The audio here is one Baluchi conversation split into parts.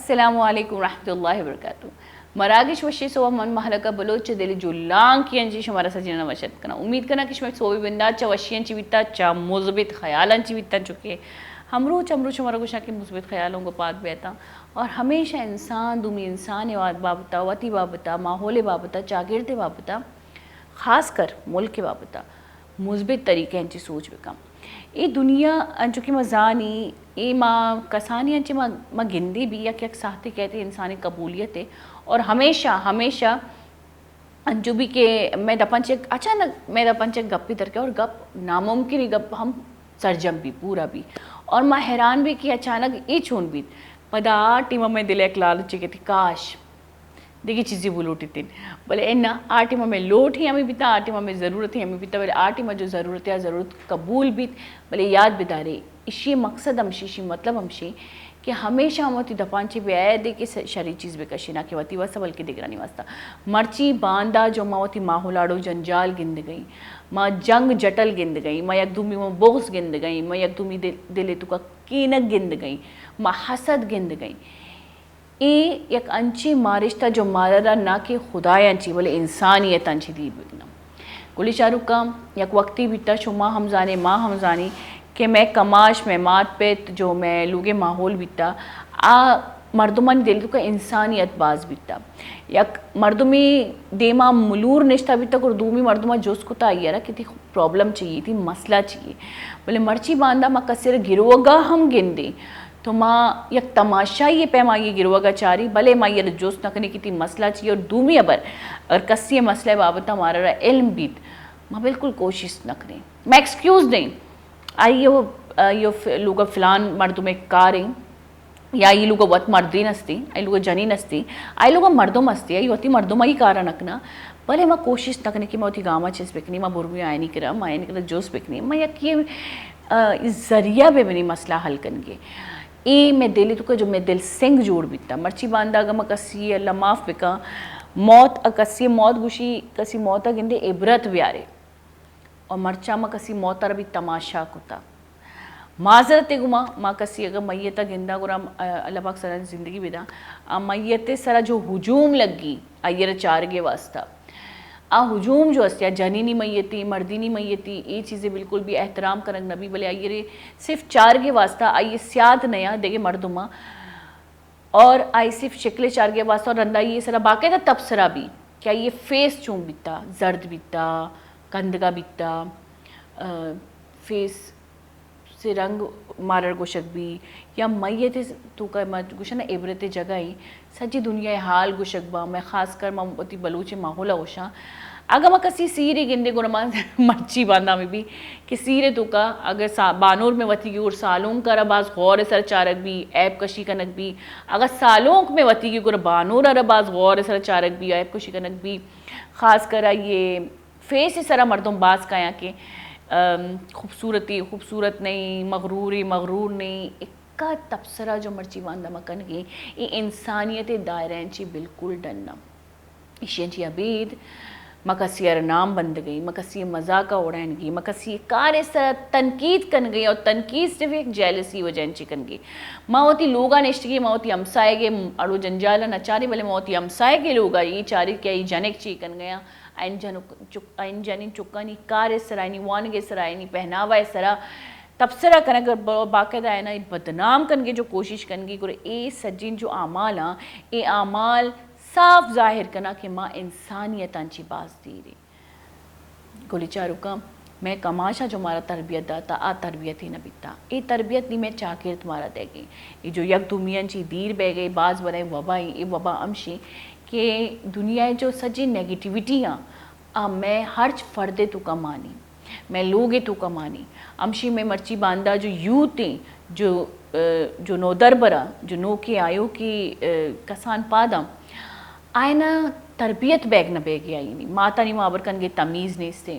السلام علیکم ورحمۃ اللہ وبرکاتہ۔ مراگش وشی سوب من مہلکہ بلوچ چہ دل جولانکی انچی شمارا سجیناں وش اتک کناں۔ امید کناں کہ شمئے سوبی بندات چہ وشی انچی بیتا، چہ مثبت خیال انچی بیتا، چونکہ ہمروچ ہمروچ شمارا گوشاں کہ مثبت خیالوں گو پاد بیتا اور ہمیشہ انسان دومی انسان بابتا، وتی بابتا، ماحول بابتا، چاگرد بابتا، خاص کر ملک بابتا مثبت طریقے انچی سوچ بکن۔ اے دنیا انچو کہ ما زانی، اے ما کسانی انچے ما، ما گندی بھی یک، یک ساعتے کہتے انسانی قبولیت ہے اور ہمیشہ، ہمیشہ انچو بھی کہ میں دپن چک، اچانک میں دپن چک گپی درکے اور گپ ناممکن ہی گپ ہم سرجم بھی، پورا بھی۔ اور ما حیران بھی کہ اچانک اے چون بیت۔ پدا آ ٹیم میں دل ایک لالچ کہ تھی کاش دگہ چیزے بلوٹتیں۔ بلے اناں، آ ٹیم ء مئے لوٹ ہی ہمے بیتا، آ ٹیم ء مئے ضرورت ہی ہمے بیتا، بلے آ ٹیم ء جو ضرورت یا ضرورت قبول بیت، بلے یاد بدارے، ایشی مقصد ہمشی، ایشی مطلب ہمشی کہ ہمیشہ ہم وتی دپان چہ بیائے دے کہ س-، شری چیز بکشی، نہ کہ وتی واسطہ بلکہ دگرانی واسطہ۔ مرچی باندا جو ما وتی ماحول آڑو جنجال گندگئیں، ما جنگ جٹل گندگئیں، ما یک دومی ما بغض گندگئیں، ما یک دومی دل، دل توکا کینگ گندگئیں، ما حسد گندگئیں۔ اے یک انچیں مارشتہ جو مارا را نہ کہ خدایاں چی بلے انسانیتاں چی دیر بکناں۔ گلی چاروکاں، یک وقتی بیتا، شما ہم زانے، ما ہم زانی کہ مئے کماش، مئے مات پت، جو مئے لوگے ماحول بیتا، آ مردمانی دل توکا انسانیت باز بیتا۔ یک مردمی دیما ملور نشتہ بیتا، گڑا دومی مردما جست کتا آئی را کہ تئی پرابلم چی اے، تئی مسئلہ چی اے۔ بلے مرچی باندا ما کسے را گروگا ہم گندیں، تو ما یک تماشائی ء پیما آئی ء گروگ ء چاری، بلے ما آئی ء جست نہ کنیں کہ تئی مسئلہ چی اے اور دومی ہبر اگر کسی ء مسئلہ ء بابت ء مارا را علم بیت، ما بالکل کوشست نہ کنیں، ما ایکسکیوز دیں۔ آئی ء، آئی ء ف-، لوگ ء فلان مردم ء کار ایں یا آئی لوگ ء وت مردین ہستی، آئی لوگ ء جنین ہستی، آئی لوگ ء مردم ہستی، آئی وتی مردم آئی کار ء نہ کناں، بلے ما کوشست نہ کنیں کہ ما وتی گام ء چیز بکنیں، ما برگویں آیانی کرا، ما آیانی کرا جست بکنیں، ما یکے ء ذریعہ بہ بنیں مسئلہ حل کنگے۔ اے مئے دل ء توکا جو مئے دل سنگ جوڑ بیتا۔ مرچی باندا اگاں ما کسی ء اللہ معاف بکاں، موت ء کسی ء موت گوشی، کسی موت ء گندے عبرت بیارے۔ اور مرچاں ما کسی موت ء را بھی تماشا کتا۔ معذرت ء گما ما کسی اگاں میت ء گنداں گڑا، ا، اللہ پاک سلامت زندگی بداں۔ آ میت ء سرا جو ہجوم لگی، آئی ء را چارگ ء واسطہ۔ آ ہجوم جو است، یا جنینی میتی، مردینی میتی، اے چیزے بالکل بھی احترام کنگ نہ بی، بلے آئی ء صرف چارگے واسطہ آئی ء سیاد نیا دگہ مردماں، اور آئی صرف شکل چارگے واسطہ، اور رندا آئی ء سرا باقاعدہ تبصرہ بی کہ آئی ء فیس چون بیتا، زرد بیتا، کندگا بیتا، آ، فیس سے رنگ مارر گوشگ بی، یا میت توکا ما گوشن عبرت جگہ ایں، سجی دنیا ء حال گوشگ باں، مئے خاص کر ما وتی بلوچ ماحول ء گوشاں۔ اگاں ما کسی سیرے گندے گڑا ما مرچی باندا ہمے بی کہ سیر ء توکا اگر سا-، بانور میں وتی گی گڑا سالونک ء را باز غور ء سر چارگ بی، عیب کشی کنگ بی۔ اگر سالونک میں وتی گی گڑا بانور ء را باز غور ء سر چارگ بی، عیب کشی کنگ بی۔ خاص کر آئی ء فیس ء سرا مردم باز کایاں کہ، ام، خوبصورتی خوبصورت نہیں، مغروری مغرور نہیں۔ اکا تبصرہ جو مرچی باندا ما کنگیں، اے انسانیت ء دائرہ انچی بالکل ڈن نہ۔ ایشی انچی ابید ما کسی ء نام بندگیں، ما کسی ء مذاق ء اڑائینگیں، ما کسی ء کار ء سرا تنقید کنگیں، اور تنقید صرف یک جیلسی وجہ انچی کنگیں۔ ما وتی لوگا نشتگیں، ما وتی ہمسائگ ء اڑو جنجال ء نہ چاریں، بلے ما وتی ہمسائگ ء لوگا اے چاریں کہ اے جنک چی کنگیاں۔ آئین جنک-، چک-، آئین جنین چکانی کار ء سرا، آئینی وانگ ء سرا، آئینی پہناوا ء سرا تبصرہ کنگ ء با-، باقاعدہ آئینا بدنام کنگ ء جو کوشش کنگی، گڑا اے سجین جو اعمال آں، اے اعمال صاف ظاہر کنا کہ ما انسانیتاں چی باز دیر ایں۔ گلی چاروکاں، مئے کماشاں جو مارا تربیت داتا، آ تربیت ہی نہ بیتا۔ اے تربیت نی مئے چاگرد مارا دئیگیں۔ اے جو یک دومیاں چی دیر بیگے، باز بڑے وبا ایں، اے وبا ہمشی کہ دنیا ء جو سجی نیگیٹیویٹی آں، آ مئے ہرچ فردے توکا مانی، مئے لوگے توکا مانی۔ ہمشی مئے مرچی باندا جو یوتھ ایں، جو، ء، جو نودربراں، جو نوکیں آیوکیں، ء، کسان پاداں، آئینا تربیت بیگ نہ بیگی آئینی۔ ماتانی ما ہبر کنگے تمیز نیستیں۔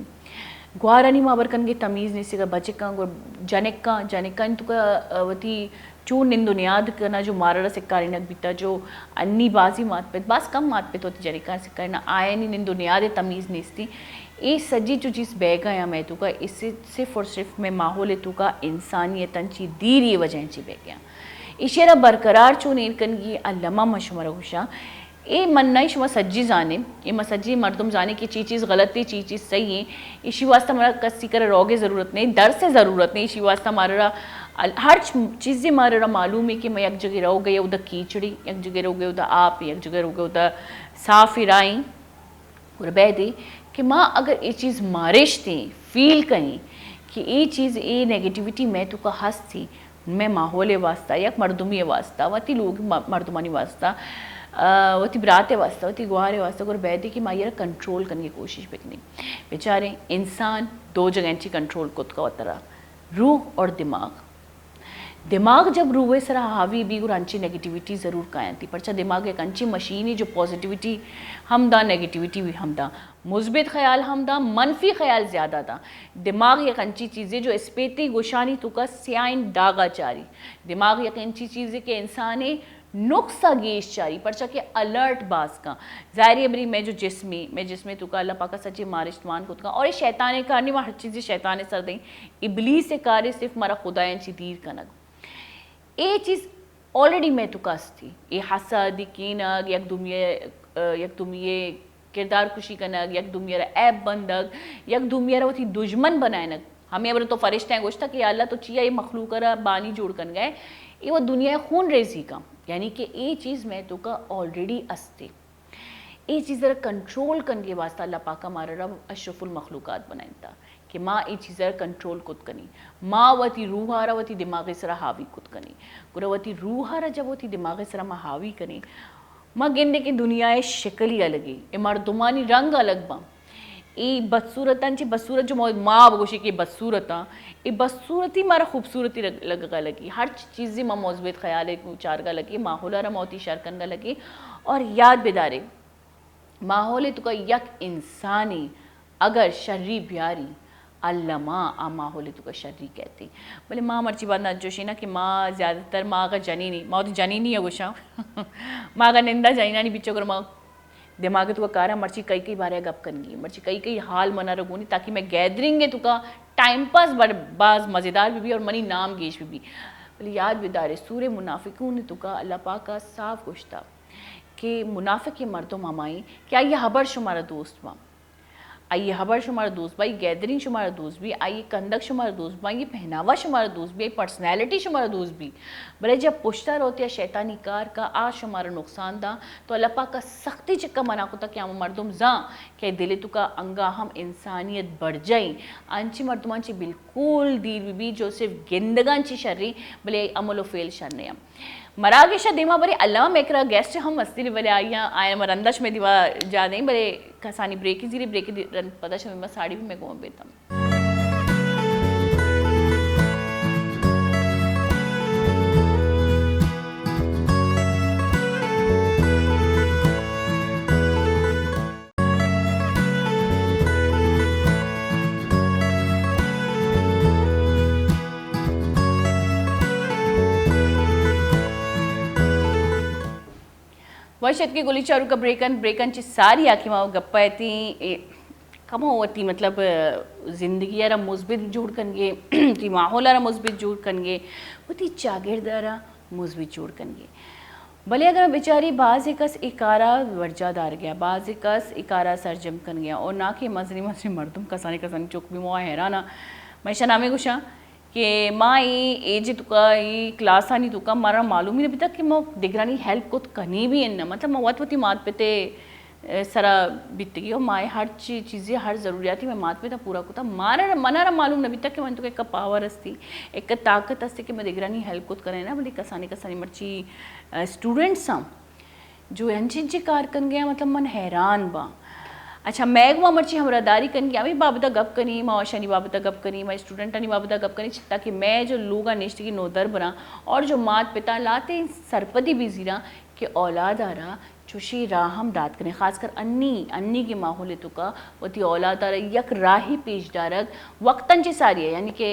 گوارانی ما ہبر کنگے تمیز نیستیں۔ اگر بچکاں گو جنکاں، جنکانی توکا، ء، وتی چون نند و نیاد کنا جو مارا را سکارینگ بیتا، جو انی بازی مات پت، باز کم مات پت وتی جنکاں سکارینا، آیانی نند و نیاد تمیز نیستی۔ اے سجی جو چیز بیگا یا مئے توکا، اس سے صرف اور صرف مئے ماحول توکا انسانیتاں چی دیری وجہ چی بیگا۔ ایشی ءَ را برقرار چون ایر کنگی، الما ما شمارا گوشاں۔ اے من نہ، شما سجی زانے، اے ما سجی مردم زانے کہ چی چیز غلط ہے، چی چیز صحیح ہے۔ ایشی واسطہ مارا کسی کرا روگ ءِ ضرورت نہیں، درس ءِ ضرورت نہیں۔ ایشی واسطہ مارا را ال-، ہر چ-، چیزے مارا را معلوم ہے کہ ما یک جگہ روگ ءَ، اودا کیچڑی، یک جگہ روگ ءَ، اودا آپ، یک جگہ روگ ءَ، اودا صاف راہیں۔ گڑا بیدے کہ ما اگر اے چیز مارشتیں، فیل کنیں کہ اے چیز، اے نیگیٹیوٹی مئے توکا ہستی، مئے ماحول ءِ واسطہ، یک مردمی ءِ واسطہ، وتی لوگ م-، مردمانی واسطہ، آ، وتی برات ءِ واسطہ، وتی گوار ءِ واسطہ، گڑا بیدے کہ ما آئی ءَ را کنٹرول کنگی کوشش بکنیں۔ بچاریں، انسان دو جگہ انچی کنٹرول کت کا وترا، روح اور دماغ۔ دماغ جب روح ءِ سرا حاوی بی، گڑا انچیں نیگیٹیوٹی ضرور کاینتی، پرچا دماغ یک انچیں مشینی جو پازیٹیوٹی ہم دا، نیگیٹیوٹی بھی ہم دا، مثبت خیال ہم دا، منفی خیال زیادہ دا۔ دماغ یک انچیں چیزے جو اسپیتی گوشانی توکا سیاہیں داغا چاری۔ دماغ یک انچیں چیزے کہ انسان ءِ نقص ءَ گیش چاری، پرچا کہ الرٹ باز کن۔ ظاہر ہے، بری مئے جو جسمی، مئے جسمی توکا اللہ پاک ءَ سچی مارشت مان کت کن، اور اے شیطان ءِ کار نہیں، ما ہر چیزے شیطان ءِ سر دیں۔ ابلیس ءِ کار ہے صرف مارا خدایاں چی دیر کنگ۔ اے چیز آلریڈی مئے توکا استی۔ اے حسد، اے کینگ، یک دومی ءَ، یک دومی ءِ کردار کشی کنگ، یک دومی ءَ را عیب بندگ، یک دومی ءَ را وتی دژمن بنائینگ۔ ہمے ہبر تو فرشتہ ءَ گوشتا کہ یا اللہ، تو چیا اے مخلوق ءَ را بانی جوڑ کنگ ءَ ئے؟ اے وت دنیا ءِ خون ریزی کن۔ یعنی کہ اے چیز مئے توکا آلریڈی استی۔ اے چیز ءَ را کنٹرول کنگے واسطہ اللہ پاک ءَ مارا را اشرف المخلوقات بنائینتا کہ ما اے چیز ءَ را کنٹرول کت کنیں، ما وتی روح ءَ را وتی دماغ ءِ سرا حاوی کت کنیں۔ گڑا وتی روح ءَ را جب وتی دماغ ءِ سرا ما حاوی کنیں، ما گندیں کہ دنیا ءِ شکل ہی الگ اے، اے مردمانی رنگ الگ باں۔ اے بدصورتاں چی بدصورت جو ما، ما بگوشیں کہ بدصورتاں، اے بدصورتی مارا خوبصورتی لگ-، لگگا لگی۔ ہر چیزی ما مثبت خیال ءَ چارگا لگی، ماحول ءَ را ما وتی شر کنگا لگی۔ اور یاد بدارے، ماحول ءِ توکا یک انسانی اگر شری بیاری، الما آ ماحول ءِ توکا شری کیتی۔ بلے ما مرچی باندا انچوش ایں نا کہ ما زیادہ تر ما اگاں جنینی، ما وتی جنینی ءَ گوشاں، ما اگاں نندا جنینانی بیچ ءَ گڑا ما دماغ ءِ توکا کاراں، مرچی کئی کئی بارے ءَ گپ کنگی، مرچی کئی کئی حال منا را گونی، تاکہ مئے گیدرنگ ءِ توکا ٹائم پاس بڑ-، باز مزیدار بہ بی اور منی نام گیش بہ بی۔ بلے یاد بدارے، سورہ منافقون ءِ توکا اللہ پاک ءَ صاف گوشتا کہ منافق مردم ہمائیں کہ آئی ءِ ہبر شمارا دوست باں۔ آئی ءِ ہبر شمارا دوست بی، آئی ءِ گیدرنگ شمارا دوست بی، آئی ءِ کندگ شمارا دوست بی، آئی ءِ پہناوا شمارا دوست بی، آئی ءِ پرسنالٹی شمارا دوست بی، بلے جب پشتا روت یا شیطانی کار کا آ شمارا نقصان دا، تو اللہ پاک ءَ سختی چکا منع کتا کہ ہما مردم زان کہ دل ءِ توکا انگا ہم انسانیت برجاہ ایں، انچیں مردماں چی بالکل دیر بہ بی جو صرف گندگاں چی شریں، بلے عمل و فعل شر نہ ایں۔ مراگش ءَ دیما برے الما مئے کرا گیسٹ ہم ہستی، بلے آیاں، آیاں ما رندا شمئے دیما جاہ دئیں، بلے کسانی بریکے زیریں، بریکے دی-، رند پدا شمئے ما ساڑی بی مئے گوما بیتاں۔ وش اتکے گلی چاروکا بریکن، بریکن چی ساری آ کہ ما گپا اتیں، اے کمو وتی مطلب زندگی ءَ را مثبت جوڑ کنگے، وتی ماحول ءَ را مثبت جوڑ کنگے، وتی چاگرد ءَ را مثبت جوڑ کنگے۔ بلے اگر بچاری بازیں کس اے کارا ورجا دارگیا، بازیں کس اے کارا سرجم کنگیا، اور نہ کہ مزنی مزنی مردم، کسانی کسانی چک بی، ما حیران آں۔ من ایشاں ہمے گوشاں کہ ما اے ایج توکا، اے کلاسانی توکا مارا معلوم ہی نہ بیتا کہ ما دگرانی ہیلپ کت کنی بھی اناں۔ مطلب ما وت وتی مات پتے سرا بیتگی و ما ہر چی-، چیزی، ہر ضروریاتی مئے مات پتا پورا کتا۔ مارا، منارا معلوم نہ بیتا کہ من توکا یک پاور ہستی، یک طاقت ہستی کہ من دگرانی ہیلپ کت کناں نا، بلے کسانی کسانی مرچی، آ، اسٹوڈنٹس ہم جو انچیں انچیں کار کنگے، مطلب من حیران باں۔ اچھا، مئے گوما مرچی ہمراہداری کنگی، ہمے بابتا گپ کنی، ما اشانی بابتا گپ کنی، ما اسٹوڈنٹانی بابتا گپ کنی، تاکہ مئے جو لوگا نشتگی نودربراں اور جو مات پتا لہتیں سرپدی بزیراں کہ اولاد ءَ را چوشیں راہ ہم دات کنیں، خاص کر انی، انی کہ ماحول توکا وتی اولاد ءَ را یک راہی پیش دارگ، وقتاً چہ ساری ءَ، یعنی کہ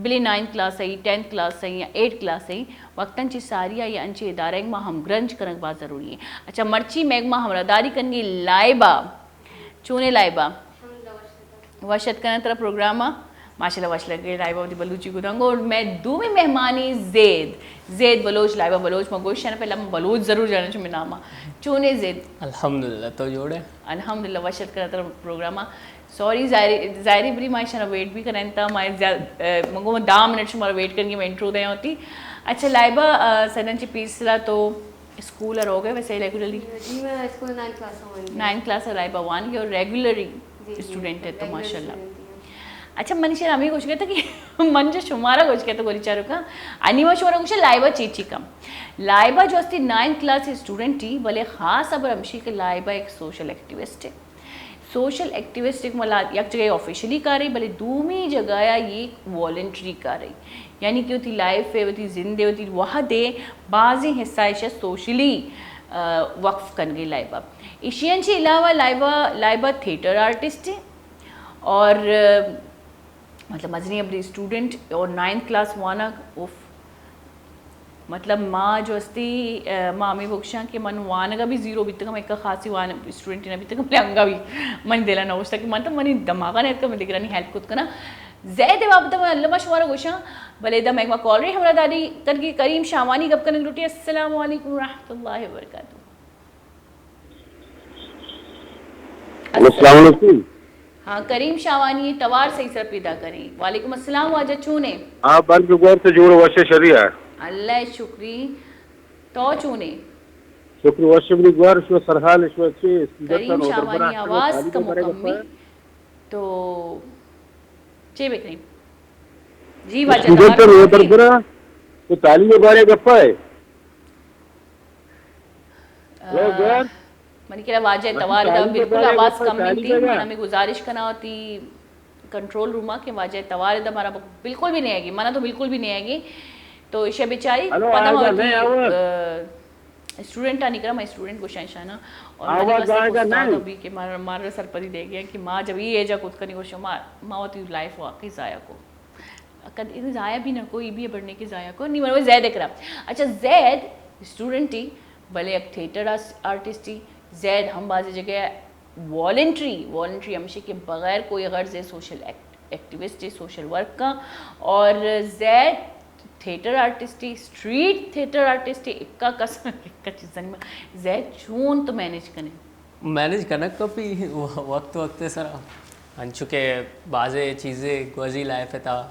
بلے نائنتھ کلاس ءَ، ٹینتھ کلاس ءَ یا ایٹتھ کلاس ءَ، وقتاً چہ ساری ءَ یا انچیں ادارہ ما ہمگرنچ کنگ باز ضروری ایں۔ اچھا، مرچی مئے گوما ہمراہداری کنگی لائبہ، چونے لائبہ؟ وش اتک کناں ترا پروگرام ءَ۔ ماشاءاللہ، وش لگے لائبہ وتی بلوچی گدان گو۔ میں دومی مہمانی زید، زید بلوچ، لائبہ بلوچ، ما گوش شانا پہلا ما بلوچ ضرور جانا چو میں ناما۔ چونے زید؟ الحمدللہ، تو جوڑ ہے؟ الحمدللہ، وش اتکرا تر پروگراما۔ سوری، ظاہری، ظاہری بری ما شانا ویٹ بھی کریں تا، ما زیاد-، اے، من گو دہ منٹ شمارا ویٹ کرنگی، میں انٹرو دے ہوتی۔ اچھا لائبہ، آ، سنن چی پیسرا تو اسکول ء روگ ء ویسے ریگولرلی؟ جی، میں اسکول نائنتھ کلاس ء وان گیا۔ نائنتھ کلاس ء لائبہ وان گیا اور ریگولری جی، جی، اسٹوڈنٹ ہے تو ریگولر ماشاءاللہ۔ اسٹوڈنٹ ہی ہوں۔ اچھا، من شر ہمیں گوش گئے تھا کہ من جو شمارا گوش گئے تو گولی چارو کا، انی ما شمارا گوش لائبہ چی چی کم۔ لائبہ جو استی نائنتھ کلاس اسٹوڈنٹ ہی، بلے خاص خبر ہمشی کہ لائبہ ایک سوشل ایکٹیوسٹ ہے۔ سوشل ایکٹیوسٹ ایک ملا یک جگہ آفیشلی کارے، بلے دومی جگہ یا یہ والنٹری کارے، یعنی کہ وتی لائف ہے، وتی زند ہے، وتی وہد ہے، بازیں حصہ ایشا سوشلی، آ، وقف کنگے لائبہ۔ ایشی انچے علاوہ لائبہ، لائبہ تھیٹر آرٹسٹ ہے اور، آ، مطلب مزنی ابری اسٹوڈنٹ اور نائنتھ کلاس وانگ، اوف، مطلب ما جو استی، آ، ما ہمیں بکشاں کہ من وانگا بھی زیرو بیتگم، ایک خاصی وان اسٹوڈنٹ نہ بیتگم، بلے انگا بھی من دلا نہ گوشتا کہ من تو منی دماغا نہ اتکا، من دگرانی ہیلپ کت کنا۔ زید بابت من اللہ ما شمارا گوشاں، بلے دا میں ما کالر ہمراہ داری کرگی کریم شاہوانی گپ کنگ لوٹی۔ السلام علیکم ورحمۃ اللہ وبرکاتہ۔ السلام علیکم۔ ہاں، کریم شاہوانی توار صحیح سر پیدا کریں۔ وعلیکم السلام واجہ، چونے؟ ہاں، بند گور سے جوڑ وشے شریعہ۔ اللہ شکری، تو چونے؟ شکر وشے بری گور، شو سرحال، شو اچھے، کریم شاہوانی آواز کم کمی۔ تو چے بکنیں؟ جی واجہ، اسٹوڈنٹ توار تو نوبر برا، تو تعلیم بارے گپا ہے۔ آ، منی کرا واجہ توار دا بالکل آواز کم انتی۔ من ہمیں گزارش کنا وتی کنٹرول روما کہ واجہ توار دا مارا بالکل بھی نہیں آئے گی، منا تو بالکل بھی نہیں آئے گی۔ تو ایشا بیچاری پدا ما وتی، آ، اسٹوڈنٹ آنی کرا، ما اسٹوڈنٹ گوشاں ایشانا۔ اور منی واسطے استاد بھی کہ مارا، مارا سرپدی دے گیا کہ ما جب یہ ایجا کت کنی گوشاں، ما، ما وتی لائف واقعی ضائع کو۔ کد ضائع بھی نہ کو، ای بھی بڑھنے کی ضائع کو، نہیں، مطلب زید کرا۔ اچھا، زید اسٹوڈنٹ ہی، بلے ایک تھیٹر آس-، آرٹسٹ ہی۔ زید ہم بعضی جگہ والنٹری، والنٹری ہمشی کہ بغیر کوئی غرض ہے، سوشل ایکٹ-، ایکٹیوسٹ ہے، سوشل ورک کا۔ اور زید تھیٹر آرٹسٹ ہی، اسٹریٹ تھیٹر آرٹسٹ ہی، اکا کس، اکا چیزانی ما-، زید چون تو مینج کنے؟ مینج کنگ کپی وقت وقت ء سرا، انچو کہ بازیں چیزے گوزی لائف ء تھا،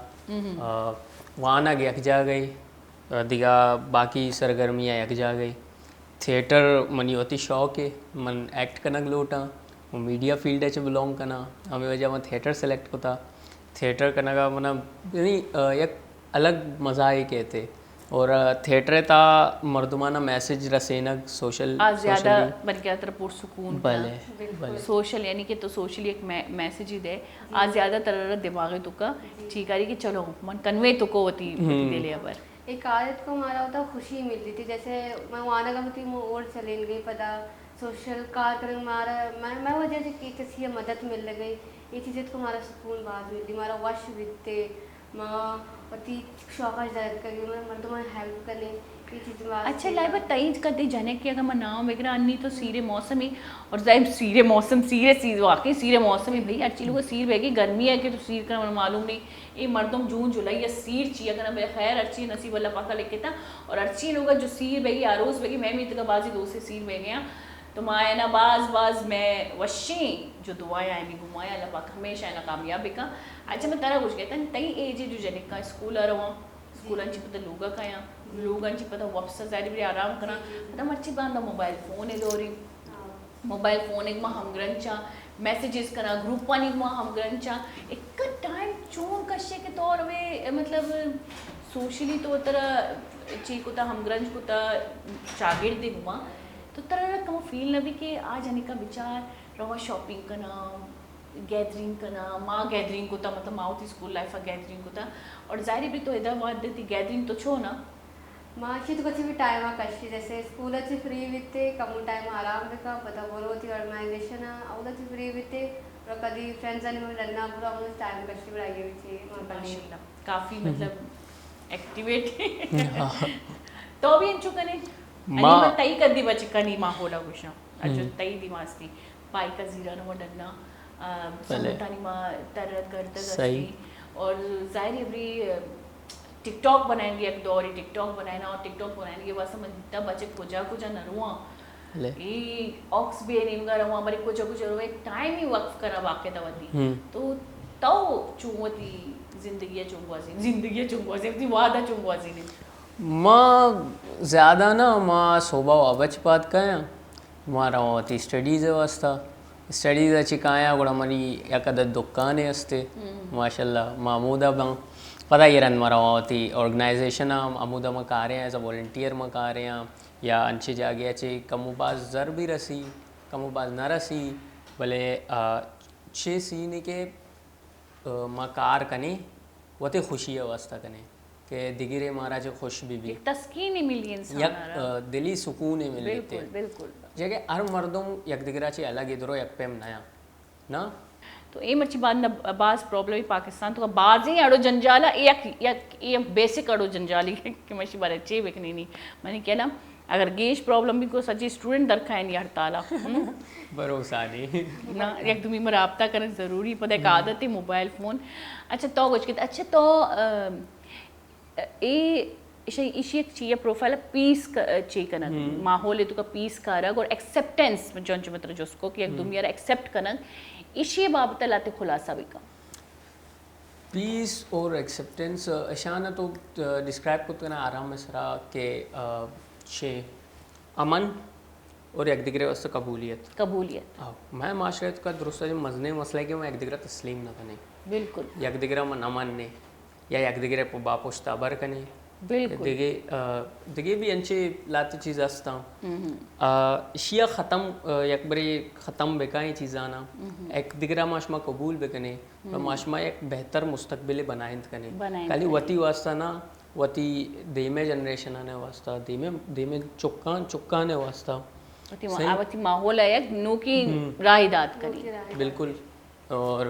آ، وانگ یک جاگہے، آ، دگہ باقی سرگرمیاں یک جاگہے۔ تھیٹر منی وتی شوق ہے، من ایکٹ کنگ لوٹاں، من میڈیا فیلڈ ء چ بلونگ کناں، ہمے وجہ من تھیٹر سلیکٹ کتا۔ تھیٹر کنگا منا، یعنی، آ، یک الگ مزہ ئے کئیت۔ اور، آ، تھیٹر ء تھا مردمانا میسج رسینگ، سوشل، آ زیادہ سوشلی۔ بلکہ ترا پرسکون کنا۔ بلے، بالکل۔ بلے۔ سوشل یعنی کہ تو سوشلی ایک میں-، میسج ہی دے، آ زیادہ ترا دماغ ء توکا چی کاری کہ چلو من کنوے تو کو وتی، وتی دل ء ہبر۔ ایک عادت کو مارا ہوتا خوشی ملتی تھی، جیسے میں وانگا ہوتی، میں اور چلین گئی پدا سوشل کار کنگ مارا، میں، میں وجہ سے کہ کسی ء مدد مل گئی، یہ چیزیں تو مارا سکون باز ملتی، مارا وش بیتے۔ ما وتی شوق ء زیادہ کنیں، مطلب مردماں ہیلپ کنیں، یہ چیز ما اچھا، لائبہ تئی کدی جنک کہ اگر من نام بگراں، انی تو سیر موسمی، اور ظاہر سیر موسم، سیر سیز، واقعی سیر موسمی بھئی، ہرچی لوگ سیر بیگی، گرمی ہے کہ تو سیر کرنا، من معلوم نہیں، اے مردم جون جولائی ء سیر چیا کناں، بلے خیر ہرچی نصیب اللہ پاک ء لکھتا، اور ہرچی لوگ جو سیر بیگی، آروس بیگی، میں میتگا بازی دوستی سیر بیگیاں۔ تو ما اینا باز باز میں وشیں جو دعائیں آئینی گمایا، اللہ پاک ہمیشہ اینا کامیاب بکا۔ اچھا، میں ترا گوش گئے تن، تئی ایج جو جنکا اسکول آ رواں، اسکولان چی پتہ لوگا کایاں، لوگان چی پتہ واپس زیادہ بری آرام کراں، پتہ مرچی باندا موبائل فون ہے دوری، موبائل فون ایک ما ہمگرنچاں، میسجز کناں، گروپانی ما ہمگرنچاں، ایک ٹائم چون کشے کہ تو روے، مطلب سوشلی تو ترا چی کتا، ہمگرنچ کتا، چاگرد گما، تو ترا کم فیل نہ بی کہ آ جنکا بچار رواں شاپنگ کناں، گیدرنگ کناں، ما گیدرنگ کتا، مطلب ما وتی اسکول لائف آ گیدرنگ کتا، اور ظاہر ہے بھی تو ادا وہد تی گیدرنگ تو چھو نا، ما چی تو کچھ بھی ٹائم آ کشی، جیسے اسکول چی فری بیتے، کمو ٹائم آرام بکا، پدا برو وتی آرگنائزیشن آ، اودا چی فری بیتے، اور کدی فرینڈز آنی من ڈنا برو، ہمو ٹائم کشی بڑا یہ بھی چی، ما کدی ماشاءاللہ، کافی مطلب ایکٹیویٹ۔ تو بھی انچو کنے؟ ما یعنی ما تئی کدی بچکانی ماحول آ گوشاں، اجو تئی دیماستی، پائکا زیران و ڈنا، آ، بلے۔ سنگتانی ما ترت گردگ صحیح۔ استی۔ اور ظاہر ہے ابری ٹک ٹاک بنائیں گے، یک دور ٹک ٹاک بنائنا، اور ٹک ٹاک بنائیں گے واسطہ من تا بچے کجا کجا نہ رواں۔ بلے۔ ای آکس بے نیمگا رواں، بلے کجا کجا رواں، ایک ٹائم ہی وقف کرا باقاعدہ وتی۔ ہم۔ تو تو چون وتی زندگی چون گوازین، زندگی چون گوازین، وتی وعدہ چون گوازین؟ ما زیادہ نہ، ما صوبہ وابچ پاد کایاں، ما رواں وتی اسٹڈیز واسطہ۔ اسٹڈیز ء چہ کایاں گڑا منی یک عدد دکانے استے۔ ہم۔ ماشاءاللہ، ما ہمودا باں۔ پدا اے رند ما رواں وتی آرگنائزیشن ء، ہمودا ما کارے آں، ایز اے والنٹیئر ما کارے آں، یا انچیں جاگے ء چہ کم و باز زر بھی رسی، کم و باز نہ رسی، بلے، آ، چے سینے کہ، آ، ما کار کنیں، وتی خوشی ء واسطہ کنیں کہ دگرے مارا چہ خوش بہ بی۔ یک تسکین ملی انسان یک، ء را۔ آ، دلی سکون ملتے۔ بالکل، بالکل۔ جگہ ہر مردم یک دگرا چہ الگ ادرو یک پیم نیا۔ نا؟ تو اے مرچی بعد نہ باز پرابلم پاکستان تو بازیں اڑو جنجال اے یک، یک، اے بیسک اڑو جنجالی کہ مشی بارے چے بکنینی۔ منی کہنا، اگر گیش پرابلم بھی کو سجی اسٹوڈنٹ درکھائیں ہڑتالا۔ ہم؟ بھروسہ نہیں۔ نا، یک دومی میں رابطہ کرن ضروری، پتہ ایک ہم۔ عادت ہے موبائل فون۔ اچھا تو کچھ کہتے، اچھا تو، آ، اے ایشی، ایشی یک چی، پروفائل پیس ک-، چی کنگ، ہم۔ ماحول تو کا پیس کارگ اور ایکسپٹنس، جون جو مطلب جس کو کہ یک ہم۔ دومی را ایکسپٹ کنگ، ایشی بابت لاتے خلاصہ بکا۔ پیس اور ایکسپٹنس، اشانہ تو، آ، ڈسکرائب کت کنا آرام سرا کہ، آ، چے امن اور یک دگرے واسطہ قبولیت۔ قبولیت۔ آ، میں معاشرے تو کا درست ہے مزنے مسئلہ ہے کہ میں یک دگرے تسلیم نہ کنے۔ بالکل۔ یک دگرے میں نہ ماننے۔ یا یک دگرے پہ باپشت ہبر کنیں۔ بالکل۔ دگہ، آ، دگہ بھی انچے لاتے چیز ہستاں۔ ہم۔ آ، اشیا ختم، آ، یک بری ختم بکائیں چیزانا۔ ہم۔ یک دگرا ما شما قبول بکنیں۔ ہم۔ ما شما یک بہتر مستقبل بنائند کنیں۔ بنائند کالی کنیں۔ وتی واسطہ نہ، وتی دیمے جنریشن آنے واسطہ، دیمے، دیمے چکان، چکانے واسطہ۔ وتی ما-، صحیح۔ وتی ماحول ہے یک نوکی ہم۔ راہ دات کنیں۔ بالکل۔ اور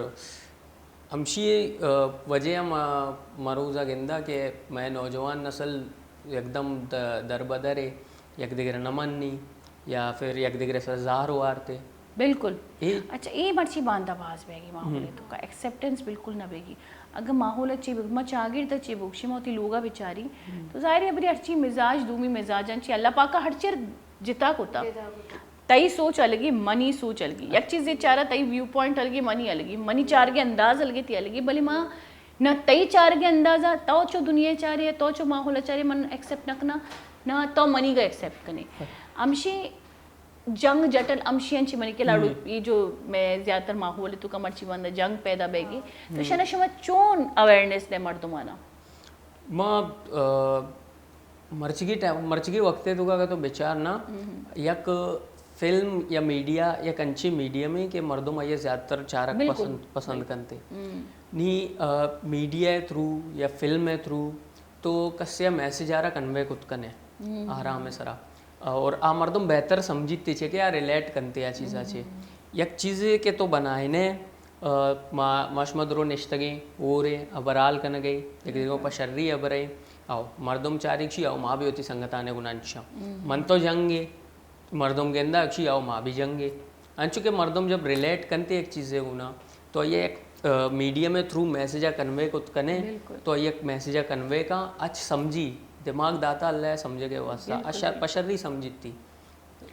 ہمشی، آ، وجہ ہم، آ، مروزا گندا کہ مئے نوجوان نسل یکدم د-، دربدر ہے، یک دگرے نہ منی یا پھر یک دگرے سر زہر وارتے۔ بالکل۔ اے اچھا، اے مرچی باندا باز بیگی ماحول ہم۔ تو کا ایکسپٹنس بالکل نہ بیگی۔ اگر ماحول اچھی بگ-، ما چاگرد اچھی بگشی، ما وتی لوگا بچاری، ہم۔ تو ظاہر ہے بری ہرچی مزاج، دومی مزاجاں چی اللہ پاکا ہر چر جتا کتا۔ جتا کتا۔ تئی سوچ الگی، منی سوچ الگی۔ یک چیزے چارا تئی ویو پوائنٹ الگی، منی الگی۔ منی چارگے انداز الگی، تئی الگی۔ بلے ما نہ تئی چارگے اندازا، تو چو دنیا چارے، تو چو ماحول چارے، من ایکسپٹ نہ کنا، نہ تو منی گا ایکسپٹ کنے۔ ہمشی جنگ جٹل ہمشی انچی منی کہ لاڑو ہم۔ یہ جو میں زیادہ تر ماحول تو کا مرچی بند جنگ پیدا بیگی۔ تو ہم۔ شنا شما چون اویئرنیس دے مردمانا؟ ما، آ، مرچگی ٹائم، مرچگی وقت ء تو اگر تو بچار نا، ہم۔ یک فلم یا میڈیا، یک انچی میڈیم ہے کہ مردم آئیے زیادہ تر چارک بالکل۔ پسند، پسند کنتے۔ ہم۔ نی، آ، میڈیا ء تھرو یا فلم ء تھرو تو کسے ء میسج آرا کنوے کت کنے ہم۔ آرام ء سرا۔ اور آ مردم بہتر سمجھیت چے کہ آ ریلیٹ کنتے آ چیزا چے۔ ہم۔ یک چیزے کہ تو بنائینے، آ، ما، ما شما درو نشتگیں، اورے، ہبرال کنگے، یک دگہ پہ شری ہبرے، او مردم چاریک شی، او ما بھی وتی سنگتانے گناہ انچاں۔ ہم۔ من تو جنگے، مردم گندا اکشی، او ما بھی جنگے۔ انچو کہ مردم جب ریلیٹ کنتے ایک چیزے گنا، تو یہ ایک، آ، میڈیم ء تھرو میسج ء کنوے کت کنے، بالکل۔ تو یہ ایک میسج ء کنوے کا اچ سمجھی، دماغ داتا اللہ ء سمجھے کے واسطہ، بالکل، اشر بالکل۔ پشری سمجھتی۔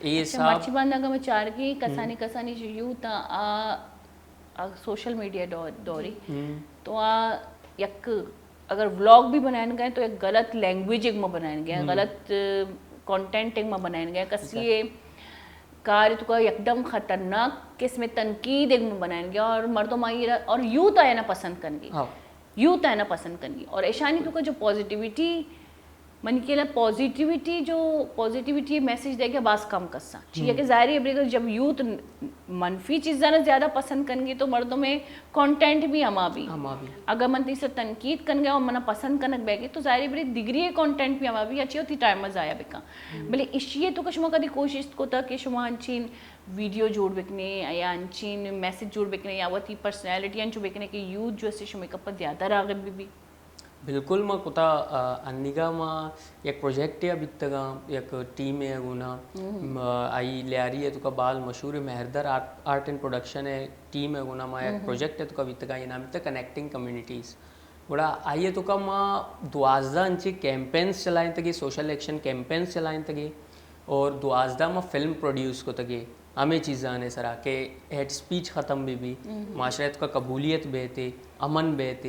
اے اچھا، حساب مرچی بند اگر میں چارگی کسانی ہم۔ کسانی جو یوتھ آ، آ، آ سوشل میڈیا دور-، دوری۔ ہم۔ تو آ یک اگر ولاگ بھی بنائن گئے تو یک غلط لینگویج ایک ما بنائن گئے، ہم۔ غلط، آ، کانٹینٹ ایک ما بنائن گئے، کسی اچھا۔ یہ کار تو کا یکدم خطرناک قسم تنقید ایک ما بنائن گئے اور مردم آئی را-، اور یوتھ آیا نا پسند کن گئی۔ ہاں۔ یوتھ آیا نا پسند کن گئی۔ اور ایشانی تو کا جو پازیٹیویٹی منی کہلا پازیٹیویٹی جو، پازیٹیویٹی میسج دے گا باز کم کساں۔ چیا ہم۔ کہ ظاہر ہے، بلے جب یوتھ منفی چیزاں زیادہ پسند کنگی تو مردم کانٹینٹ بھی ہما بھی۔ ہما بھی۔ اگر من تئی سر تنقید کنگا اور منا پسند کنگ بیگی تو ظاہر ہے، بلے دگری کانٹینٹ بھی ہما بھی، اچھی ہوتی ٹائم ضائع بکا۔ ہم۔ بلے اشی تو کہ شما کدی کوشش کتا کہ شما انچین ویڈیو جوڑ بکنے یا انچین میسج جوڑ بکنے یا وتی پرسنالٹی انچو بکنے کہ یوتھ جو اسے شما کپا زیادہ راغب بھی بھی۔ بالکل، ما کتا، آ، انیگا ما یک پروجیکٹے ء بیتگاں، یک ٹیمے ء گونا، ہم۔ م-، آئی لیاری ء توکا بال مشہور مہردر آرٹ، آرٹ اینڈ پروڈکشن ء ٹیم ء گونا ما یک ہم۔ پروجیکٹ ء توکا بیتگاں، یہ نام بیتگ کنیکٹنگ کمیونٹیز۔ گڑا آئی ءِ توکا ما دوازدہ انچیں کیمپینز چلائینتگیں، سوشل ایکشن کیمپینز چلائینتگیں اور دوازدہ ما فلم پروڈیوس کتگیں ہمے چیزانی سرا کہ ہیٹ اسپیچ ختم بہ بی، معاشرہ ءِ توکا قبولیت بیت، امن بیت۔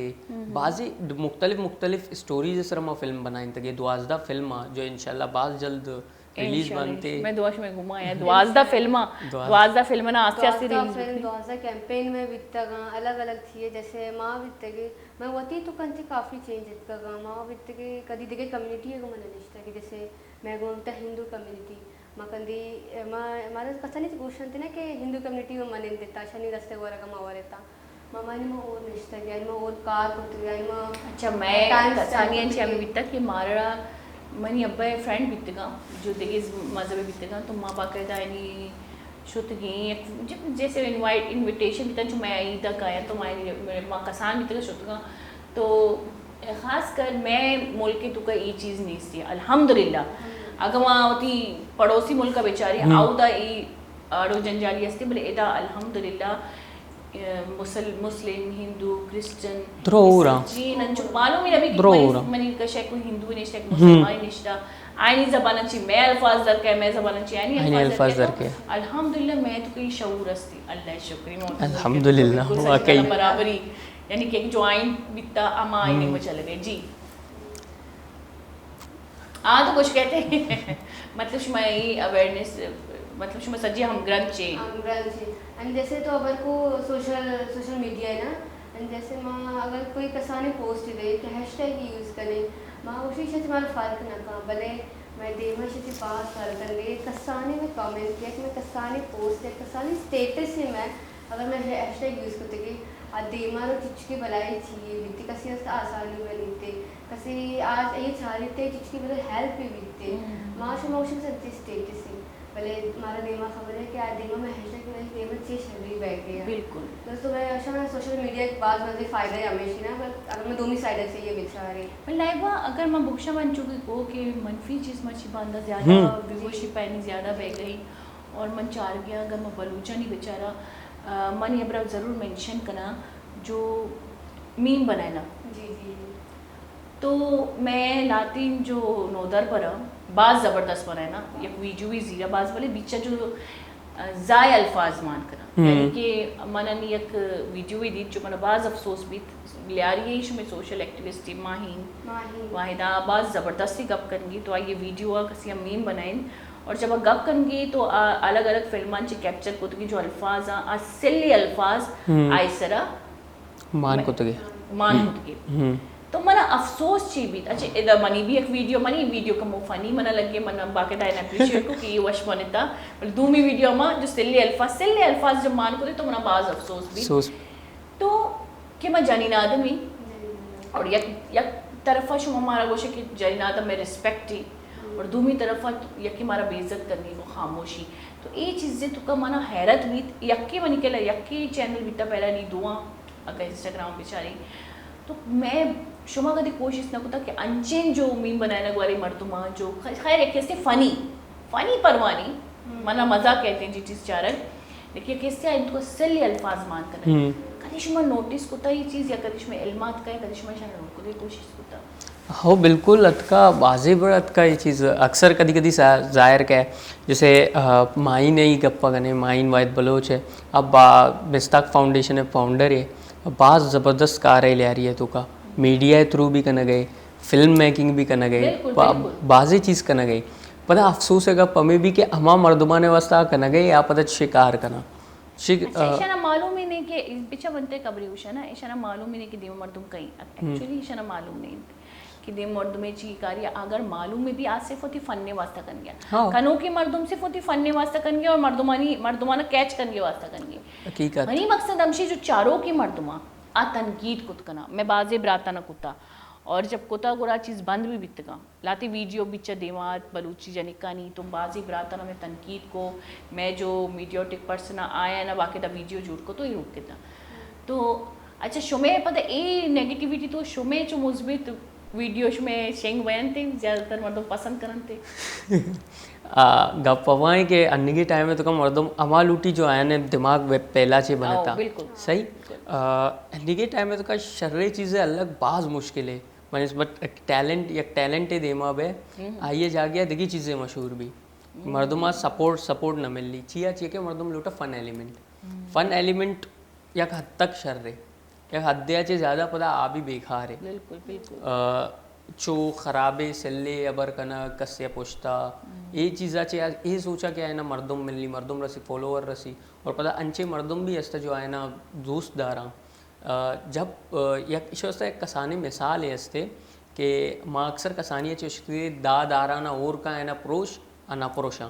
بازیں مختلف مختلف اسٹوریز سرا ما فلم بنائینتگیں، دوازدہ فلم آں جو انشاءاللہ باز جلد ریلیز انشاءاللہ، بنت۔ انشاءاللہ۔ میں دعا شمئے گما آں۔ دوازدہ فلم آں، دواز- دوازدہ فلم نا آستے آستے دوازدہ ریلیز فلم، بیت۔ دوازدہ کیمپین میں بیتگاں، الگ الگ تھی، جیسے ما بیتگیں، میں وتی توکا انچیں کافی چینج اتکگاں۔ ما بیتگیں کدی دگہ کمیونٹی ءِ گوما نہ نشتگیں، جیسے مئے گوما بیتا ہندو کمیونٹی، ما کندی، ما، مارا کسانی چ گوش انت نہ کہ ہندو کمیونٹی ءَ ما نندتاں، اشانی دست ءِ ورگ ءَ ما ورتاں۔ ما، ما، ما اور نشتگیں، ما اور کار کرتگیں، ما اچھا، مئے ٹائم اسپینڈ کسانی انچیں ہمے کرتگیں۔ بیتگ کہ مارا منی ابا ءِ فرینڈ بیتگاں، جو دگہ مذہب ءِ بیتگاں، تو ما باقاعدہ یعنی شتگیں، یک ج-، جیسے انوائٹ، انویٹیشن بیتگ، چو مئے عید ءَ کایاں، تو ما، ما کسان بیتگاں شتگاں۔ تو خاص کر مئے ملک ءِ توکا اے چیز نیست۔ الحمدللہ۔ اگاں ما وتی پڑوسی ملک ءَ بچاریں، ہم۔ اودا اے آڑو جنجالی ہستی، بلے ادا الحمدللہ، اے، مسل-، مسلم، ہندو، کرسچن، دروراں۔ جی، نن چو معلوم ہی نبی کہ درو منی، منی کشے کوئی ہندو نشتہ، کوئی ہم۔ مسلمان نشتہ۔ آئینی زبان چی مئے الفاظ در کے، مئے زبان چی آئینی آئینی الفاظ الفاظ در در کے۔ کے۔ الحمدللہ، مئے توکا اے شعور ہستی۔ اللہ شکری، محمد الحمدللہ، بالکل صحیح واقعی۔ برابری، یعنی کہ جوائن بیتا، اما آئینی ہم۔ مچلگے۔ جی۔ آ تو کچھ کہتے ہیں۔ مطلب شما اے اویئرنس، مطلب شما سجی ہمگرنچ ایں۔ ہمگرنچ ایں۔ انت جیسے تو اگر کو سوشل، سوشل میڈیا ہے نا، انت جیسے ما اگر کوئی کسانیں پوسٹ دے کہ ہیش ٹیگ یوز کرے، ما گوشی شت مارا فرق نہ کن، بلے مئے دیما شتی باز فرق انت۔ کسانیں مئے کمنٹ یک، مئے کسانیں پوسٹ یک، کسانیں اسٹیٹس ہے مئے اگر من ہیش ٹیگ یوز کتگی، آ دیما رو چچکے بلائی چیئے بیتی، کسی است آسانی بنیتے، کسی آج اے چاریتے چچکے بلے ہیلپ بھی بیتے۔ ہم۔ ما شما گوشی بس انچے اسٹیٹس ہیں، بلے مارا دیما خبر ہے کہ آ دیما میں ہیش ٹیگ میں دیما چے شری بیٹھے ہیں۔ بالکل۔ دوستو، میں اشاں سوشل میڈیا ایک باز مزے فائدہ ہے ہمیشہ نا، بس اگر میں دومی سائیڈ سے یہ بچارے۔ بل لائبا اگر میں بخشا من چونکہ کو کہ منفی چیز مرچی باندا زیادہ ہم۔ بگوشی پینی زیادہ بہ گئی۔ اور من چارگیاں، اگر من بلوچانی بچاراں، آ، من یہ برا ضرور مینشن کناں جو میم بنائنا۔ جی، جی۔ تو میں لاتین جو نودربراں باز زبردست بنائنا، یک ویڈیو بھی زیرا باز بلے بیچا جو، آ، زائے الفاظ مان کناں۔ ہم۔ یعنی کہ من انی یک ویڈیو بھی دیت جو من باز افسوس بیت، لیاری ہے شمے سوشل ایکٹیوسٹ ماہین۔ ماہین۔ واحدہ باز زبردستی گپ کنگی تو آئیے ویڈیو آ کسی ہم میم بنائین۔ اور جب آ گپ کنگی تو آ الگ الگ فلمان چہ کیپچر کتگی جو الفاظ آں، آ سلے الفاظ ہم۔ آئی سرا مان کتگی۔ مان کتگی۔ ہم۔ تو منا افسوس چی بیت؟ اچھا، ادا منی بھی ایک ویڈیو، منی ویڈیو کمو فنی منا لگے، منا باقاعدہ این اپریشیٹ کو کہ یہ وش بنتا۔ بلے دومی ویڈیو ما جو سلے الفاظ، سلے الفاظ جو مان کتے تو منا باز افسوس بیت۔ افسوس۔ تو کہ ما جنین آدمی اور یک، یک طرفا شما مارا گوشے کہ جنین آدم میں ریسپیکٹ ہی اور دومی طرفا یکی مارا بے عزت کرنی کو خاموشی۔ تو اے چیزیں تو کا منا حیرت بیت، یکی منی کلا یکی چینل بیتا پہلا نی دواں اگر انسٹاگرام بچاری تو میں شما کدی کوشش نہ کتا کہ انچین جو میم بنائنا گواری مردماں جو خیر یک کسی فنی، فنی پروانی، منا مزاق کہتے ہیں جی چیز چارگ۔ لیکن کسے آ انت کو سلے الفاز مان کنگ۔ ہم۔ کدی شما نوٹس کتا یہ چیز یا کدی شما علم آتکا یا کدی شما اشانا نوٹ کتا کوشش کتا؟ ہو، بالکل اتکا، بازیں بڑ اتکا یہ چیز۔ اکثر کدی کدی سا-، ظاہر کہ جیسے، آ، ماہین ای گپا کنے، ماہین واحد بلوچ ہے، اب با-، مستاق فاؤنڈیشن ہے، فاؤنڈر ہے، باز زبردست کار ہے لیاری ہے تو کا، میڈیا ہے تھرو بھی کنگے، فلم میکنگ بھی کنگے، بالکل، با-، بالکل۔ بازیں چیز کنگے۔ پدا افسوس ءِ گپ ہمے بی کہ ہما مردمانی واسطہ کنگ ءَ یا پدا چے کار کناں؟ چے، اچھا، آ، ایشانا معلوم ہی نہیں کہ بچا بنتے قبری ہوشا نا، ایشانا معلوم ہی نہیں کہ دیما مردم کئی۔ ہم۔ ایکچولی ایشانا معلوم نہیں کہ دیما مردم چی کاری۔ اگر معلوم بھی آ صرف وتی فن واسطہ کنگے۔ ہاں۔ کنوکی مردم صرف وتی فن واسطہ کنگے اور مردمانی، مردمانا کیچ کنگے واسطہ کنگے۔ حقیقت۔ منی مقصد ہمشی جو چاروکی مردماں آ تنقید کت کنا۔ میں بازے براتانا کتا۔ اور جب کتا گڑا چیز بند بھی بیتگاں۔ لہتے ویڈیو بچا دیما ات، بلوچی جنکانی تو بازیں براتاں ہمے تنقید کو، مئے جو میڈیاٹک پرسن آیاں نا باقاعدہ ویڈیو جوڑ کو تو اے روک کتا۔ تو اچھا شمے پدا اے نیگیٹیویٹی تو شمے چو مثبت ویڈیو شمئے شنگ بینت، زیادہ تر مردم پسند کننت۔ آ، گپ ہوا ایں کہ انیگیں ٹائم ءِ توکا مردم ہما لوٹی جو آیان ءِ دماغ پہلا چہ بنتا۔ بالکل۔ صحیح؟ بالکل۔ آ، انیگیں ٹائم ءِ توکا شریں چیزے الگ باز مشکل ایں۔ بہ نسبت ٹیلنٹ، یک ٹیلنٹے دیما بہ، آئی ءِ جاگہ ءَ دگہ چیزے مشہور بی۔ مردم ءَ سپورٹ، سپورٹ نہ ملی۔ چیا؟ چیا کہ مردم لوٹا فن ایلیمنٹ۔ فن ایلیمنٹ یک حد تک شر ایں۔ یک حدے ءَ چہ زیادہ پدا آ بی بیکار ایں۔ بالکل، بالکل۔ آ، چو خرابیں سلے ہبر کنگ، کسے ءِ پشتا، اے چیزا چہ اے سوچا کہ آیانا مردم ملی، مردم رسی، فالوور رسی، اور پدا انچیں مردم بی ہستا جو آیانا دوست داراں۔ آ، جب، آ، یک ایشی واسطہ یک کسانیں مثالے ہستے کہ ما اکثر کسانی ءَ چہ اشکتے، دہ دارانا ہور کن، آیانا پروش، آ نہ پروشاں۔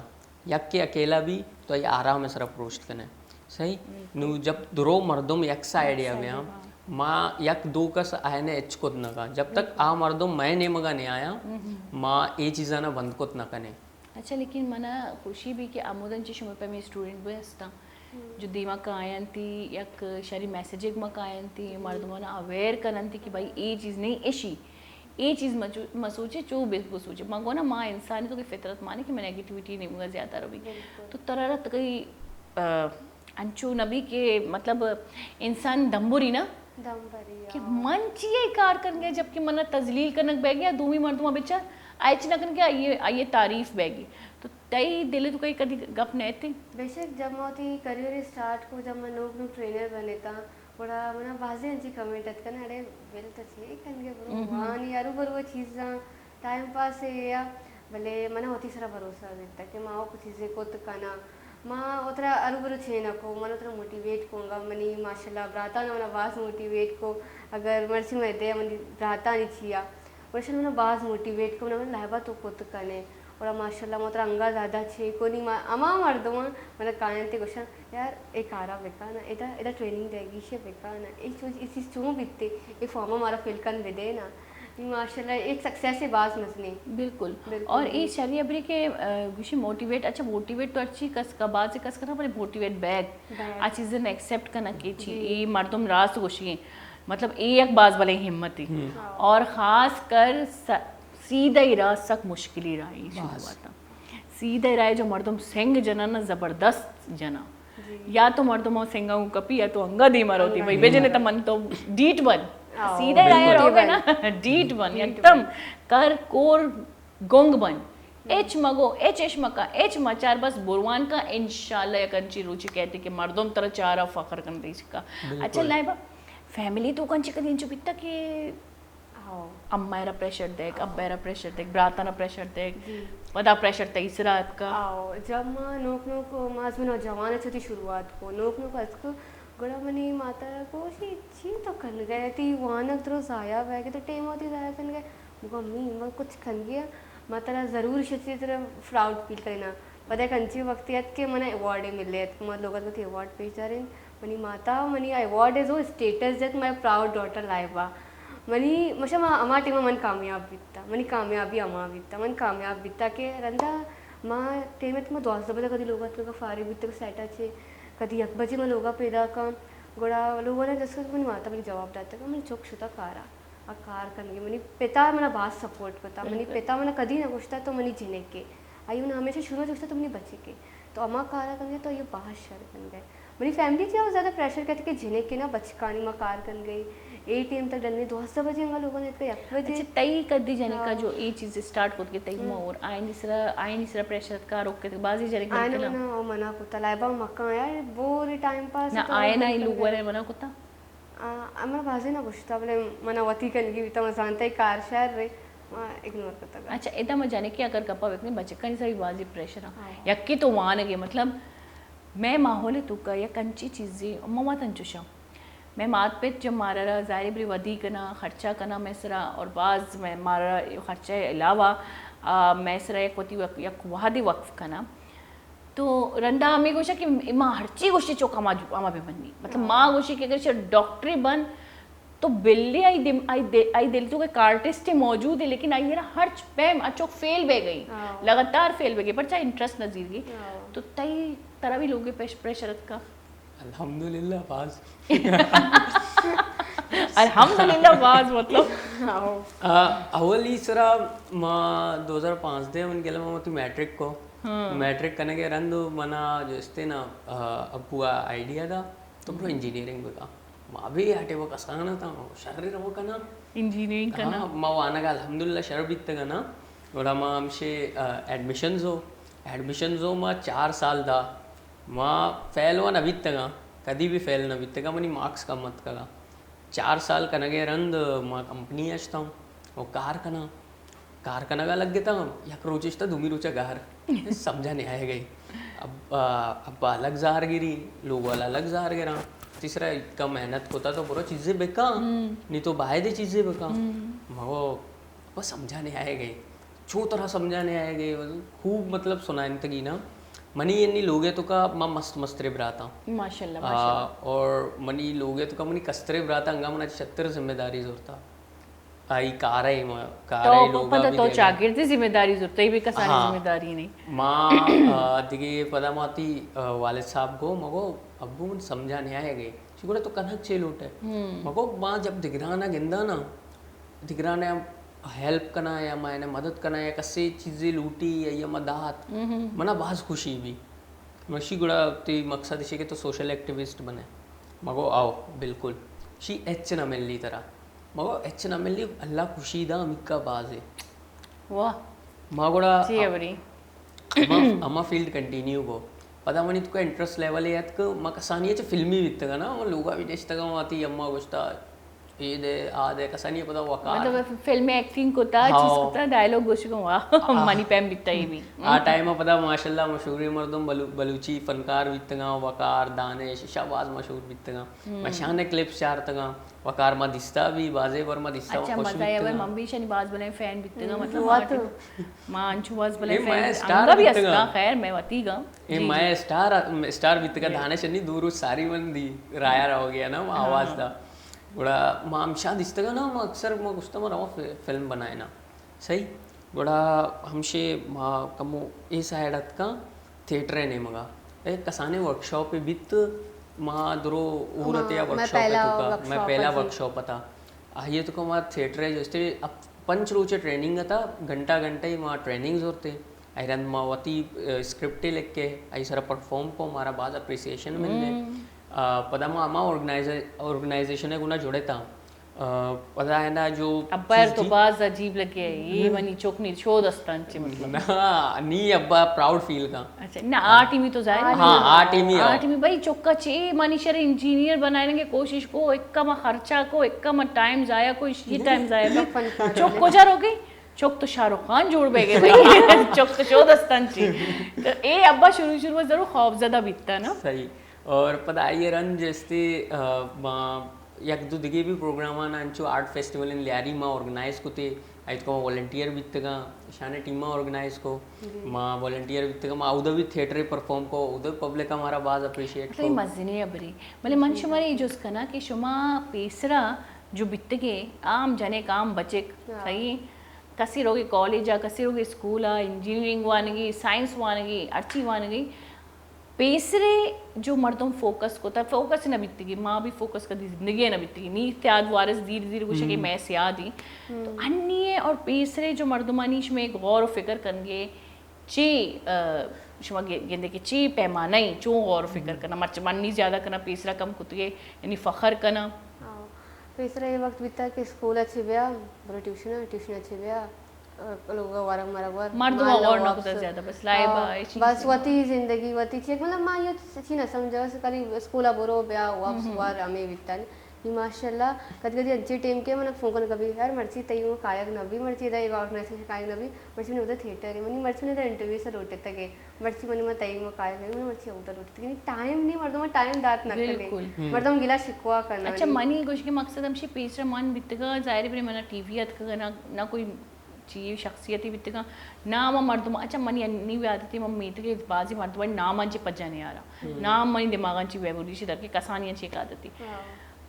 یکے اکیلا بی تو آئی آرام ءِ سرا پروشت کنے۔ صحیح؟ نوں جب درو مردم یک سائیڈ ءَ بیاں، ما یک دو کس آیانا ہچ کت نہ کن۔ جب تک آ مردم مئے نیمگا نیایاں، ما اے چیزانا بند کت نہ کنیں۔ اچھا، لیکن منا خوشی بی کہ ہمودن چہ شمئے پیمیں اسٹوڈنٹ بی ہستاں، جو دیما کاینتی، یک شری میسجے ما کاینتی، مردمانا اویئر کننتی کہ بھائی اے چیز نہیں، اشی، اے چیز مچو-، مسوچے، چو بس-، بسوچے۔ ما گونا ما انسانی تو کہ فطرت مانے کہ میں نیگیٹیویٹی نیمگا زیادہ روی۔ تو ترا را تکئی، آ، انچو نہ بی کہ مطلب انسان دمبری نا دمبری، کہ من چی اے کار کنگے، جبکہ منا تذلیل کنگ بیگی، دومی مردم بچار آئی چی نہ کنگے، آئی، آئی تعریف بیگی۔ تو تئی دل تو کئی کدی گپ نہ ایتے؟ بے شک، جب ما وتی کریئر اسٹارٹ کو، جب من نوک نوک ٹرینر بنتا، گڑا منا بازیں انچیں کمنٹ اتکن، اڑے بل تو چے کنگے، برو وانی، ہرو برو چیزاں، ٹائم پاس اے یا، بلے منا وتی سرا بھروسہ بیتا کہ ما او چیزے کت کنا۔ ما وترا ہرو برو چے نہ کو، من وترا موٹیویٹ کو، انگا منی ماشاءاللہ براتاں منا باز موٹیویٹ کو۔ اگر مرچی من دے منی براتانی چیا، گڑا منا باز موٹیویٹ کو، منا لائبا تو کت کنے۔ گڑا ماشاءاللہ ما ترا انگا زیادہ چے کنی، ما ہما مردماں منا کاینت گوشاں، یار اے کارا بکن، ادا، ادا ٹریننگ دئیگی، ایشی بکن، اے چو-، اے چیز چون بیتے، اے فارم مارا فل کن بدے نا۔ ماشاءاللہ ایک سکسیس ہے باز مزنی۔ بالکل۔ بالکل۔ اور اے شری ابری کہ، آ، گوشی موٹیویٹ، اچھا موٹیویٹ تو ہرچی کس کا، باز کس کا نا، بلے موٹیویٹ بیگ، بیگ۔ آ چیزیں ایکسپٹ کنا کہ چی، جی۔ اے مردم راست گوشی ہیں۔ مطلب اے یک باز بلے ہمت ہے۔ اور خاص کر س-، سیدھا ہی راہ سک مشکلی راہ ہی شروعات۔ سیدھا راہ جو مردم سنگ جناں نا زبردست جناں۔ جی۔ یا تو مردم سنگا ہوں کپی یا تو انگا دیما روتی۔ بھائی بجنے تو من تو ڈیٹ بن۔ سیدھا راہ روگے نا، ڈیٹ بن، یکدم کر کور گنگ بن۔ اچ مگو، اچ اش مکا، اچ مچار، بس بروان کا، انشاءاللہ یک انچی روچی کہتے کہ مردم ترا چارا فخر کن دیش کا۔ اچھا لائبہ، فیملی تو کنچی کدی انچو بیتا کہ ہو۔ اماں را پریشر دیگ، ابا را پریشر دیگ، براتاں را پریشر دیگ، جی۔ پدا پریشر تئی سرا اتکا۔ آو، جب ما نوک نوک، ما از من جوان چتی شروعات کو، نوک نوک اتک، گڑا منی ماتا را گوشی، چی تو کنگئے؟ تی وانگ درو ضائع بئے کہ تو ٹیم وتی ضائع کنگئے۔ مگو امی، من کچھ کنگی آں، ما ترا ضرور شتی ترا پراؤڈ فیل کرینا۔ پدا یک انچی وقتی ات کہ منا ایوارڈے ملے ات، ما لوگ ات کہ ایوارڈ پیش دارین۔ منی ماتا منی ایوارڈ ء زو اسٹیٹس جت، مائی پراؤڈ ڈاٹر لائبہ۔ منی مشا ما ہما ٹیم ء من کامیاب بیتا، منی کامیابی ہما بیتا، من کامیاب بیتا کہ رندا ما ٹیم ء ما دوازدہ بجہ کدی لوگ ء اتکگ فارغ بیتگ سیٹ ء چہ، کدی یک بجے ما لوگ ء پیداک آں، گڑا لوگ ء جست کت منی ماتا منی جواب داتگ، منی چک شتا کارا۔ آ کار کنگی۔ منی پتا منا باز سپورٹ کتا۔ منی پتا منا کدی نہ گوشتا تو منی جنکے۔ آئی منا ہمیشہ شروع گوشتا تو منی بچکے۔ تو ہما کارا کنگے تو آئی باز شر کنگے۔ منی فیملی چہ زیادہ پریشر کہتے کہ جنکے نا بچکانی ما کار کنگے۔ اے ٹیم تک ڈنی دوازدہ بجے انگا لوگوں نے یک بجے۔ اچھا، تئی کدی جنکا جو اے چیز سٹارٹ کت کہ تئی مور آئینی سرا، آئینی سرا پریشر کا روک کے بازی جنک آئین نا او منا کتا لائبہ مکان یار بور ٹائم پاس نہ آئین آئی لوگوں نے منا کتا۔ آ، من بازی نہ گوشتا، بلے من وتی کنگی بیتا، من زانتا اے کار شر رے، ما اگنور کتگ۔ اچھا، ادا ما جانے کہ اگر گپا بکنیں، بچکانی سری بازی پریشر ہاں۔ یکی تو وانگے، مطلب، میں ماحول توکا یک انچی چیزی، ما وت انچوشاں۔ میں مات پت جب مارا را ظاہر بری ودی کنا، خرچہ کنا میں سرا، اور باز میں مارا خرچہ علاوہ، آ، میں سرا یک وتی وق-، یک وہدی وقف کنا۔ تو رندا ہمے گوشا کہ ما ہرچی گوشی چک ہما جو، ہما بہ منی۔ مطلب ما گوشی کہ اگر چہ ڈاکٹرے بن تو بلے آئی دم-، آئی دے-، آئی دل تو کہ آرٹسٹ موجود ہے، لیکن آئی را ہرچ پیم اچوک فیل بہ گئی۔ لگاتار فیل بہ گئی، پرچا انٹرسٹ نہ زیر گئی۔ تو تئی ترا بھی لوگے پیش پریشر اتکا؟ الحمدللہ باز۔ الحمدللہ، باز مطلب۔ آ، اولی سرا ما دو ہزار پانزدہ من گلہ ما وتی میٹرک کو۔ میٹرک کنگے رند منا جو استے نا، آ، ابو آئیڈیا دا، تو برو انجینئرنگ بکا۔ ما بھی ہٹے وہ کسان تھا، شر رو کنا۔ انجینئرنگ کنا۔ ہاں، ما وانگا الحمدللہ شر بیتگا نا۔ گڑا ما ہمشے، آ، ایڈمیشنز ہو، ایڈمیشنز ہو ما چار سال دا۔ ما فیل و نہ بیتگا، کدی بھی فیل نہ بیتگا، منی مارکس کم اتکگا۔ چار سال کنگے رند ما کمپنی اشتاں و کار کناں۔ کار کنگا لگتاں، یک روچ اشتا، دومی روچا گار۔ سمجھا نہیں آئے گئی۔ اب، آ، ابا الگ زہر گری، لوگ والا الگ زہر گراں۔ تیسرا اتکا محنت کوتا تو برو چیزیں بکا، نہیں تو باید چیزیں بکا۔ مگو بس سمجھا نہیں آئے گئی۔ چو طرح سمجھانے آئے گئے، خوب مطلب سنائنتگی نا۔ منی انی لوگے تو کا ما مست مسترے براتاں۔ ماشاءاللہ، آ، ماشاءاللہ۔ اور منی لوگے تو کا منی کسترے براتاں، انگا منا چتر ذمہ داری زورتا۔ آئی کارے ما، کارے تو لوگا پتہ بھی تو دیگا۔ چاگردے ذمہ داری زورتا، یہ بھی کسانی ہاں۔ ذمہ داری نہیں۔ ما، آ، دیگه پدا ماتی، آ، والد صاحب کو مگو ابو من سمجھانے آئے گئے۔ چی گڑا تو کنک چے لوٹے؟ مگو ما جب دگرانا گندا نا، دگرانا ہیلپ کنا یا ما انہیں مدد کنا یا کسے چیزے لوٹی یا، یا ما دات، منا باز خوشی بھی۔ مشی گڑا تی مقصد اشی کہ تو سوشل ایکٹیوسٹ بنے۔ مگو آؤ، بالکل۔ شی ایچ نہ ملی ترا۔ مگو ایچ نہ ملی، اللہ خوشی دا ہمکا بازے۔ واہ۔ ما گڑا چی ہبری؟ ہما، ہما فیلڈ کنٹینیو کو۔ پدا منی تو کا انٹرسٹ لیول ہے اتک، ما کسانی چ فلمی بیتگا نا، ما لوگا بھی نشتگا، ما تی اما گوشتا، اے دے، آ دے، کسانی پدا وقار۔ مطلب فلم ایکٹنگ کوتا، ہاں۔ چیز کوتا، ڈائیلاگ گوش کو، واہ، ہاں۔ منی پیم بیتا ہی بھی۔ آ ٹائم پدا ماشاءاللہ مشہوری مردم بلو-، بلوچی فنکار بیتگا، وقار، دانش، شاباز مشہور بیتگا۔ ما شان کلپس چارتگا، وقار ما دیستا بھی، بازے بر ما دیستا اچھا، خوش مزہ ہے، بیتگا۔ من بھی شنی باز بلے فین بیتگا، مطلب، ہوا تو۔ ما انچو باز بلے اے فین مئے اسٹار انگا بھی بیتگا۔ استا، خیر، میں وتی گا۔ اے جی، مئے جی۔ اسٹار، اسٹار بیتگا، جی۔ دانش انی دور ساری من دی رایا رہو گیا نا، ما ہاں، آواز ہاں۔ دا۔ گڑا ما ہمشاں دیستگا نا، ما اکثر ما گوشتا ما رواں فی-، فلم بنائے نا۔ صحیح؟ گڑا ہمشے ما کمو اے سائیڈ اتکاں تھیٹر ءِ نیمگا۔ اے کسانیں ورکشاپے بیت، ما درو ہور اتیا ورکشاپ ءِ توکا، مئے پہلا ورکشاپ اتا۔ آئی ءِ توکا ما تھیٹر ءِ جو استے پنچ روچ ءِ ٹریننگ اتا، گھنٹہ گھنٹہ ءِ ما ٹریننگ زورتے۔ آئی رند ما وتی، ا، اسکرپٹے لکھے، آئی سرا پرفارم کو، مارا باز اپریسیشن ملے۔ ا، پدا ما ہما آرگنائزر-، آرگنائزیشن ءِ گونا جڑتا۔ ا، پدا ہندا جو ابا یار تو باز عجیب لگے، اے منی چک نی شو دستان چے مطلب۔ نا، نی ابا پراؤڈ فیل کا۔ اچھا، نا، آ ٹیمی تو ظاہر ہے۔ ہاں، آ ٹیمی آ ہو۔ ٹیمی بھائی چکا چے منی شر انجینئر بنائنے کی کوشش کو، اکا ما خرچہ کو، اکا ما ٹائم ضائع کو، یہ ٹائم ضائع کو۔ چک کجا رو گئی؟ چک تو شاہ رخ خان جوڑ بے گئے بھائی۔ چک تو شو دستان چے۔ تو اے ابا شروع شروع ضرور خوف زدہ بیتا نا۔ صحیح۔ اور پدا آئی ءِ رند جستے، آ، ما یک دو دگہ بھی پروگرام آن انچو آرٹ فیسٹیول ان لیاری ما آرگنائز کتے، آئی تو ما والنٹیئر بیتگاں، شانے ٹیم آرگنائز کو، جی۔ ما والنٹیئر بیتگاں، ما اودا بھی تھیٹر پرفارم کو، اودا پبلک ہمارا باز اپریشیٹ کو۔ مزنی ابری۔ بلے من شمارا یہ جست کنا کہ شما پیسرا جو بیتگے، عام جنے عام بچک، ہاں۔ صحیح؟ کسی روگی کالج آ، کسی روگی اسکول آ، انجینئرنگ وانگی، سائنس وانگی، ہرچی وانگی، پیسرے جو مردم فوکس کتا، فوکس نہ بیتگی، ما بھی فوکس کدی زندگی نہ بیتگی۔ نی سیاد وارث دیر دیر گوشے کہ مئے سیاد ہی۔ تو انی ہے اور پیسرے جو مردمانی شمے غور و فکر کنگے، چی، آ، شما گندے کہ چی پیمانہ ہی، چون غور و فکر کنا، مرچ من نی زیادہ کنا، پیسرا کم کتگے، یعنی فخر کنا۔ ہاں۔ پیسرا یہ وقت بیتا کہ اسکول اچھی بیا، برو ٹیوشن، ٹیوشن اچھی بیا، لوگ ورگ مرگ ور، مردم غور نہ کتا زیادہ، بس لائب آ، بس وتی زندگی، وتی چیز، مطلب ما یہ چی نہ سمجھا، بس کلی اسکول برو بیا، واپس وار ہمیں بیتا۔ نی ماشاءاللہ، کدی کدی انچے ٹیم کے من فون کن کبھی، یار مرچی تئی وہ کائک نہ بھی، مرچی دا یہ آرگنائزیشن کائک نہ بھی، مرچی نے ادھر تھیٹر ہے، منی مرچی نے ادھر انٹرویو سے لوٹے تک ہے، مرچی منی ما تئی وہ کائک نہ بھی، منی مرچی ادھر لوٹے تک، یعنی ٹائم نہیں، مردم ٹائم دات نہ کرے، مردم گلا شکوا کرنا۔ اچھا، منی گوش کے مقصد ہمشی پیسرا من بیتگا، ظاہر ہے، منا ٹی وی اتکگا، نہ، نہ کوئی چی شخصیتی بیتگاں، نام مردم، اچھا، منی انی بھی عادتی، من میتگے بازی مردمانی نام انچے پجا نیارا۔ نام منی دماغ انچی میموری شی در کہ کسانی انچی ایک عادتی۔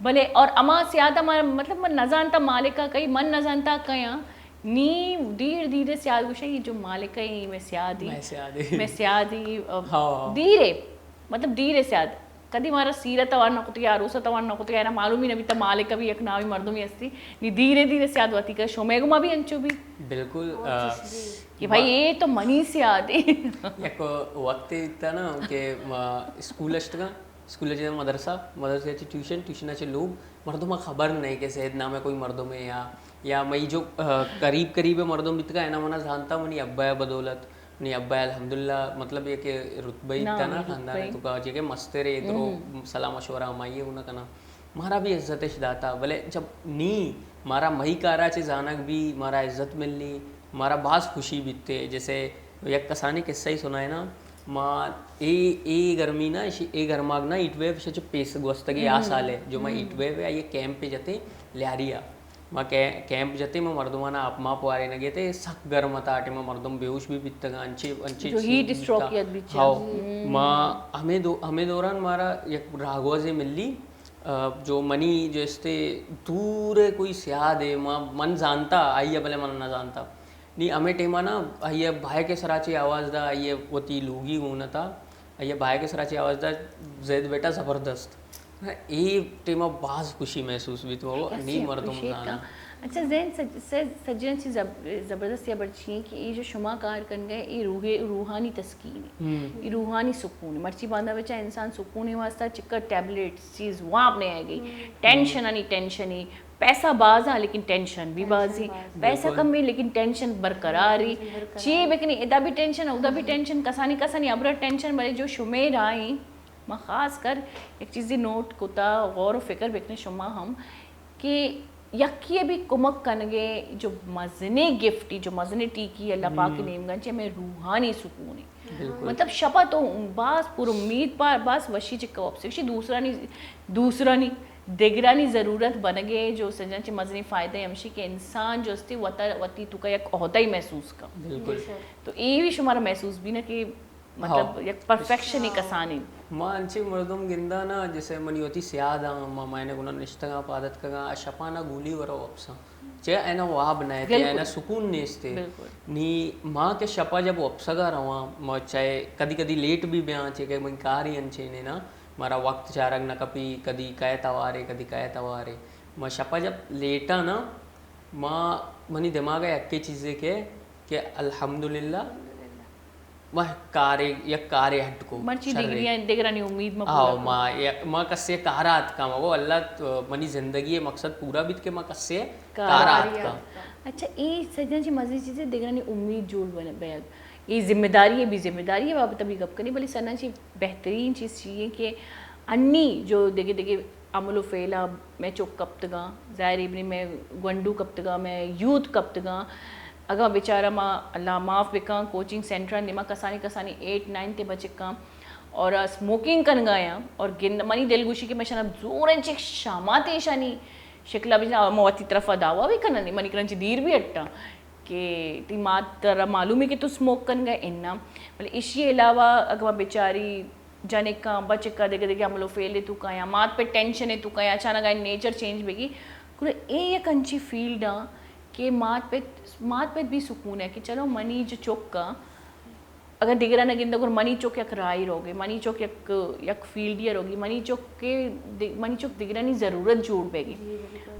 بلے اور اما سیادہ من، مطلب، من نزانتا مالکا کئی، من نزانتا کیا، نی دیر دیر سیاد گوشے، یہ جو مالک ہے، یہ میں سیادی، میں سیادی۔ میں سیادی، دیرے، مطلب، دیرے سیاد۔ کدی مارا سیر ءَ توار نہ کتگ، عروس ءَ توار نہ کتگ، اینا معلوم ہی نہ بیتا مالک ءَ بھی یک نامی مردمے ہستی۔ نی دھیرے دھیرے سیاد وتی کر شمے گما بھی انچو بھی۔ بالکل۔ کہ بھائی اے تو منی سیاد اے۔ یک وقت بیتا نا کہ ما اسکول اشتگاں، اسکول چہ مدرسہ، مدرسہ چہ ٹیوشن، ٹیوشن چہ لوگ، مردم خبر نہیں کہ زید نام کوئی مردم ہے یا یا مئی جو قریب قریب مردم بیتگا اینا منا زانتا منی ابا بدولت۔ منی ابا الحمدللہ مطلب یہ کہ رتبہ ہی تھا نا خاندان تو کا جے کہ مستر ہے درو سلام مشورہ ہمائی ہے انہاں کنا۔ مارا بھی عزت اش داتا بلے جب نی مارا مئی کارا چے زانگ بھی مارا عزت ملی، مارا باز خوشی بیتے۔ جیسے یک کسانی قصہ ہی سنائے نا، ما اے اے گرمی نا اے گرماگ نا ہیٹ ویو چے پیس گوستگی آ سال ہے جو ما ہیٹ ویو ہے یہ کیمپ پہ جتے لیاریا۔ ما کیمپ جتے ما مردمانا آپ ماپ وارینگے تے سک گرم اتا ٹیما مردم بیہوش بھی بیتگا انچے انچے جو ہیٹ اسٹروک یاد بیچا۔ ہاؤ۔ ما ہمیں دو ہمیں دوران مارا یک راہگوازے ملی جو منی جو استے دور کوئی سیاد ہے ما من زانتا آئی بلے من نہ زانتا۔ نی ہمیں ٹیما نا آئی بھائے کے سرا چے آواز دا آئی وتی لوگی گون اتا۔ آئی بھائے کے سرا چے آواز دا زید بیٹا زبردست۔ اے ٹیما باز خوشی محسوس بیت و نی مردم زانا۔ اچھا زین سجن چی زبردست یا بڑچی ہیں کہ اے جو شما کار کن گئے اے روحے روحانی تسکین ہے، اے روحانی سکون ہے۔ مرچی باندا بچا انسان سکون واسطہ چکر ٹیبلٹس چیز واب نہیں آئے گئی، ٹینشن آنی ٹینشن ہی۔ پیسہ باز آ لیکن ٹینشن بھی باز ہی۔ پیسہ کم بھی لیکن ٹینشن برقرار ہی۔ چی بکنی ادا بھی ٹینشن ادا بھی ٹینشن کسانی کسانی ابرا ٹینشن بلے جو شمے راہیں ما خاص کر یک چیزے نوٹ کتا، غور و فکر بکنے شما ہم کہ یکی بھی کمک کنگے جو مزنے گفٹی جو مزنے ٹیکی اللہ پاک نیمگا چے ہمیں روحانی سکون ہے۔ مطلب شپا تو باز پر امید پار باز وشی چکا وپسے دوسرانی دوسرانی دگرانی ضرورت بنگے جو سجن چے مزنی فائدہ ہمشی کہ انسان جو استی وتا وتی توکا یک عہدہ ہی محسوس کا۔ تو ای بھی شمارا محسوس بھی نہ کہ مطلب یک پرفیکشن ہی کسانی۔ ما انچے مردم گنداں نا جیسے منی وتی سیاد آں ما مائنے گنا نشتگاں پادتکگاں آ شپانا گولی ورا وپساں چہ اینا واب نہ ایتے اینا سکون نیستے۔ نی ما کہ شپا جب وپسگا رواں ما چاہے کدی کدی لیٹ بھی بیاں چہ کہ من کاری انچینے نا مارا وقت چارگ نہ کپی کدی کئے توارے کدی کئے توارے۔ ما شپا جب لیٹاں نا ما منی دماغ یکے چیزے کہ کہ الحمدللہ ما کارے یک کارے ہڈ کو مرچی دگرانی امید ما آو ما ما کسے کارا اتکا ما گو اللہ منی زندگی مقصد پورا بیت کہ ما کسے کارا اتکا۔ اچھا اے سجن چی مزید چیزے دگرانی امید جوڑ بیگ اے ذمہ داری ہے بھی ذمہ داری ہے بابت بھی گپ کنی بلے سنا چی بہترین چیز چی ہے کہ انی جو دگہ دگہ عمل و فعل ء مئے چک کپتگاں، ظاہر ہے بنی مئے گونڈو کپتگاں، مئے یوتھ کپتگاں۔ اگاں بیچارہ ما اللہ معاف بکاں، کوچنگ سینٹراں دیما کسانی کسانی ایٹ نائنتھ ء بچکاں اور اسموکنگ کنگا یاں اور گند منی دل گوشی کہ مئے شنا زوریں چک شامات ایشانی شکلا بجنا اور ما وتی طرفا دعویٰ بھی کنن، منی کرن چہ دیر بھی اٹاں کہ تی مات ترا معلوم ہے کہ تو اسموک کنگا اناں، بلے اشی علاوہ اگاں ما بیچاری جنکاں، بچکاں، دگہ دگہ عمل و فعل ء توکا یا مات پت ٹینشن ء توکا یا اچانک آئی نیچر چینج بیگی، گڑا اے یک انچی فیلڈ آں کہ مات پت، مات پت بھی سکون ہے کہ چلو منی جو چک آں، اگر دگرا نہ گندہ گڑا منی چک یک راہی روگے، منی چک یک، یک فیلڈی روگی، منی چک کے، منی چک دگرانی ضرورت جوڑ بیگی۔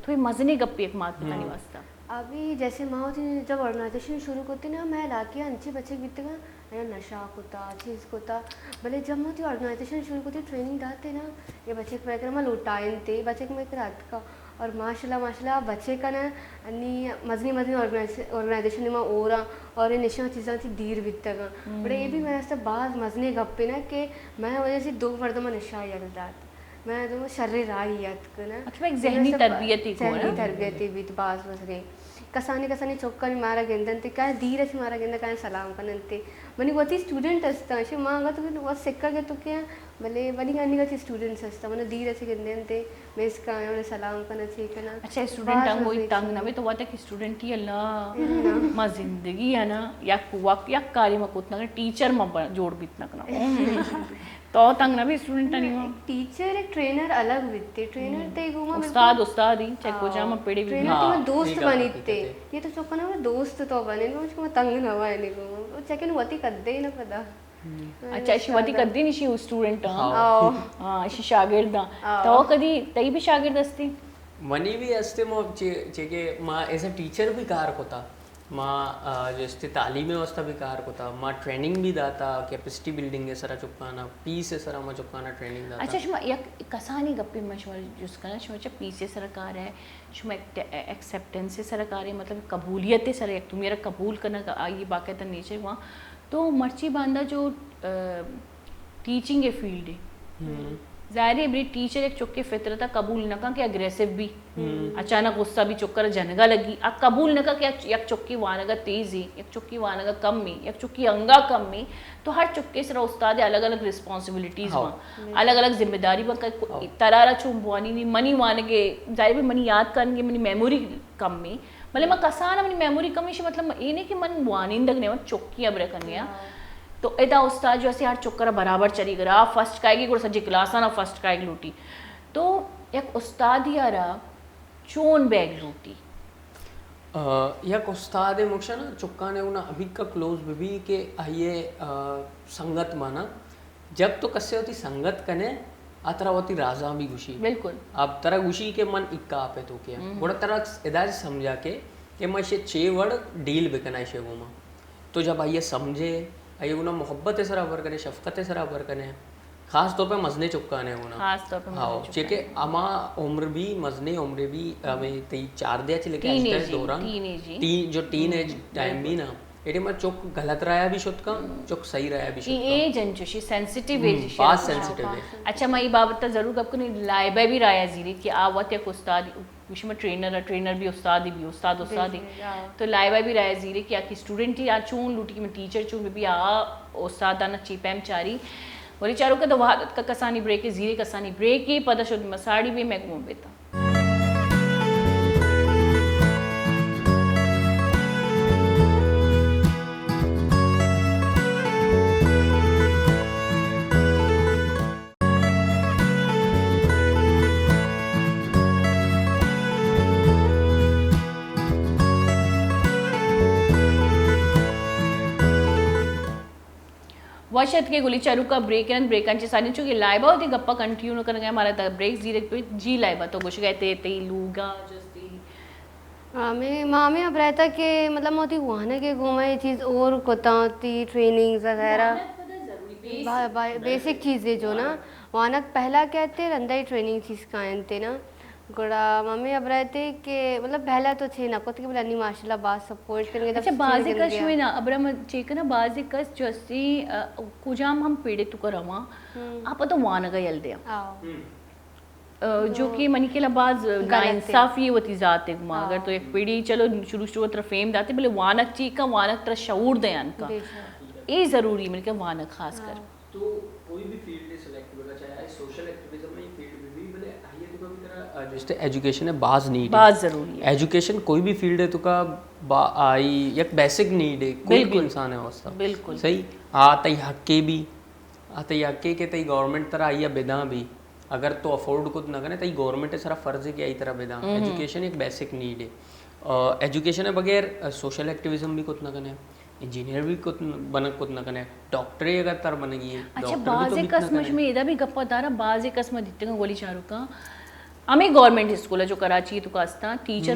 تو اے مزنی گپے یک مات پتانی واسطہ۔ ابھی جیسے ما وتی جب آرگنائزیشن شروع کرتی نا، مئے علاقے انچیں بچک بیتگاں، اینا نشہ کتا، چیز کتا، بلے جب ما وتی آرگنائزیشن شروع کرتی، ٹریننگ داتے نا، یہ بچک مئے کرا ما لوٹائینتے، بچک مئے کرا اتکا، اور ماشاءاللہ، ماشاءاللہ، بچکاں نا انی مزنی مزنی آرگنائز-، آرگنائزیشن ما اوراں، اور یہ نشہ چیزاں تھی دیر بیتگاں۔ بلے یہ بھی مئے واسطہ باز مزنی گپے نا کہ مئے وجہ سے دو مردم نشہ یل دات۔ من دوم شریں راہی اتک نا۔ مطلب ایک ذہنی تربیت ہی کو نا۔ ذہنی تربیت ہی بیت باز مزنیں۔ کسانی کسانی چکانی مارا گندنت، کائیں دیر اچ مارا گندن، کائیں سلام کننت۔ منی وتی اسٹوڈنٹ استاں، شے ما انگت وت سکگ اتکیں، بلے منی انیگا چہ اسٹوڈنٹس استاں، من دیر اچ گندنت، میسکا آیاں، من سلام کناں، چے کناں۔ اچھا، اسٹوڈنٹ ہم وہی تنگ نہ بے تو وت ایک اسٹوڈنٹ ہی اللہ ما زندگی ہے نا، یک وقت یک کاری ما کت نہ، ٹیچر ما جوڑ بیت نہ کناں۔ تو تنگ نہ بی اسٹوڈنٹانی گوں؟ ٹیچر ء ٹرینر الگ بیتے، ٹرینر تئی گوما استاد، استاد ہی، چاہے کجام پڑے بی۔ ٹرینر تئی گوما دوست بنیتے۔ یہ تو چکنا دوست تو بنے، نو چکو تنگ نہ وائے نے گوما۔ چکن وتی کدے نہ پدا۔ اچھا، اشی وتی کدی نشی اسٹوڈنٹ ہاں؟ ہاں، اشی شاگرد ہاں۔ تو کدی تئی بھی شاگرد ہستی؟ منی بھی ہستے، ما چے، چے کہ ما ایز اے ٹیچر بھی کار کتا، ما، آ، جو استے تعلیم واسطہ بھی کار کتا، ما ٹریننگ بھی داتا، کیپیسٹی بلڈنگ سرا چکانا، پیس سرا ما چکانا ٹریننگ داتا۔ اچھا، شما یک کسانی گپی من شما جست کناں، شما چہ پیس سرا کار ہے، شما ایک ایکسپٹنس سرا کار ہے، مطلب قبولیت سرا، یک تو میرا قبول کرنا آئی باقاعدہ نیچر وہاں۔ تو مرچی باندا جو، آ، ٹیچنگ ءِ فیلڈ ہے۔ ظاہر ہے، بری ٹیچر ایک چکے فطرت قبول نہ کن کہ اگریسو بھی، اچانک غصہ بھی چکر جنگا لگی، آ قبول نہ کن کہ یک چکی وانگا تیز ہے، یک چکی وانگا کم ہے، یک چکی انگا کم ہے۔ تو ہر چکے سرا استاد الگ الگ ریسپانسبلٹیز ہاں۔ الگ الگ ذمہ داری بن کہ ترارا چون بوانی نہیں، منی وانگے، ظاہر ہے منی یاد کرنگے، منی میموری کم ہے۔ بلے من کسان منی میموری کم ہے، مطلب اے نہیں کہ من وانندگ نہیں، من چکی ابرے کنگے ہاں۔ تو ادا استاد جو اسے ہر چکر برابر چلی گرا، فرسٹ کائے گی، گڑا سجے کلاس آنا فرسٹ کائے گی لوٹی۔ تو یک استادی آرا چون بیگ لوٹی؟ آ، یک استاد مکشا نا چکانے اونا ہمیکا کلوز بہ بی کہ آئیے، آ، سنگت مانا، جب تو کسے وتی سنگت کنے، آ ترا وتی رازاں بھی گوشی۔ بالکل۔ اب ترا گوشی کہ من اکا آپ تو کیا۔ گڑا ترا ادا سمجھا کہ، کہ من اسے چے وڑ ڈیل بکنا اسے گوما۔ تو جب آئیے سمجھے، آئیے گنا محبت سرا بر کنے، شفقت سرا بر کنے، خاص طور پہ مزنے چکانے ہونا۔ خاص طور پہ مزنے ہاں، چکانے۔ چونکہ ہما عمر بھی، مزنے عمر بھی، ہمیں تئی چاردہ چ لے کے ہژدہ دوران، ٹین ایج، ٹین، جو ٹین ایج ٹائم بھی نا، ایڈے ما چک غلط رایا بھی شت کن، چک صحیح رایا بھی شت کن۔ ایج انچوشی سینسیٹیو ایج، باز سینسیٹیو ہے۔ اچھا، میں یہ بابت ضرور گپ کنی، لائبہ بھی رایا زیری کہ آ وت یک استاد گوشی من ٹرینر آں، ٹرینر بھی استادی بھی، استاد استادی۔ تو لائبہ بھی رائے زیرے کہ آ کہ اسٹوڈنٹ ہی آ چون لوٹی کہ من ٹیچر چون بھی، بھی آ استاد دانا چی پیم چاری۔ ولی چارو کہ تو وہد کا کسانی بریک زیرے، کسانی بریک پدا شد مساڑی بھی میں گمو بیتا۔ وش اتکے گلی چاروکا بریک انت، بریکاں چہ ساری چونکہ لائبہ وتی گپا کنٹینیو کنگا ہے، مارا تا بریک زیرک پہ جی لائبہ تو گوشگا ہے تے تئی لوگا جستی۔ ہاں، میں، ما ہمیں ابرائے تھا کہ مطلب ما وتی وانگ کے گوما یہ چیز اور کتا تی ٹریننگز وغیرہ۔ وانگ پدا ضروری، بیسک۔ با-، با-، بیسک چیزیں جو نا، وانگ پہلا کہتے رندا ہی ٹریننگ چیز کائنتے نا۔ گڑا ممی ابرائے تھے کہ مطلب پہلا تو چھ نہ کت کہ بلے انی ماشاءاللہ باز سپورٹ کرنگے، اچھا، بازی کس شوی نا، ابرا من چیک نا، بازی کس جو اسی، آ، کجام ہم پیڑے تو کرا ہوا، آپ تو وانگا یل دیا۔ آ، جو کہ منی کلا باز ناانصافی وتی ذات ہے گما۔ اگر تو یک پیڑی چلو شروع شروع تر فیم داتے، بلے وانگ چی کا، وانگ تر شعور دیان کا۔ اے ضروری من کہ وانگ خاص کر۔ تو کوئی بھی فیلڈ سلیکٹ بکا، چاہے آئی سوشل ایکٹیویزم میں فیلڈ بھی بھی، بلے آئی تو کا بھی طرح، آ، جو استے ایجوکیشن ہے باز نیڈ ہے۔ باز ضروری ہے۔ ایجوکیشن کوئی بھی فیلڈ ہے تو کا با-، آئی یک بیسک نیڈ ہے کوئی بھی انسان ہے واسطہ۔ بالکل۔ صحیح۔ آ تئی حق کے بھی، آ تئی حق کے کہ تئی گورنمنٹ ترا آئی بداں بھی۔ اگر تو افورڈ کت نہ کنے، تئی گورنمنٹ سرا فرض ہے کہ آئی ترا بداں۔ ایجوکیشن ایک بیسک نیڈ ہے۔ آ، ایجوکیشن بغیر، آ، سوشل ایکٹیویزم بھی کت نہ کنے۔ انجینئر بھی کت، بنگ کت نہ کنے، ڈاکٹرے اگر تر بنگی ہے، اچھا، ڈاکٹر بھی باز تو کس مجھ میں ادا بھی گپا دارا، باز کس میں دیتگا گولی چاروکا۔ ہمیں گورنمنٹ اسکول جو کراچی تو کا استا، ٹیچر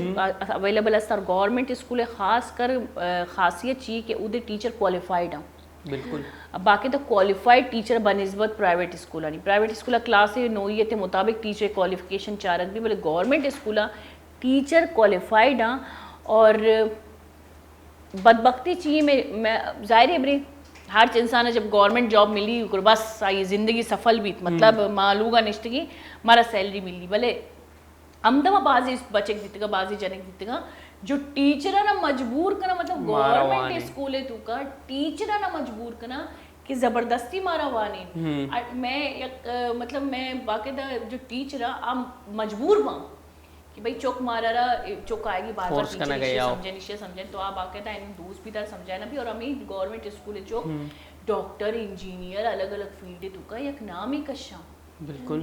اویلیبل استا، گورنمنٹ اسکول خاص کر، آ، خاصیت چی کہ اودے ٹیچر کوالیفائیڈ ہیں۔ بالکل۔ باقی تو کوالیفائیڈ ٹیچر بنسبت پرائیویٹ اسکولانی، پرائیویٹ اسکول کلاس نوعیت مطابق ٹیچر کوالیفکیشن چارگ بھی، بلے گورنمنٹ اسکول ٹیچر کوالیفائیڈ ہیں اور بدبختی چی ہے، میں، میں، ظاہر ہے بری ہر انسان جب گورنمنٹ جاب ملی، بس آئی زندگی سفل بیت، مطلب ما لوگا نشتگی، مارا سیلری ملی، بلے ہمدا ما بازی بچک دیتگا، بازی جنک دیتگا، جو ٹیچرانا مجبور کنا، مطلب گورنمنٹ اسکول توکا ٹیچرانا مجبور کنا کہ زبردستی مارا وانین۔ میں یک، مطلب میں باقاعدہ جو ٹیچر آ مجبور باں کہ بھئی چک مارا را، چک آئے گی بار بار فورس ٹیچر کنگا ایشی یا سمجھن، ایشی سمجھن، تو آ باقاعدہ ان دوست بھی دار سمجھانا بھی، اور ہمیں گورنمنٹ اسکول چک ڈاکٹر، انجینئر، الگ الگ فیلڈ توکا یک نامی کشاں۔ بالکل۔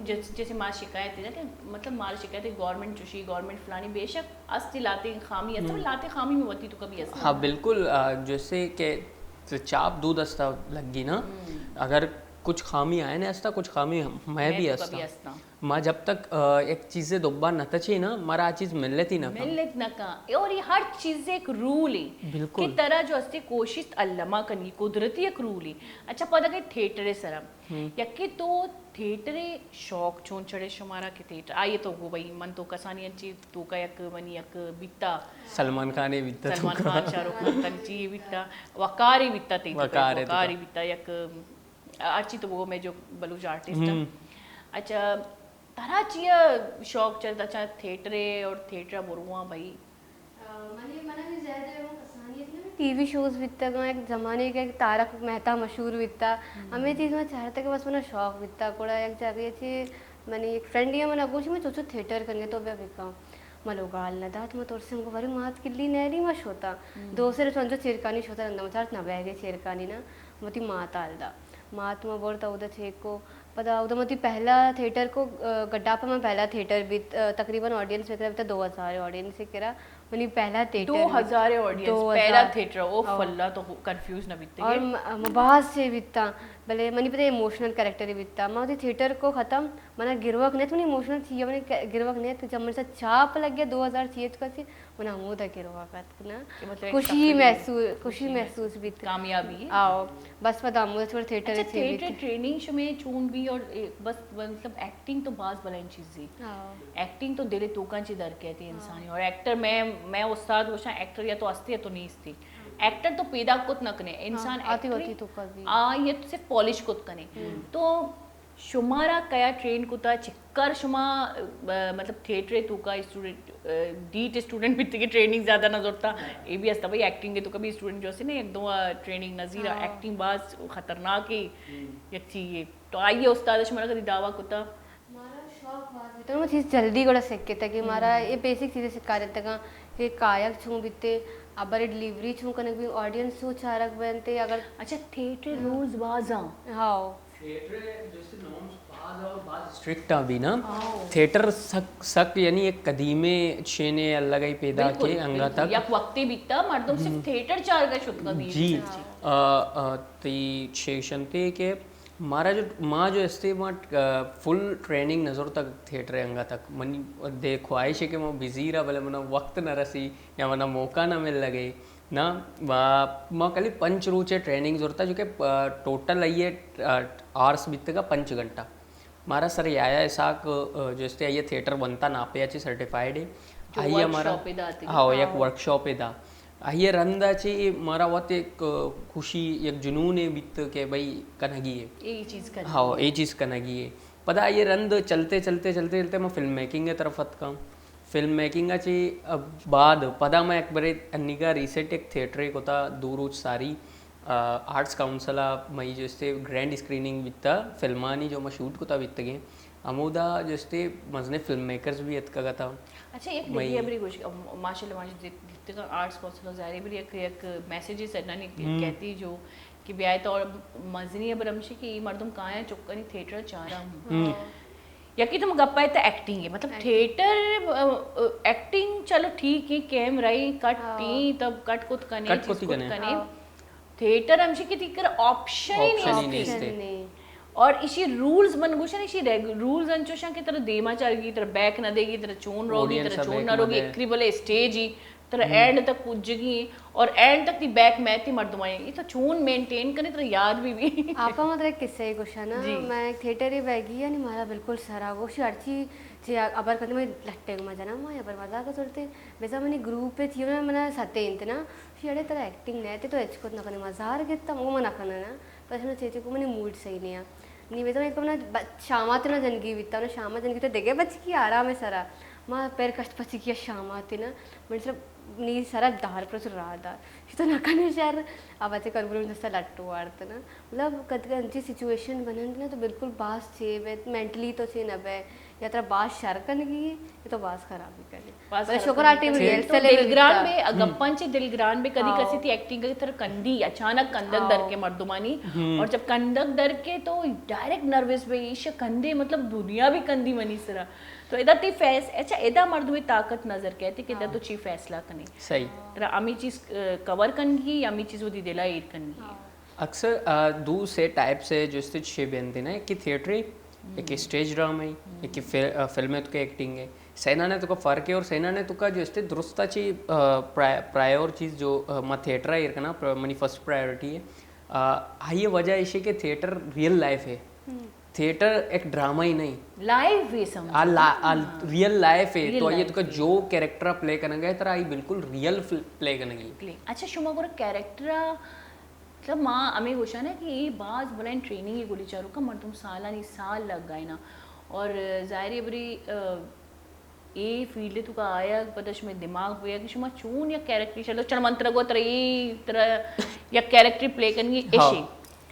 جیسے، جیسے مارا شکایت ہے نا کہ مطلب مارا شکایت ہے گورنمنٹ چوشی، گورنمنٹ فلانی، بے شک است لاتے خامی است، لاتے خامی میں وتی توکا بھی است۔ ہاں بالکل، آ، جیسے کہ تو چاپ دو دستا لگی نا، اگر کچھ خامی آئے نے استا، کچھ خامی میں میں بھی تو استا۔ کبھی استا۔ ما جب تک، آ، ایک چیزے دوبا نہ تچے نا، مارا آ چیز ملت ہی نہ کن۔ ملت نہ کن۔ اور یہ ہر چیز ایک رول ہے۔ بالکل۔ کہ ترا جو استے کوشش الما کنی، قدرتی ایک رول ہے۔ اچھا، پدا گئے تھیٹر سرا۔ یکے تو تھیٹر شوق چون چڑے شمارا کہ تھیٹر؟ آئیے تو گو بھائی، من تو کسانی انچی تو کا یک منی یک بیتا۔ سلمان خان ای بیتا تو سلمان کا۔ خان، شاہ رخ خان، تنچی ای بیتا۔ وقار ای بیتا تئی تو کا، وقار ای تو کا۔ وقار ای بیتا یک ہرچی تو بگو میں جو بلوچ آرٹسٹ ہم۔ اچھا، ترا چیا شوق چلتا؟ اچھا، تھیٹر ہے اور تھیٹر برواں بھائی۔ آ، منی، منا بھی زیادہ ہے وہ کسانی ہے نا، ٹی وی شوز بیتا گا، ایک زمانے کا ایک تارک مہتا مشہور بیتا۔ ہمیں چیز میں چاہتا کہ بس منا شوق بیتا، کوڑا یک جاگے چی، منی ایک فرینڈ ہے، منا گوشی میں چوچو تھیٹر کنگے تو بیا بکا۔ ملو گال نہ دات، ما ترسیم کو بری مات کلی نیلی ما شوتا۔ دوسرے چون جو چیرکانی شوتا رندا ما چارت نہ بیگے چیرکانی نا۔ متی مات آل دا۔ مات ما برت اودا چیک کو۔ پدا اودا متی پہلا تھیٹر کو، آ، گڈاپا ما پہلا تھیٹر بیت، آ، تقریباً آڈینس میں کرا بیتا دو ہزار آڈینس کرا۔ منی پہلا تھیٹر بیت۔ دو ہزار آڈینس، دو ہزار۔ پہلا تھیٹر، اوف اللہ، تو کنفیوز نہ بیتے۔ اور م-، ما باز سے بیتا، بلے منی پتہ ایموشنل کریکٹر ہی بیتا۔ ما وتی تھیٹر کو ختم، منا گروک نیت، منی ایموشنل چیئے، منی ک-، گروک نیت، جب من سے چاپ لگ گیا دو ہزار چیئے تو کسی، منا ہمودا گروک اتک نا۔ کہ مطلب ایک خوشی تفریح، محسوس، خوشی خوشی محسوس محسوس، بیت۔ کامیابی ہے۔ آؤ، بس پدا ہمودا چھوڑ تھیٹر اچھا، سے بیت۔ تھیٹر ٹریننگ شمے چون بھی اور اے، بس مطلب ایکٹنگ تو باز بلائیں چیزی۔ آؤ۔ ایکٹنگ تو دل توکاں چی در کہتی انسانی۔ اور ایکٹر میں، میں استاد گوشاں ایکٹر یا تو ہستی یا تو نیستی۔ ایکٹر تو پیدا کت نہ کنے، انسان ہاں، آتی ایکٹر ہوتی تو کبھی۔ آ، یہ تو صرف پالش کت کنے۔ تو شمارا کیا ٹرین کتا، چکر شما، آ، مطلب تھیٹر توکا اسٹوڈنٹ، آ، ڈیٹ اسٹوڈنٹ بیتگے، ٹریننگ زیادہ نہ زورتا۔ اے بھی ہستا بھائی، ایکٹنگ توکا بھی اسٹوڈنٹ جو ہستے نا، ایک دو، آ، ٹریننگ نظیر، ہاں۔ ایکٹنگ باز خطرناک ہے، یک چیز ہے۔ تو آئیے استاد شمارا کدی دعویٰ کتا؟ مارا شوق باز بیتا، ما چیز جلدی گڑا سکھتا کہ مارا یہ بیسک چیزیں سکھا دیتا کہ کائک چون بیتے، ابر ڈیلیوری چون کنگ بھی، آڈینس چون چارگ بنتے، اگر اچھا، تھیٹر رولز بازاں۔ ہاؤ۔ تھیٹر جیسے نارمز باز اور باز اسٹرکٹ آ بھی نا۔ ہاؤ۔ تھیٹر سک، سک یعنی ایک قدیمے چینے الگ ہی پیدا بالکل، کے انگا بالکل۔ تک۔ یک وقتے بیتا، مردم صرف تھیٹر چارگا شتگا بھی۔ جی۔ آ، آ، تی چیشنتے کہ مارا جو، ما جو استے ما، آ، فل ٹریننگ نہ زرتگ تھیٹر انگا تک۔ منی دے خواہش ہے کہ ما بزیرا، بلے منا وقت نہ رسی یا منا موقع نہ مل لگے نا۔ و ما کلی پنچ روچے ٹریننگ زرتا، جو کہ، آ، ٹوٹل آئیے، آ، آرس بیتگا پنچ گھنٹہ۔ مارا سر یایا اسحاق، آ، جو استے آئیے تھیٹر بنتا ناپے اچے سرٹیفائیڈ ہے۔ جو آئیے ہمارا ورکشاپ ادا آتے۔ ہاں، یک ورکشاپ ادا۔ آئی ء رند ء چہ مارا وت یک خوشی، یک جنونے بیت کہ بھئی کنگی ہے۔ اے چیز کنگی ہاؤ، ہے۔ اے چیز کنگی ہے۔ پدا آئی ء رند چلتے، چلتے، چلتے، چلتے ما فلم میکنگ ء طرف اتکاں۔ فلم میکنگ ء چہ بعد پدا ما یک برے انیگا ریسنٹ یک تھیٹرے کتا، دو روچ ساری، آ، آرٹس کونسل ء مئی جو استے گرینڈ اسکریننگ بیتا، فلمانی جو ما شوٹ کتا بیتگیں۔ ہمودا جو استے مزنیں فلم میکرز بھی اتکگ اتاں۔ اچھا، یک مئی ڈگی ہبرے گوش، ماشاءاللہ، ماشاءاللہ، دیتگاں آرٹس کونسل ء ظاہر ہے، بلے یک، یک میسج سڈانی کہتی جو کہ بیائے تو مزنی ہبر ہمشی کہ یہ مردم کایاں چکانی تھیٹر چاراں۔ یکی تو گپا ہے تو ایکٹنگ ہے، مطلب تھیٹر، آ، آ، ایکٹنگ چلو ٹھیک ہے، کیمرہ ہی کٹ ٹی، تب کٹ کت کنے، کٹ چیز کت کت کنے۔ کنے۔ تھیٹر ہمشی کہ تئی کرا آپشن ہی آپشن ہی نیست۔ نیست۔ اور ایشی رولز من گوشن، ایشی ریگ-، رولز انچوشاں کہ ترا دیما چارگی، ترا بیک نہ دیگی، ترا چون روگی، آڈینس ترا ء چون بیک نہ نہ روگی، دے۔ اکری بلے اسٹیج ہی، ترا اینڈ تک پجگی اور اینڈ تک تئی بیک میتی مردمانی، یہ تو چون مینٹین کنے ترا یاد بھی بھی۔ آپا ما ترا ایک قصہ ہی گوشاں نا، جی۔ میں ایک تھیٹر ہی بیگی، یعنی مارا بالکل سرا گوشی ہرچی چی ابر کنے میں لٹے گما جنا، ما ابر مزاق سرتے، بیزا منی گروپ چی میں منا ستے انت نا، شی اڑے ترا ایکٹنگ نہ تے تو ہچ کت نہ کنے، ما زار گتا، ما نہ کنا نا۔ پس من چیچو کو منی موڈ صحیح نہیں آ۔ نی بیزا ایک من ب-، شامات نا جنگی بیتا، نا شامات جنگی تو دگے بچکی آرام سرا۔ ما پیر کشت پچکی شامات نا۔ من سر نی سرا دار پر سر را دار۔ شی تو نہ کنے شر۔ اب اچھے کر بولو دستا لٹو وارت نا۔ مطلب کد کد انچی سچویشن بنن نا تو بالکل باس چے بے، مینٹلی تو چے نہ بے۔ یا ترا باز شر کنگی ایں، یا تو باز خرابی کنگی۔ باز بلے خراب شکر آ کنگی۔ ٹیم تو ریہرسل ءَ دلگران بے، اگاں پنچ دلگران بے، کدی ہاں۔ کسی تھی ایکٹنگ ءَ تر کندی، اچانک کندگ ہاں۔ در کے مردمانی، ہم۔ اور جب کندگ در کے تو ڈائریکٹ نروس بے، ایش کندے، مطلب دنیا بھی کندی منی سرا۔ تو ادا تی فیس-، اچھا، ادا مردمے طاقت نظر کئیت کہ ادا ہاں۔ تو چی فیصلہ کنے۔ صحیح۔ ترا ہمے چیز، آ، کور کنگی یا ہمے چیز وتی دل ءَ ایر کنگی۔ ہاں۔ اکثر، آ، دو سے ٹائپس ءِ جست چشے بینت نا، یکے تھیٹرے، یکے اسٹیج ڈرامہ، یکے فل-، آ، فلم ءِ توکا ایکٹنگ ءِ۔ سئینان ءِ توکا فرق ایں اور سئینان ءِ توکا جست درستا چی، آ، پرا-، پرائیور چیز جو، آ، ما تھیٹر ءَ ایر کناں، پر-، منی فرسٹ پرائیورٹی ایں۔ آ، آئی ءِ وجہ ایش ایں کہ تھیٹر ریئل لائف ایں۔ تھیٹر ایک ڈرامہ ہی نہیں۔ لائف ایں سمجھو۔ آ لا-، آ ریئل لائف ایں۔ ریئل تو آئی ءِ لائف توکا ایں۔ جو کریکٹر پلے کنگا ئے، ترا آئی بالکل ریئل فل-، پلے کنگی۔ پلے۔ اچھا، شما گڑا کریکٹر ءَ، مطلب ما ہمے گوشاں نا کہ اے باز بلائیں ٹریننگ ایں، گلی چاروکا مردم سالانی سال لگائینا۔ اور ظاہر ایں بری، آ، اے فیلڈ ءِ توکا آیگ، پدا شمئے دماغ بیا کہ شما چون یک کریکٹر، چلو، چل من ترا گو ترا اے، ترا یک کریکٹر پلے کنگی ہاں۔ ایشی۔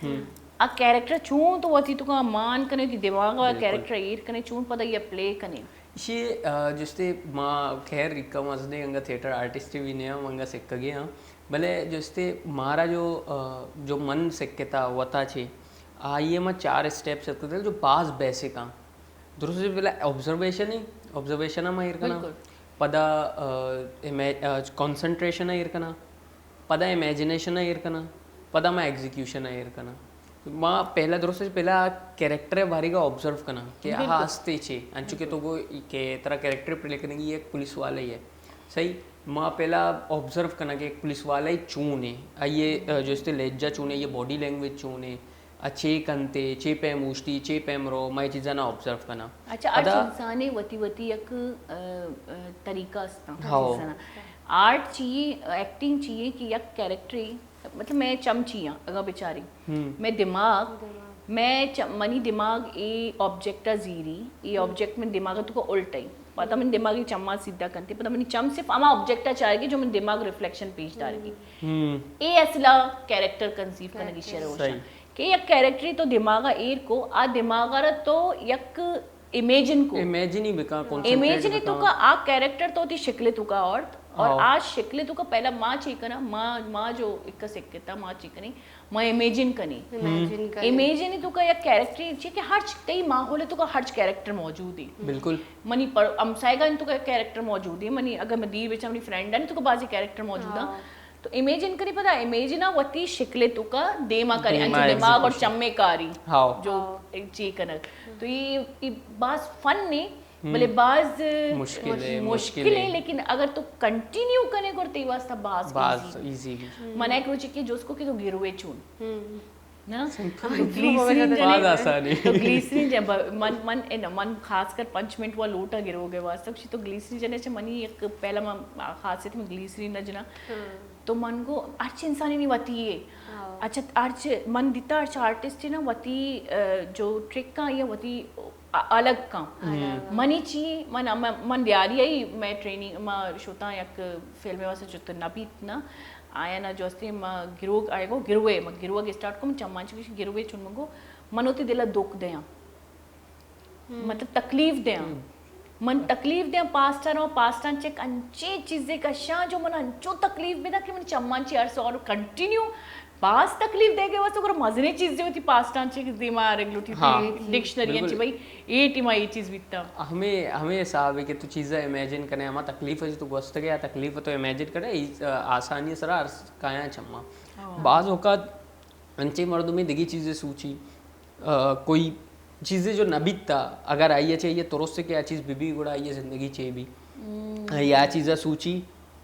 ہم۔ آ کریکٹر چون تو وتی توکا مان کنے، وتی دماغ ءَ بالکل۔ کریکٹر ایر کنے، چون پدا اے پلے کنے۔ ایشی، آ، جستے ما خیر ریکا مزنیں انگا تھیٹر آرٹسٹ بھی نہ آں، انگا سکگے آں۔ بلے جستے مارا جو، آ، جو من سکتا وتا چے، آئی ءَ ما چار اسٹیپس اتکتا جو باز بیسک آں۔ درست پہلا آبزرویشن ایں، آبزرویشن ءَ ما ایر کناں۔ بالکل۔ پدا، آ، امی-، آ، کانسنٹریشن ءَ ایر کناں۔ پدا امیجنیشن ءَ ایر کناں۔ پدا ما ایگزیکیوشن ءَ ایر کناں۔ ما پہلا درست پہلا کریکٹر ءِ بارے گا آبزرو کناں کہ آ بالکل۔ ہستے چے، انچو کہ تو گو کہ ترا کریکٹر پلے کنگی یک پولیس والا ہی ہے۔ صحیح؟ ما پہلا آبزرو کناں کہ یک پولیس والا ہی چون ہے، آئی ءِ، آ، جو استے لہجہ چون ہے، یہ باڈی لینگویج چون ہے، آ چے کنتے، چے پیم اوشتی، چے پیم رو، ما اے چیزاں نا آبزرو کناں۔ اچھا، ہر پدا انسانے وتی وتی یک، آ، آ، طریقہ است۔ ہاؤ۔ آرٹ چی ایں، ایکٹنگ چی ایں کہ یک کریکٹرے، مطلب مئے چم چی آں، اگاں بچاریں۔ ہم۔ مئے دماغ، دماغ۔ مئے چم-، منی دماغ اے آبجیکٹ ءَ زیری، اے ہم۔ آبجیکٹ منی دماغ ءِ توکا الٹائی۔ پدا منی دماغ اے چماں سیدھا کنتے، پدا منی چم صرف ہما آبجیکٹ ءَ چارگی جو منی دماغ ریفلیکشن پیش دارگی۔ ہم۔ اے اصلا کریکٹر کنسیو کنگی کریکٹر۔ شروع صحیح۔ کہ یک کریکٹرے تو دماغ ءَ ایر کو، آ دماغ ءَ را تو یک امیجن کو۔ امیجن ہی بکا، کانسنٹریٹ امیجن بکا۔ توکا آ کریکٹر تو وتی شکل توکا اور، اور ہاؤ۔ آ شکل توکا پہلا ما چی کناں، ما، ما جو اکا سکتا، ما چی کنیں، ما امیجن کنیں۔ امیجن کنیں۔ امیجن توکا یک کریکٹر چی کہ ہرچ تئی ماحول توکا ہرچ کریکٹر موجود ہے۔ بالکل۔ منی پر-، ہمسائگان توکا یک کریکٹر موجود ہے، منی اگر من دیر بچا منی فرینڈان توکا بازی کریکٹر موجود ہیں۔ ہاؤ۔ تو امیجن کنی، پدا امیجن ءَ وتی شکل توکا دیما کاری، دیما انچو دماغ اور ایگزیکیوشن۔ چمے کاری ہاؤ۔ جو ہاؤ۔ چی کنگ۔ تو یہ، یہ باز فن نے، ہم۔ بلے باز مشکل ہے، مشکل مشکل ہے۔ ہے، لیکن اگر تو کنٹینیو کنے گر تئی واسطہ باز باز ایزی۔ ایزی بھی۔ من ایک روچے کہ جس کو کہ تو گروے چون۔ ہم۔ نا؟ سمپل۔ گلیسرین جنے۔ باز آسان ہے۔ تو گلیسرین جن-، ب-، من، من، اے نا، من خاص کر پنچ منٹ وا لوٹا گروگے واسطہ، تو گلیسرین جنے چا منی ایک پہلا من خاصیت میں گلیسرین نہ جنا۔ ہاں۔ تو من گو ہرچ انسانی نی وتی ہے۔ ہاں۔ اچھا، ہرچ من دیتا ہرچ آرٹسٹ نا وتی، آ، جو ٹرک کا یا وتی ا-، الگ کاں۔ الگ۔ منی چی، من، من، من دیاری آئی، میں ٹریننگ، ما شوتاں یک فلم واسطے جو تو نہ بیت نا، آیا نا جو استے ما گروگ آئے گو، گروے، ما گروگ اسٹارٹ کو، من چمان چی گروے چون من گو، من ہوتی دل دکھ دیاں۔ ہم۔ مطلب تکلیف دیاں۔ ہم۔ من تکلیف دیاں، پاسٹاں رو، پاسٹاں چک انچے چیزے کشاں جو من انچو تکلیف بدا کہ من چمان چی ہر سال کنٹینیو باز تکلیف دے گئے واسطے، گڑا مزنیں چیزے ہوتی پاسٹاں چی دیما آرگ لوٹی تھی، ہاں، ڈکشنری بالکل۔ چی بھائی، اے ٹیما اے چیز بیتا۔ ہمیں، ہمیں حساب ہے کہ تو چیزا امیجن کنے، ہما تکلیف ہے جو تو گوستگے، آ تکلیف تو امیجن کنے، ای-، آسانی سرا عرض کایاں چما۔ ہاں۔ بعض اوقات انچے مردمے دگی چیزے سوچی، آ، کوئی چیزے جو نہ بیتا، اگر آئی چے یہ ترس کہ آ چیز بی بی گڑا آئی زندگی چے بی۔ ہم۔ آئی آ چیزا سوچی،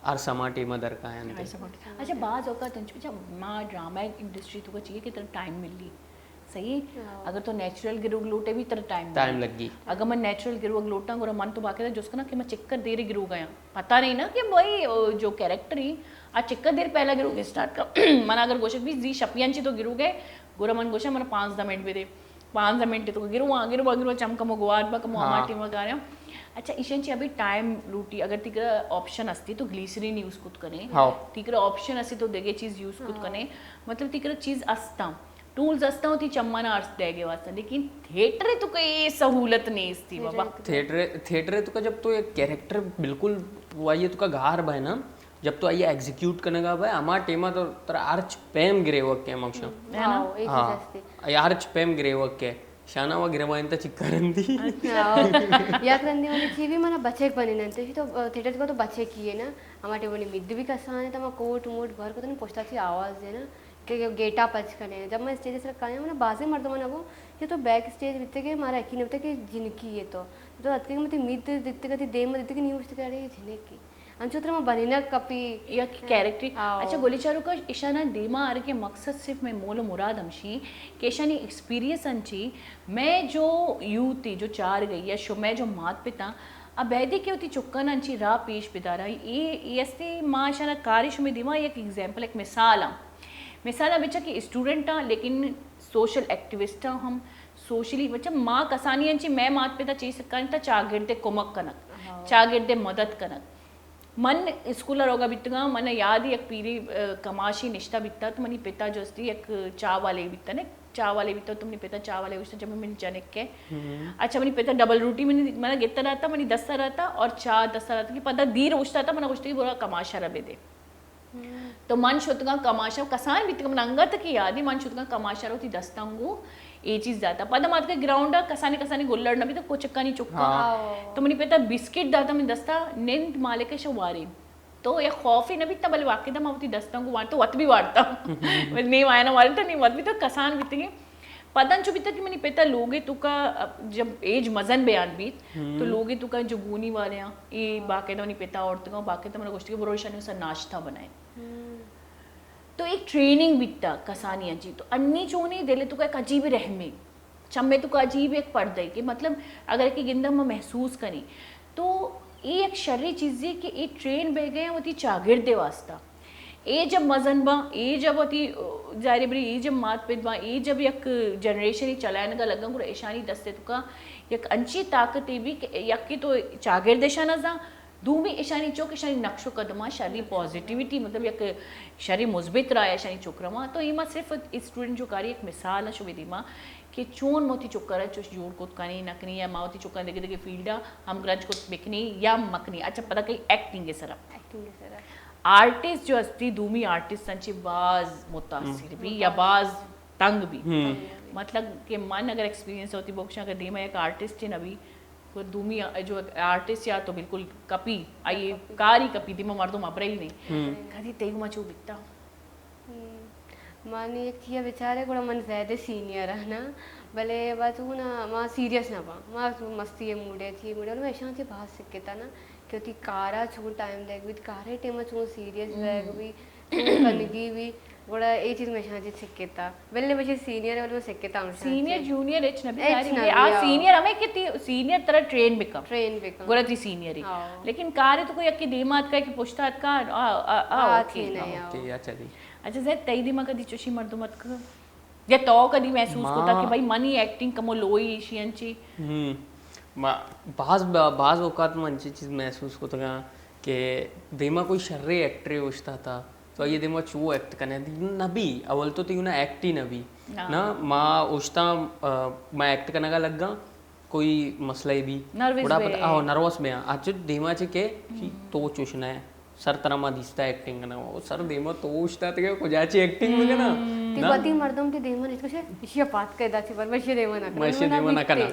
ہر سما ٹیما در کایاں۔ ہر سما ٹیم۔ اچھا، بعض اوقات انچو، اچھا، ما ڈرامہ انڈسٹری تو کا چاہیے کہ ترا ٹائم ملی۔ صحیح ہے؟ ہاں۔ اگر تو نیچرل گروگ لوٹے بھی ترا ٹائم ٹائم لگی۔ لگی۔ اگر من نیچرل گروگ لوٹاں، گڑا من تو باقاعدہ جس کنا کہ من چکر دیر گروگ آیاں۔ پتہ نہیں نا کہ بھائی، او، جو کریکٹر ہی، آ چکر دیر پہلا گروگ اسٹارٹ کر۔ من اگر گوشک بھی زی شپیان چی تو گروگ ہے، گڑا من گوشاں، من پانزدہ منٹ بدے۔ پانزدہ منٹ تو گرو آں، گرو آں، گرو آں، چم کمو گوار با کمو ہما ہاں۔ ٹیم گارے۔ اچھا، ایشن چی ابھی ٹائم لوٹی، اگر تیکرا آپشن ہستی تو گلیسرین یوز کت کنے۔ ہاں۔ تیکرا آپشن ہستی تو دگے چیز یوز کت ہاں۔ کنے۔ مطلب تیکرا چیز استاں۔ ٹولز ہستاں وتی چمانا ارس دیگے واسطہ، لیکن تھیٹر تو کہ اے سہولت نیستی بابا۔ تھیٹر، تھیٹر تو کا جب تو ایک کیریکٹر بالکل وائی تو کا گار بہ نا، جب تو آئی ایگزیکیوٹ کنگا بہ، ہما ٹیما تو ترا ہرچ پیم گریوک کے مکشاں۔ ہے نا؟ ہاں، اے چیز ہاں۔ ہستی۔ آئی ہرچ پیم گریوک کے۔ شانا و گرمائن تا چکرندی۔ ہاں۔ یک رندی منی چی بھی منا بچک بنی ننتے، تو تھیٹر تو بچک ہی ہے نا، ہما ٹیم منی مد بھی کسانے تا، ما کوٹ موٹ بھر کو تو پشتا چی آواز دینا۔ کہ گیٹا پچ کنے۔ جب من اسٹیج سر کایا، من بازیں مردماں گو کہ تو بیک اسٹیج بیتے کہ مارا یقین ہوتا کہ جنکی ہے تو۔ تو اتکے کہ متی مید دیتے کہ دیم دیتے کہ نہیں ہوشتے کہ ارے جنکی۔ انچو تر ما بنینا کپی۔ یا کہ کیریکٹر۔ آؤ۔ اچھا، گولی چارو کا اشانا دیما آر کے مقصد صرف میں مول و مراد ہمشی کہ اشانی ایکسپیرینس انچی، میں جو یوتھی جو چار گئی یا شو میں جو مات پتا، ابیدی کہ وتی چکانا انچی راہ پیش بدارا۔ اے، اے استی ما اشانا کاری شمی دیما یک ایگزامپل، یک مثال ہم۔ مثال ء بچا کہ اسٹوڈنٹ آں، لیکن سوشل ایکٹیوسٹ آں ہم۔ سوشلی بچا ما کسانی انچی مئے مات پتا چی سکانی تا چاگرد ء کمک کنگ، ہاں۔ چاگرد ء مدد کنگ۔ من اسکول ء روگا بیتگاں، من یاد یک پیری، ء، کماشی نشتہ بیتا تو منی پتا جو استی یک چاہ والے بیتا نے، چاہ والے بیتا تو منی پتا چاہ والے گوشتا جب من جنک کے۔ ہم۔ اچھا منی پتا ڈبل روٹی منی، من گتا رہتا، منی دستا رہتا اور چاہ دستا رہتا کہ پدا دیر گوشتا تا، من گوشتا کہ برا کماشا را بدے۔ تو من شتگاں کماشا، کسان بیتگ من انگت کہ یادی، من شتگاں کماشا رو وتی دستاں گوں اے چیز داتا۔ پدا ما اتکا گراؤنڈ ء کسانی کسانی گلڑ نہ بیتگ، کوچکانی چکاں۔ ہاں۔ تو منی پتا بسکٹ داتا من دستا، نند مالک ء شوارین۔ تو یک خوفے نہ بیتا، بلے واقعی ما وتی دستاں گوں وارتا، وت بھی وارتا۔ بلے نیم آیا نہ وارتا، نیم وت بھی تو کسان بیتگیں۔ پدا انچو بیتگ کہ منی پتا لوگے توکا، جب ایج مزن بیان بیت، ہم۔ تو لوگے توکا جو گونی والے آں، اے باقاعدہ منی پتا آورتگاں، باقاعدہ منا گوشتگے برو ایشانی سر ناشتہ بنائے۔ ہم۔ تو ایک ٹریننگ بیتا کسانی انچی۔ تو انی چونی دل توکا ایک عجیب رحمے، چمے توکا عجیب ایک پردے کہ مطلب اگر کہ گندم ما محسوس کنی تو اے یک شری چیزے کہ اے ٹرین بہ گئے وتی چاگردے واسطہ۔ اے جب مزن باں، اے جب وتی، ظاہر ہے بری، اے جب مات پت باں، اے جب یک جنریشنے چلائینگا لگاں، گڑا ایشانی دست توکا یک انچی طاقتے بی کہ یکے تو چاگرد ایشاں نزاں، دومی ایشانی چک ایشانی نقش و قدماں شری پازیٹیویٹی، مطلب یک شری مثبت راہ ایشانی چک رواں۔ تو ایما صرف اسٹوڈنٹ جو کاری یک مثال شمے دیما کہ چون ما وتی چکارا چوش جوڑ کت کنیں نہ کنیں، یا ما وتی چکاں دگہ دگہ فیلڈا ہمگرنچ کت بکنیں یا مکنیں۔ اچھا، پدا کئی ایکٹنگ سرا۔ ایکٹنگ سرا۔ آرٹسٹ جو ہستی، دومی آرٹسٹ انچے باز متاثر بی یا باز تنگ بی۔ ہم۔ مطلب کہ من اگر ایکسپیرینس ہوتی بکشاں کہ دیما یک آرٹسٹ نہ بی، تو دومی جو آرٹسٹ یا تو بالکل کپی، آئی کاری کپی، دیما مردم ابرئی نہیں۔ ہم۔ کدی تئی گما چو بیتا؟ ہم، من یک چیزا بچارے گڑا من زیادہ سینئر آں نا، بلے با تو نا ما سیریس نہ باں، ما مستی موڈ ء چی موڈ ء، بلے ما اشاں چہ باز سکتا نا کہ وتی کارا چون ٹائم دیگ بیت، کارے ٹائم چون سیریس بیگ بیت، چون کنگی بیت، گڑا اے چیز ما اشاں چہ سکتا۔ بلے بچے سینئر ء، بلے ما سکتا ہم اشاں چہ۔ سینئر جونیئر ہچ نہ بیت، ہچ نہ آ بیت، آ۔ سینئر ہمیں کہ تی سینئر ترا ٹرین بکن۔ ٹرین بکن۔ گڑا تی سینئر ہی۔ ہاں۔ لیکن کارے تو کوئی اکی دیما اتکا کہ پشتا اتکا، آ، آ، آ، آ، اوکے۔ تھی نہیں، ہاں۔ اوکے، اچھا جی۔ اچھا زید، تئی دیما کدی چوشی مردم اتکگ؟ یا تو کدی محسوس کتا کہ بھائی منی ایکٹنگ کمو لوئی ایشی انچی؟ ہم۔ ما باز، باز اوقات من انچی چیز محسوس کتگاں کہ دیما کوئی شرے ایکٹرے اوشتاتا، تو آئی دیما چو ایکٹ کنے؟ نہ بی، اول تو تیونا ایکٹ ہی نہ بی۔ ہاں۔ نا، ما اوشتاں، آ، ما ایکٹ کنگا لگاں، کوئی مسئلہ بی۔ نروس گڑا بے۔ پتہ، آہو، نروس بے، ہاں۔ اچھا، دیما چے کہ، کہ تو چوش نہ ہے۔ سر ترا ما دیستا ایکٹنگ کنا۔ او سر دیما تو اوشتاتگے، کجا چے ایکٹنگ بکنا؟ تی نا؟ وتی مردم تی دیما نہیں، تو کشے، اشیا پات کے دا چی بر، مشی دیما نہ کنا۔ مشی دیما نہ کنا۔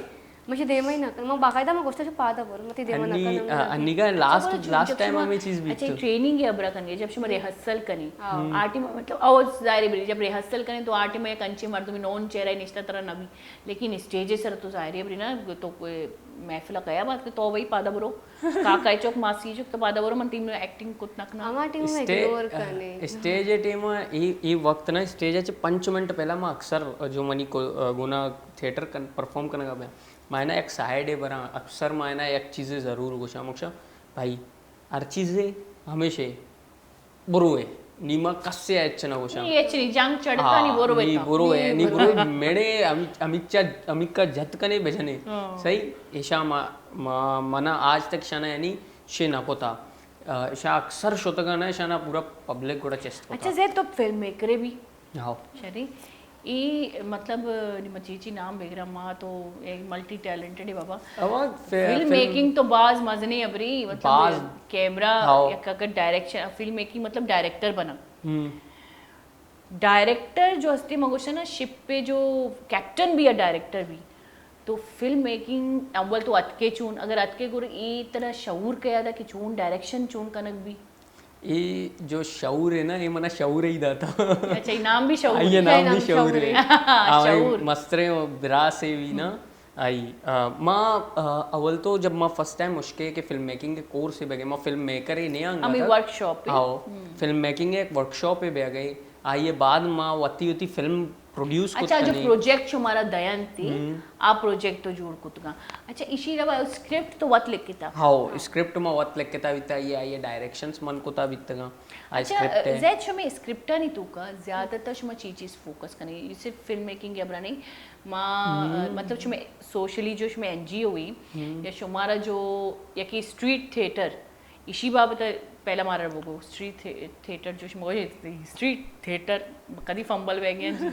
مشی دیما ہی نہ کنا۔ ما باقاعدہ ما گوشتا چو پادا بر، متی دیما نہ کنا۔ انی، آ، انی کا لاسٹ، اچھا، لاسٹ ٹائم ہمیں چیز بیت۔ اچھا، ٹریننگ ہے ابرا کنگے، جب شما ریہرسل کنی۔ ہاں۔ آٹی مطلب، او ظاہر ہے بری، جب ریہرسل کنی تو آٹی میں ایک انچے مردم نون چہرہ نشتا ترا نبی۔ لیکن اسٹیج سر تو ظاہر ہے بری نا، تو کوئی محفل کیا بات کہ تو وہی پادا برو۔ کاکا چوک، ماسی چوک، تو پادا برو، من ٹیم ایکٹنگ کت نہ کنا۔ ہما ٹیم میں اسٹے-، اگنور کرنے۔ اسٹیج ٹیم ای، ای وقت نا اسٹیج چ پنچ منٹ پہلا ما اکثر جو منی کو-، گونا تھیٹر کن-، پرفارم کنگا بیا، ما نا ایک سائیڈ برا، اکثر ما نا ایک چیز ضرور گوشا مکشا، بھائی ہر چیز ہمیشہ بروئے، نی ما کسے ء ہچ نہ گوشاں۔ نی ہچ نی، جنگ چڑکا نی، ہاں، بروئے نی تو۔ بروئے، نی نی بروئے۔ بروئے، میڑے ہم-، ہمیچا، ہمیکا جت کنے بجنے۔ ہاں۔ صحیح؟ ایشا ما، ما، منا آج تک شانا یعنی شے نہ پتا۔ آ، ایشا اکثر شتگا نا، ایشانا پورا پبلک گڑا چست پتا۔ اچھا زید، تو فلم میکرے بھی؟ ہاں۔ شری؟ ای مطلب، نی مچیچی نام بگرا، ما تو ایک ملٹی ٹیلنٹڈ ہے بابا. اوا فی-، فلم فلم میکنگ تو باز مزنی ابری، مطلب باز. Camera, how. یک اگر ڈائریکشن، فلم میکنگ مطلب ڈائریکٹر بنا. ہم. ڈائریکٹر جو ہستی مگوشنا شپ پہ جو کیپٹن بھی یا ڈائریکٹر بھی، تو فلم میکنگ اول تو اتکے چون، اگر اتکے گر ای ترا شعور کیا دا کہ چون ڈائریکشن چون کنگ بھی؟ ای جو شعور ہے نا، یہ منا شعور ہی داتا. اچھا، یہ نام بھی شعور آئیے ہے. نام نام بھی شعور شعور ہے. ہے. آ، شعور. مستریں و برا سے بھی نا. آئی، آ، ما، آ، اول تو جب ما فرسٹ ٹائم اشکے کہ فلم میکنگ کے کورس بگے، ما فلم میکر ہی نہیں آنگا ہمیں تھا. ورکشاپ ہے. ہاؤ، ہم. فلم میکنگ ایک ورکشاپ ہے بگے. آئیے بعد ما وتی وتی فلم پروڈیوس کت اچھا، جو کنے. پروجیکٹ شمارا دین تی، ہم. آ پروجیکٹ تو جوڑ کتگا. اچھا، ایشی علاوہ اسکرپٹ تو وت لکھتا؟ ہاؤ، ہاں. اسکرپٹ ما وت لکھتا بیتا، یہ آئیے ڈائریکشنز من کتا بیتگا. آ اچھا، اسکرپٹ ہے. زید، شمے اسکرپٹانی توکا زیادہ تر شما چی چیز فوکس کنے؟ یہ صرف فلم میکنگ یا برا نہیں، ما، ہم. مطلب شمے سوشلی جو شمے این جی او ہوئی، ہم. یا شمارا جو یکی اسٹریٹ تھیٹر، ایشی بابت پہلا مارا بگو، اسٹریٹ تھے-، تھیٹر جو شما، اسٹریٹ تھیٹر کدی فمبل بہ گئے جی؟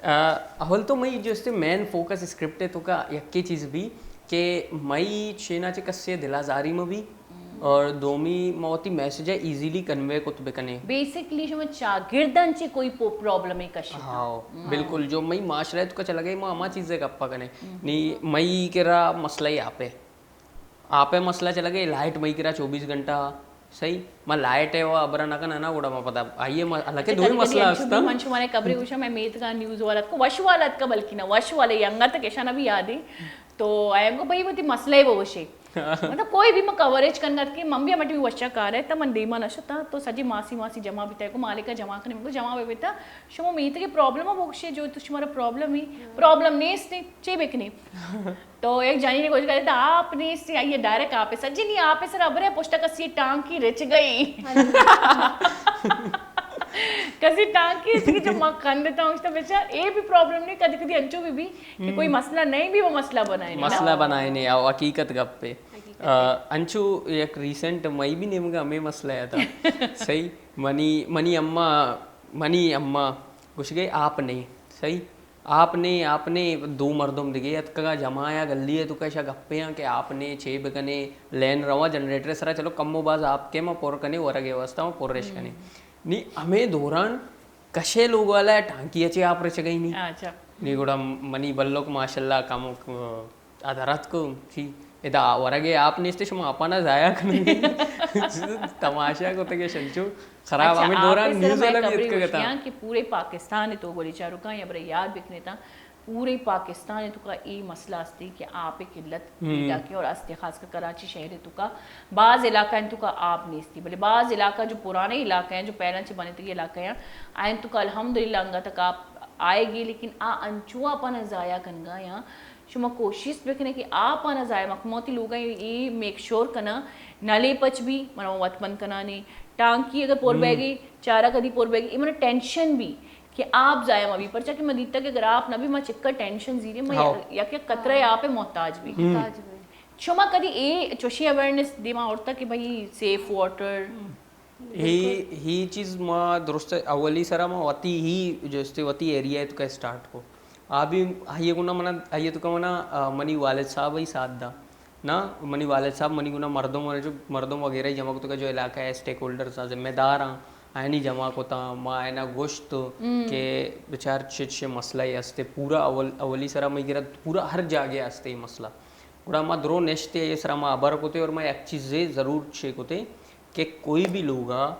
آ، اول تو مئی جو استے مین فوکس اسکرپٹ ہے تو کا یکی چیز بھی کہ مئی چینا چے کسے دل آزاری میں بھی، اور دومی موتی میسج ہے ایزیلی کنوے کت بکنے. بیسکلی شما چاگردن چے کوئی پو-، پرابلم ہے کشی؟ ہاؤ، بالکل. جو مئی معاشرہ ہے تو کا چلا گئی، ما ہما چیزیں گپا کنے. نی مئی کرا مسئلہ ہی آپے. آپے مسئلہ چلا گئے، لائٹ مئی کرا چوبیس گھنٹہ، صحیح؟ ما لائٹ ہے وہ ابرا نہ کنا نا، گوڑا ما پتا آئیے ما-، حالانکہ اچھا، دوئی کبھی مسئلہ کبھی انچو بھی ہستا. من شمارے قبرے گوشا، میں میتگا نیوز والا کو وش والا اتکا، بلکہ نہ وش والا، یہ انگا تک ایشانا بھی یاد ہے. تو آیا کو بھائی وہ تی مسئلہ ہے وہ وشے. مطلب کوئی بھی ما کوریج کنگا کہ من بھی ہمٹی وشا کار ہے، تا من دیما نہ شتا، تو سجی ماسی ماسی جمع بیتا کو مالکا جمع کنے، من کو جمع بے بیتا، شما میتگے پرابلم ہے وہ وشے، جو تو شمارا پرابلم ہی، پرابلم نیست، چے بکنے؟ تو یک جانی نے گوشگ ءَ، آپ نیستی، آئی ءَ ڈائریکٹ آپ ءِ سر، جی نی آپ ءِ سر ابرے پشت ءَ کسی ٹانکی رچ گئی۔ کسی ٹانکی رچ گئی، جو ما کندتا ہوں، اشتا بیچار، اے بھی پرابلم نہیں، کدی کدی انچو بھی بھی کہ کوئی مسئلہ نہیں بھی، وہ مسئلہ بنائے نہیں۔ مسئلہ بنائے نہیں، او حقیقت گپ ہے۔ آ، انچو یک ریسنٹ مئی بھی نیمگا ہمیں مسئلہ آیا تھا۔ صحیح، منی، منی اما، منی اما گوشگے آپ نہیں، صحیح، آپ نے، آپ نے دو مردم دگے اتکگا جمع آیا گلی ءِ توکا، اشا گپے آں کہ آپ نے چے بکنے، لین رواں جنریٹر ءِ سرا، چلو کم و باز آپ کے ما پر کنے، ورگ ءِ واسطہ ما پرش کنے۔ نی ہمے دوران کشے لوگ والا ٹانکی ءَ چے آپ رچگئی نی۔ اچھا۔ نی گڑا منی بلوک ماشاءاللہ کموک اد اتکو، چی، ادا ورگے آپ نیست، شما آپانا ضائع کنگے۔ تماشا کتگے شنچو خراب۔ اچھا، ہمیں دوران نیوز والا بھی اتکگا تھا کہ پورے پاکستان تو گولی چاروکاں یا برے یاد بکنے تا، پورے پاکستان توکا ای مسئلہ استی کہ آپ قلت پیدا کی اور استی، خاص کر کراچی شہر توکا بعض علاقہ توکا آپ نیستی، بلے بعض علاقہ جو پرانے علاقہ ہیں، جو پہلا چے بنتگی علاقہ ہیں، آئین توکا الحمدللہ انگا تک آپ آئے گی، لیکن آ انچو آپانا ضائع کنگا یا شما کوشست بکنے کہ آپ آنا ضائع مکن۔ ما وتی لوگاں اے میک شور کناں، نلے پچ بھی، من وت بند کنانے، ٹانکی اگر پر بیگی، چارہ کدی پر بیگی، اے من ٹینشن بھی کہ آپ ضائع مہ بھی، پرچا کہ من دیتا کہ اگر آپ نہ بھی، ما چکا ٹینشن زیرے، ما یک یک قطرہ آپ محتاج بھی۔ شما کدی اے چوشی اویئرنس دیما آورتا کہ بھئی سیف واٹر؟ ہی، ہی چیز ما درست اولی سرا ما وتی ہی جو استے وتی ایریا ءِ توکا اسٹارٹ کو۔ آ بھی آئی ءِ گنا منا، آئی ءِ توکا منا، آ، منی والد صاحب ہی ساتھ دا۔ نا، منی والد صاحب منی گنا مردم، مردم وغیرہ جمع کتگا جو علاقہ ءِ اسٹیک ہولڈرز آں، ذمہ دار آں، آئینی جمع کتا، ما آئینا گوشت کہ بچار چچ مسئلہ ءِ استے، پورا اول، اولی سرا مئی گرا پورا ہر جاگہ استے مسئلہ۔ گڑا ما درو نشتے، اے سرا ما ہبر کتے اور ما یک چیزے ضرور چے کتے کہ کوئی بھی لوگا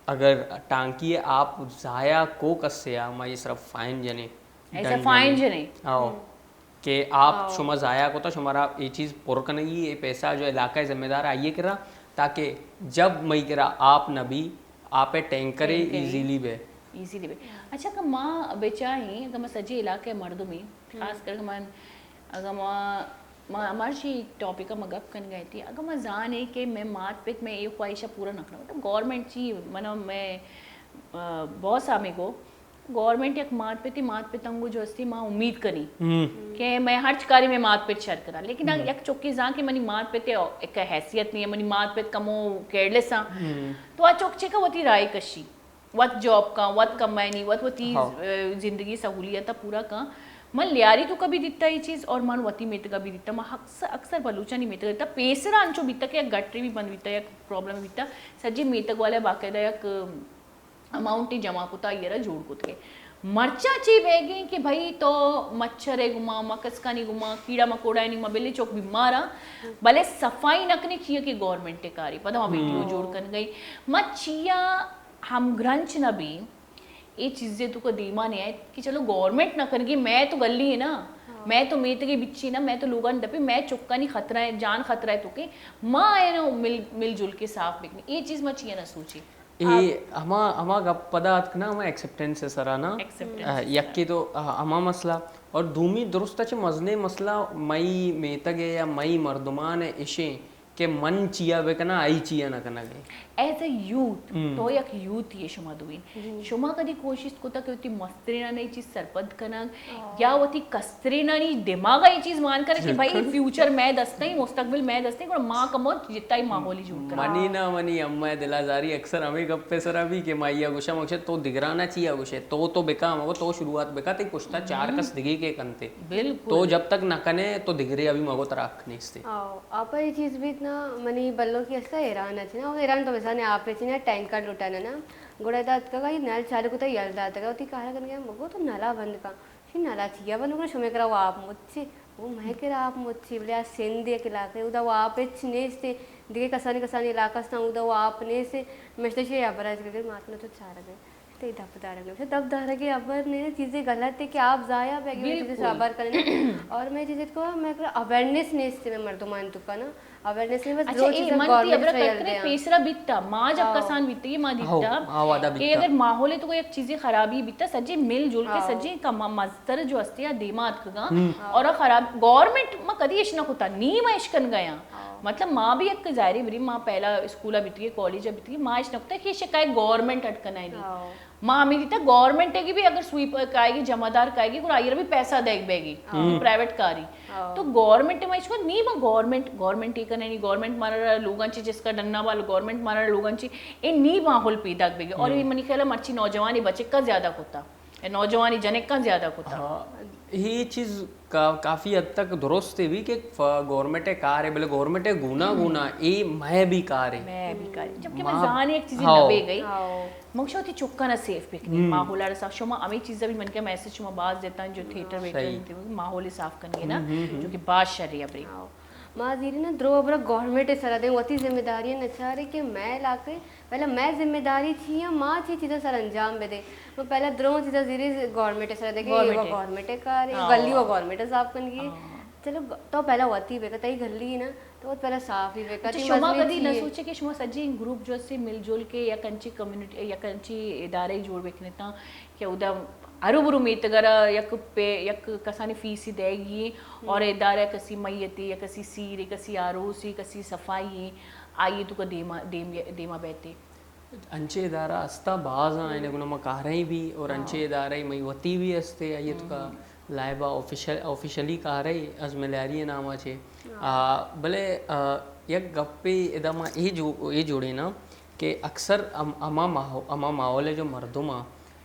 اگر ٹانکی ءِ آپ ضائع کو کسے آ، ما اے سرا فائن جنے، ایسا ڈنڈ فائن جنے۔ جنے۔ آؤ۔ کہ آپ شما ضائع کتا، شمارا اے چیز پر کنگی، اے پیسہ جو علاقہ ءِ ذمہ دار آئیے کرا، تاکہ جب مئی کرا آپ نہ بھی، آپ ءِ ٹینکرے ایزیلی بے۔ ایزیلی بے۔ اچھا، کہ ما بچاہیں، اگر ما سجے علاقہ ءِ مردمی، خاص کر کہ من، اگر ما، ما ہمارشی ٹاپک ءَ ما گپ کنگا تی، اگر ما زانے کہ میں مات پت میں اے خواہش ءَ پورا نہ کناں، مطلب گورنمنٹ چی، من، میں، آ، باس ہمیں گو، گورنمنٹ یک مات پتی، مات پت انگو جو استی ما امید کنی کہ میں ہرچ کاری میں مات پت شر کناں، لیکن یک چکی زان کہ منی مات پت ءِ ایک حیثیت نہیں ہے، منی مات پت کمو کیئرلیس آں، تو آ چک چکا وتی رائے کشی۔ وت جاب کن، وت کمائنی، وت وتی، ہاں۔ ا، زندگی سہولیت پورا کن۔ من لیاری توکا بھی دیتا یہ چیز اور من وتی میتگا بھی دیتا۔ من اکثر، اکثر بلوچانی میتگا دیتا۔ پیسرا انچو بیتا کہ یک گٹرے بھی بند بیتا، یک پرابلم بیتا، سجی میتگ والے باقاعدہ یک اماؤنٹ جمع کتا، آئی را جوڑ کت کے۔ مرچاں چی بیگیں کہ بھئی تو مچھرے گما، مکسکانی گما، کیڑا مکوڑا نی ما بلے چوک بیمارا، بلے صفائی نہ کنے چیا کہ گورنمنٹ کاری۔ پدا ما ویڈیو جوڑ کن گئی۔ ما چیا ہم گرنچ نہ بی، اے چیزے توکا دیما نہ آئے کہ چلو گورنمنٹ نہ کنگی، میں تو گلی ہے نا، میں تو میتگے بچی نا، میں تو لوگان دپی، میں چکانی خطرہ ہے، جان خطرہ ہے تو کہ ما آئے نا مل، مل جل کے صاف بکنی۔ اے چیز ما چیا نہ سوچی۔ اے ہما، ہما گپ پدا اتک نا، ہما ایکسپٹنس ءِ سرا نا۔ ایکسپٹنس ءِ سرا۔ یکے تو، آ، ہما مسئلہ، اور دومی درست چہ مزنیں مسئلہ مئی میتگ ءِ یا مئی مردمان ءِ اشیں کہ من چیا بکناں، آئی چیا نہ کنگ ءِ۔ ایز اے یوتھ، تو یک یوتھ یے شما دوئیں۔ شما کدی کوشست کتا کہ وتی مسترینانی چیز سرپد کنگ یا وتی کسترینانی دماغ ءَ اے چیز مان کنگ کہ بھائی فیوچر مئے دست ایں، مستقبل مئے دست ایں، گڑا ما کمو جتائی ماحولی جوڑ کنگ۔ منی نا، منی اماں ءِ دل ءَ زاری اکثر ہمے گپ ءِ سرا بی کہ ما آئی ءَ گوشاں، مگشے تو دگرانا چیا گوشے، تو، تو بکا، مگو تو شروعات بکا، تئی پشتا چار کس دگے کے کنتے۔ بالکل۔ تو جب تک نہ کنے تو دگرے ابھی مگو ترا حق نیستے۔ آؤ، آپ ءَ اے چیز بیت نا، منی بلوکی است ایران ءَ چنا، ایران تو بزانے آپ ءَ چنا ٹینکر لٹانا نا، گڑا ادا اتکگا اے نل چالو کتا یل داتگا، وتی کارا کنگا، مگو تو نلا بند کن۔ شی نلا چیا بند کن، شمے کرا واب مچے۔ او مئے کرا آپ مچے، بلے آ سندھ یک علاقہ، اودا واب ہچ نیست۔ دگہ کسانی کسانی علاقہ استاں، اودا واب نیست۔ مشتہ شی ہبرا اچ گگر ماتنا تو چارگ ءَ۔ تئی دپ دارگ ءَ۔ دپ دارگ ءَ ہبر نے، چیزے غلط ہے کہ آپ ضائع بیگی، چیزے سے ہبر کرنے۔ اور میں چیزے کو، میں اویئرنیس نیست میں مردمان تو کا نا۔ اویئرنیس نے بس اچھا، درو اے چیزاں من تی گورنمنٹ ابرا سے کٹ یل کرے دیاں۔ پیسرا بیتا، ما جب ہاؤ۔ کسان بیتی، ما ہاؤ، دیتا ہاؤ، وعدہ کہ بیتا۔ اگر ماحول ہے تو کوئی یک چیزی خرابی بیتا، سجے مل جل کے ہاؤ۔ سجے کم مستر جو ہستی یا دیما اتکگا ہم۔ اور خراب گورنمنٹ ما کدی اش نہ کتا، نی ما اش کن گیا۔ ہاؤ۔ مطلب ما بھی یک ظاہری بری ما پہلا اسکول بیتی، کالج بیتی، ما اش نہ کتا کہ شکایت گورنمنٹ اٹ کنائے نی۔ ہاؤ۔ ما ہمیں دیتا گورنمنٹ ءَ بھی اگر سویپ کائے گی، جمع دار کائے گی، گڑا آئی ءَ بھی پیسہ دیگ بیگی، ہاں۔ پرائیویٹ کاری۔ ہاں۔ تو گورنمنٹ ءَ ما اس کو نی ما گورنمنٹ، گورنمنٹ یہ کرنے نی، گورنمنٹ مارا لوگاں چی جس کا ڈننا والا، گورنمنٹ مارا لوگاں چی، اے نی ماحول پیدا بیگی۔ اور یہ منی خیال ہے مرچی نوجوانی بچکا زیادہ کتا، اے نوجوانی جنکا زیادہ کتا۔ ہاں، یہ چیز کا-، کافی حد تک درست ہے بھی کہ ف-، گورنمنٹ ءِ کار ہے، بلے گورنمنٹ ءِ گونا گونا اے مئے بھی کار ہے۔ مئے بھی کار ہے۔ جبکہ ما-، من زانے یک چیزی ہاؤ۔ نہ بے گئی۔ ہاؤ۔ من گوشاں وتی چکاں ءَ سیف بکنیں، ہم۔ ماحول ءَ را صاف۔ شما ہمے چیزا بھی من کہ میسج شما باز دیتاں جو تھیٹر صحیح۔ ویٹر انت، ماحول صاف کنگے نا، ہم، ہم، ہم۔ جو کہ باز شری ابری۔ ہاؤ۔ ما زیری نا درو ابرا گورنمنٹ سرا دیں، وتی ذمہ داری نچارے کہ مئے علاقے، پہلا مئے ذمہ داری چی ہیں، ما چی چیزا سر انجام بدے۔ ما پہلا درو چیزا زیری گورنمنٹ سرا دے کہ گورنمنٹ وہ ہے۔ گورنمنٹ کار ہے، ہاں۔ گلی وہ گورنمنٹ صاف کنگی۔ ہاں۔ چلو گ-، تو پہلا وتی بے کہ تئی گلی نا، تو پہلا صاف ہی بے کہ اچھا، تئی شما مزنی کدی چی نہ ہے؟ سوچے کہ شما سجی گروپ جو سے مل جل کے یک انچی کمیونٹی، یک انچی ادارے جوڑ بکنتاں کہ اودا ہرو برو میتگرا یک پہ، یک کسانی فیس دے گی اور ادارہ کسی میتی یا کسی سیر، کسی آروسی، کسی صفائی، آئی تو کا دیما، دیم، دیما بیتے۔ انچیں ادارہ ہستاں باز آں، آئینے گونا ما کاریں بھی اور انچیں ادارہ مئی وتی بھی ہستے، آئی تو کا لائبہ آفیشل، آفیشلی کارے ازم لیاری نام چے۔ آ، بلے، آ، یک گپے ادا ما اے جو-، اے جوڑے نا کہ اکثر ہم-، ہما ماحو-، ہما ماحول جو مردم آ،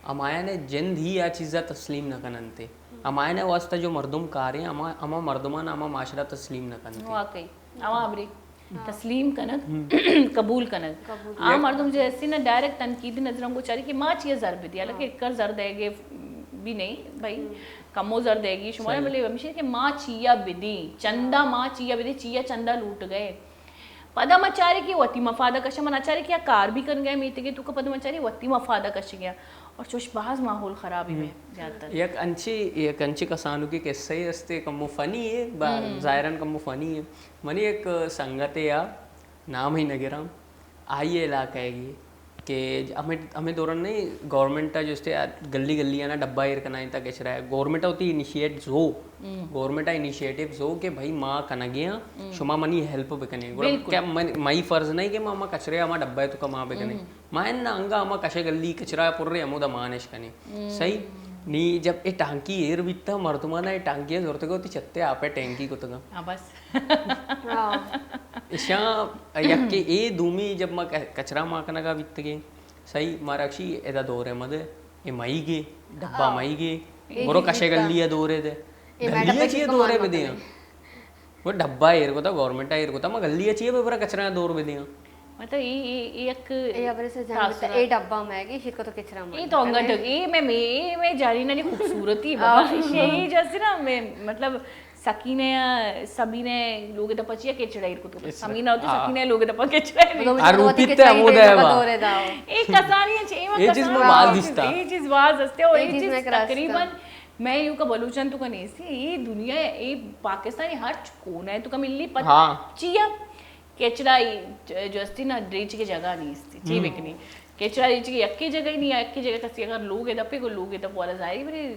ہمایان جند ہی آ چیزا تسلیم نہ کننتے۔ ہمایان واسطہ جو مردم کاریں، ہما، ہما مردمان ہما معاشرہ تسلیم نہ کنتے۔ واقعی۔ عوام ری تسلیم کنگ، قبول کنگ۔ آ مردم جو ہستی نا ڈائریکٹ تنقیدی نظروں کو چاری کہ ما چیا زر بدی، حالانکہ کر زر دے گے بھی نہیں بھائی، کمو زر دے گی شما، بلے ہمیشہ کہ ما چیا بدی، چندہ ما چیا بدی، چیا چندہ لوٹ گئے۔ پدا ما چاری کہ وتی مفادہ کشا، من چاری کہ آ کار بھی کن گئے میتگے تو کہ پدا ما چاری وتی مفادہ کش گیا۔ اور چوش باز ماحول خرابی میں زیادہ تر۔ یک انچی، یک انچی کسانو کی قصہ ہی ہستے، کمو فنی ہے، با-، ظاہراً کمو فنی ہے۔ منی یک سنگتے آ، نام ہی نہ گراں، آئی علاقہ ہے گی کہ ہمیں، ہمیں دوران نہیں، گورنمنٹ جو استے گلی گلی آنا ڈبہ ایر کنائیں تا کچرا ہے۔ گورنمنٹ ہوتی انیشیٹ زو، گورنمنٹ انیشیٹو زو کہ بھائی ما کنگے ہاں، شما منی ہیلپ بکنے۔ گڑا بالکل۔ کیا من، مائی فرض نہیں کہ ما، ما کچرے ہما ڈبہ ہے تو کما بکنے۔ ما اناں انگا ہما کشے گلی کچرا پرے ہمودا مانش کنے۔ صحیح؟ نی جب اے ٹانکی ایر بیتا، مردمانا اے ٹانکی زورتگا وتی چھتے آپے ٹینکی کتگا۔ ہاں، بس۔ ہاں۔ اشاں یکے اے دومی جب ما ک-، کچرا ما کنگا بیتگیں، صحیح، مارا اکشی ادا دور ءَ مدے، اے مئی گے، ڈبہ آؤ۔ مئی گے، اے برو جی کشے جی گلی ءَ دورے دے۔ اے گلی میڈم ءَ پہ چیئے کس کو دورے مان بدے؟ مکنے۔ وہ ڈبہ ایر کو تھا، گورنمنٹ ایر کو تھا، ما گلی ءَ چیئے بے برا کچرا دور بدے۔ مطلب، اے، اے، اے یک اے ابرے سے جان تاثرات۔ اے ڈبہ میں گی، شیت کو تو کچرا اے مانی۔ تو انگت اے میں، میں، میں جاری نہ خوبصورتی بابا۔ آ۔ یہی جیسے نا، میں، مطلب، سکینہ، سمینہ لوگ دپا چیا کچرا ایر کتو۔ اس سمینہ ہوتی، آ۔ سکینہ لوگ دپا کچرا ایر۔ مطلب، آ، روپی تے ہمود ہے با۔ اے کسانی چے، اے چیز میں باز دیستا۔ اے چیز باز ہستے اور اے اے چیز چیز میں کراستا۔ تقریباً میں یوں کا بلوچن تو کا نہیں سی، اے دنیا، اے پاکستانی ہر کونے تو کا ملی پت ہاں۔ چیا کچرا ای جو استی نا ڈریچ کے جگہ نہیں استی، چی ہم۔ بکنی۔ کچرا ریچ کہ یکے جگہ ہی نہیں، یکے جگہ کسی اگر لوگ ءَ دپے گو لوگ ءَ دپ والا ظاہری بری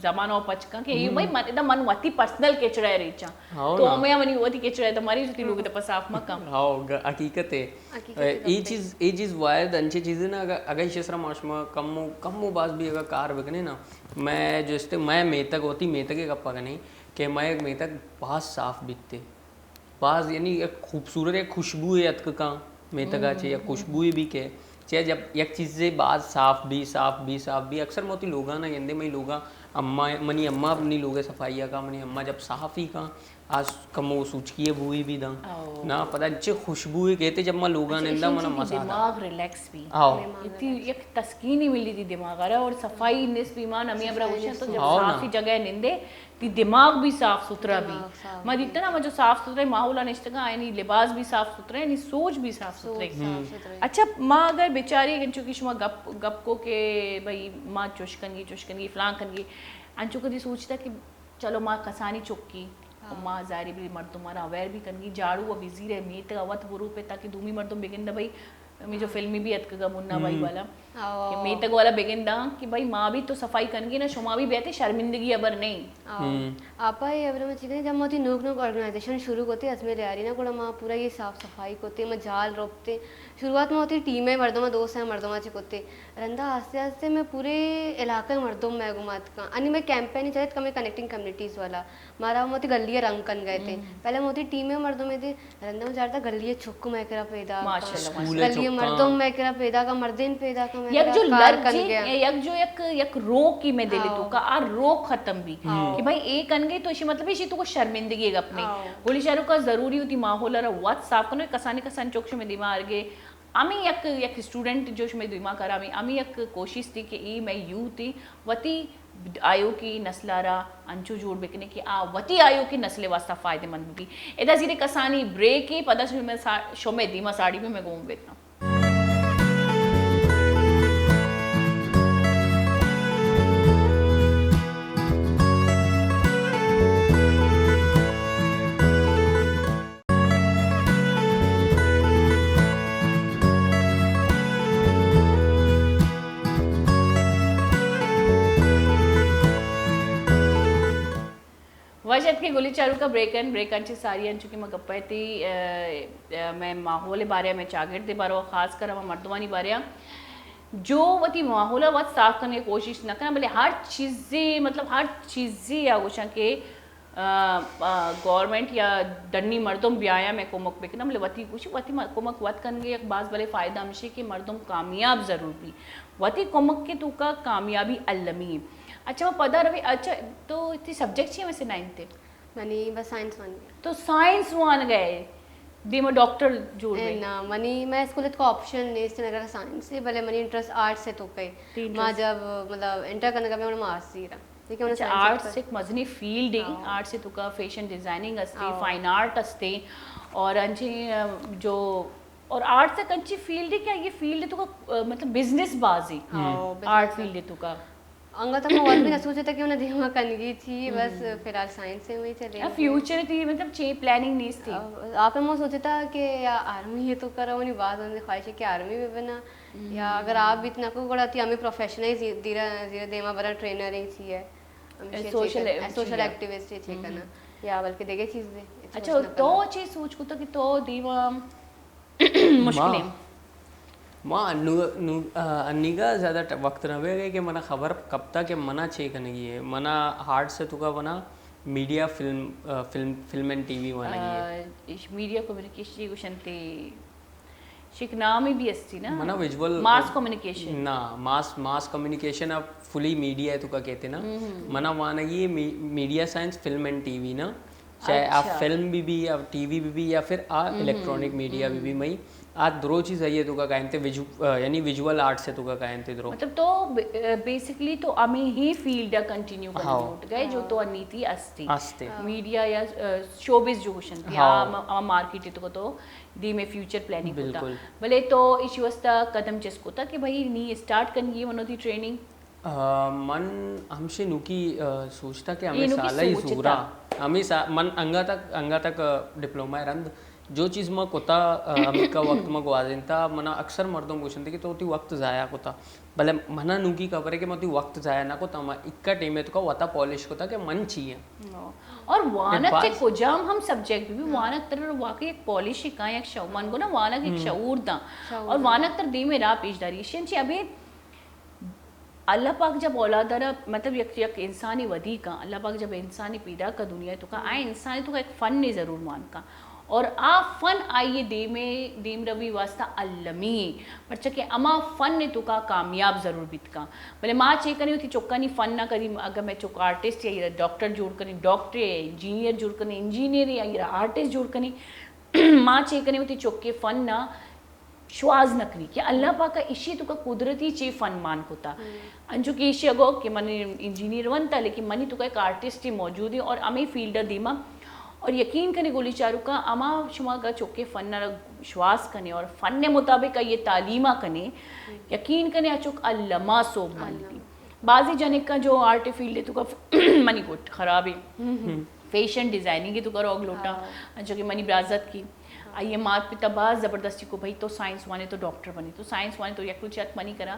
زمانہ و پچ کن کہ اے ہم۔ بھائی من، ادا من وتی پرسنل کچرا ریچاں۔ ہاؤ تو نا۔ میں منی وتی کچرا تو مری جتی لوگ ءَ دپ صاف مکم۔ ہاؤ، گ-، حقیقت ہے۔ حقیقت اے، ہے اے تو۔ چیز، اے چیز واحد انچے چیزے نا، اگر، اگر ایشی سرا ما شما کم و، کم و باز بھی اگر کار بکنے نا، میں جو استے، میں میتگ ہوتی، میتگ کے گپا کنے کہ میں میتگ باز صاف بیتے۔ باز یعنی یک خوبصورت یک خوشبوئے اتک کاں میتگا چہ، یک خوشبوئے بھی کہ چہ جب یک چیزے باز صاف بھی، صاف بھی، صاف بھی، اکثر موتی لوگاں نہ گندے، منی لوگاں اما، منی اما اپنی لوگے صفائی کا، منی اما جب صاف ہی کاں، آ کمو سوچکی بوئی بھی داں۔ او۔ نا پتہ انچے خوشبوئے کہتے جب ما لوگاں اچھا، نندا ایشی منا چیزی مزہ آتا۔ دماغ ریلیکس بھی۔ آؤ۔ اتنی یک تسکینی ملی دی دماغ ءَ اور صفائی نصف ایمان ہمیں ابرا صفائی گوشن تو نصف جب آؤ نا۔ صافی جگہ نندے، تی دماغ بھی صاف ستھرا بھی۔ دماغ صاف ما بھی۔ دیتا نا، ما جو صاف ستھرے ماحول نشتگا، یعنی لباس بھی صاف ستھرے، یعنی سوچ بھی صاف ستھرے۔ سوچ صاف ستھرے۔ اچھا، ما اگر بیچاری انچو کہ شما گپ، گپ کو کہ بھئی ما چوش کنگی، چوش کنگی، فلان کنگی، انچو کدی سوچتا کہ چلو ما کسانی چکی، ہاں۔ ما ظاہری بھی مردم مارا اویئر بھی کنگی، جاڑو و بزیر میتگا وت برو پہ تاکہ دومی مردم بگندہ بھئی، ہمیں جو فلمی بھی اتکگا منا بھائی ہم۔ والا، آؤ۔ کہ میتگ والا بگنداں کہ بھائی ما بھی تو صفائی کنگی نا، شما بھی بیتے شرمندگی ابر نہیں۔ آؤ۔ ہم۔ آپا اے ابر میں چیزیں جب موتی نوک نوک آرگنائزیشن شروع کوتے، ازمے لیاری نا گڑا ما پورا یہ صاف صفائی کوتے، ما جال روپتے۔ شروعات میں ہوتی ٹیم ہے مردم، دوست ہیں مردم چی کوتے۔ رندا آستے آستے میں پورے علاقے مردم میں گمات کاں۔ انی میں کیمپین چلت کمے کنیکٹنگ کمیونٹیز والا۔ مارا موتی گلی رنگ کن گئے تھے۔ ہم۔ پہلے موتی ٹیم ہے مردم تھے، رندا مجارتا گلی چک میں کرا پیدا کاں۔ ماشاءاللہ، ماشاءاللہ۔ گلی مردم میں کرا پیدا کاں، مردین پیدا کاں، میں یک جو کار لج کن گیا۔ یک جو یک، یک روک کی میں دلی تو کا، آ روک ختم بھی۔ ہاں۔ کہ بھائی اے کن گئی تو اسی مطلب اسی تو کو شرمندگی ہے اپنی۔ ہاں۔ گولی شاہ رخ کا ضروری ہوتی ماحول را وت صاف کنو، کسانی کسان چوک شمی دیما آرگے۔ ہمیں یک، یک اسٹوڈنٹ جو شمی دیما کرا، ہمیں، ہمیں یک کوشش تھی کہ ای میں یوتھ ہی وتی آیوکی نسل ء را انچو جوڑ بکنے کہ آ وتی آیوکی نسل ء واسطہ فائدہ مند بی۔ ادا زیرے کسانی بریکے، پدا شمے سا-، شمے دیما ساڑی بھی میں گون بیتاں۔ وش اتکے گلی چاروکا بریکن، بریکن چی ساری انچو کہ ما گپا تی، ا، ا، میں ماحول بارے، میں چاگرد بارے، خاص کر ہما مردمانی بارے، جو وتی ماحول وت صاف کرنے کوشش نہ کرنا، بلے ہر چیزے، مطلب ہر چیزے یا گوشاں کہ آ، آ، گورنمنٹ یا ڈنی مردم بیایا میں کمک بکنم، بلے وتی گوشی وتی م-، کمک وت کنگے یک باز بلے فائدہ ہمشی کہ مردم کامیاب ضرور بی۔ وتی کمک کے تو کا کامیابی المی۔ اچھا، وہ پدا روی، اچھا، تو تی سبجیکٹ چی ہے ویسے نائنتھ تے؟ منی بس سائنس وان گئے۔ تو سائنس وان گئے، دیما ڈاکٹر جوڑ اے گئے؟ نا، منی، میں اسکول اتکا آپشن نیست، اگر سائنس ہے، بلے منی انٹرسٹ آرٹس ہے تو پہ۔ تی ما انٹرسٹ؟ جب، مطلب، انٹر کرنے کا بھی ہمارا آرٹس ہی رہا۔ لیکن انہوں اچھا، سائنس آرٹس ایک مزنی فیلڈ ہے، ہاں۔ آرٹس ء توکا فیشن ڈیزائننگ استے، ہاں۔ فائن آرٹ استے، اور انچیں، ام، جو، اور آرٹس ایک انچی فیلڈ ہے کہ یہ فیلڈ ء توکا، ا، مطلب بزنس باز ہے۔ ہاں، ہم۔ بزنس آرٹ ہے۔ فیلڈ ء توکا۔ انگا تک ما وت بھی نہ سوچتا کہ انہیں دیما کنگی تھی، بس ہم۔ فی الحال سائنس سے وہی چلے۔ اب فیوچر تھی، مطلب چے پلاننگ نہیں تھی؟ اب آپ ہم سوچتا کہ یا آرمی ہے تو کرا، انہیں باز انہیں خواہش ہے کہ آرمی بھی بنا، یا اگر آپ بیت نہ کو گڑا تی ہمیں پروفیشنل زی-، دیرا، زیرا دیما برا ٹرینر ہی چی ہے۔ ہمیشہ سوشل چیک کرنا، ایکٹیوسٹ۔ سوشل ایکٹیوسٹ ہی چیک کرنا۔ یا بلکہ دیگه چیز دے۔ اچھا، تو چی سوچ کو تا کہ تو دیما مشکلیں؟ ما، ما انو-، نو-، آ، انیگا زیادہ ٹ-، وقت نہ ہوئے گئے کہ منا خبر کب تا کہ منا چے کنگی ہے۔ منا ہارٹ سے تو کا بنا میڈیا فلم، آ، film, film and T V وانا گی ہے۔ آ، اش میڈیا کمیونیکیشن گوشنتے شک نامی بھی استی نا؟ منا ویژول ماس کمیونیکیشن۔ نا، ماس، ماس کمیونیکیشن اب فلی میڈیا ہے تو کا کہتے نا۔ منا وانگی می-، media science, film and T V نا۔ چاہے آ اچھا۔ فلم بھی بھی یا ٹی وی بھی بھی یا پھر آ الیکٹرانک میڈیا بھی بھی مئی آ درو چیز ہے یہ تو کا کہتے ویژو-، آ، یعنی ویژول آرٹس ہے تو کا کہتے درو۔ مطلب تو بے-، بیسکلی تو ہمیں ہی فیلڈ کنٹینیو کرنا ہاؤ۔ لوٹ گئے جو تو انی تھی استی۔ استی۔ میڈیا یا، آ، شوبز جو گوشن تھی، ہاؤ۔ آ م-، آ مارکیٹ تو کو تو دیم ء فیوچر پلاننگ کتا۔ بالکل۔ بلے تو ایشی واسطہ قدم چست کتا کہ بھئی نی اسٹارٹ کنگی منو تھی ٹریننگ؟ آ، من ہمشے نوکی، آ، سوچتا کہ ہمیں نوکی سالہ ہی سوچتا۔ زورا۔ ہمیں سا-، من انگا تک، انگا تک، آ، ڈپلومہ رند جو چیز ما کتا، آ، ہمیکا وقت ما گوازینتا، منا اکثر مردم گوشنتے کہ تو تی وقت ضائع کتا۔ بلے منا نوکی خبر ہے کہ ما تی وقت ضائع نہ کتا، ما اکا ٹیم ہے تو کا وتا پالش کتا کہ من چی ہے۔ اور وانگ چہ کجام ہم سبجیکٹ بھی، وانگ تر واقعی ایک پالیش کا، یک شعور، من گو نا وانگ ایک شعور دا۔ اور وانگ تر دیم راہ پیش داری۔ ایشی چی ابھی اللہ پاک جب اولاد را، مطلب یک، یک انسانی ودی کا، اللہ پاک جب انسانی پیدا کا دنیا تو کا، آئے انسانی تو کا ایک فن ضرور مان کا۔ اور آ فن آئیے دیم، دیم روی واسطہ المی، پرچہ کہ اما فن تو کا کامیاب ضرور بیت کا۔ بلے ما چے کنیں وتی چکانی فن نا کدی، اگر میں چک آرٹسٹ یا ایرا ڈاکٹر جوڑ کنیں، ڈاکٹر یا انجینئر جوڑ کنیں، انجینئر یا ایرا آرٹسٹ جوڑ کنیں، ما چے کنیں وتی چکے فن نا شواز نہ کنیں کہ اللہ پاک اشی تو کا قدرتی چے فن مان کتا۔ انچو کہ ایشی گو کہ من انجینئر ونتا، لیکن منی تو کا ایک آرٹسٹ موجود ہے اور ہمیں فیلڈ دیما۔ اور یقین کنے گولی چارو کا اما شما گا چکے فن را شواز کنے اور فن مطابق یہ تعلیمہ کنے، یقین کنے اچک الما سوب مانی۔ بعضی جنکاں جو آرٹ فیلڈ تو کا منی گٹ خراب ہے، فیشن ڈیزائننگ تو کا روگ لوٹا، انچو کہ منی برازت کی آئی مات پتا باز زبردستی کو، بھئی تو سائنس وانے تو ڈاکٹر بنے، تو سائنس وانے تو یک روچ ات منی کرا،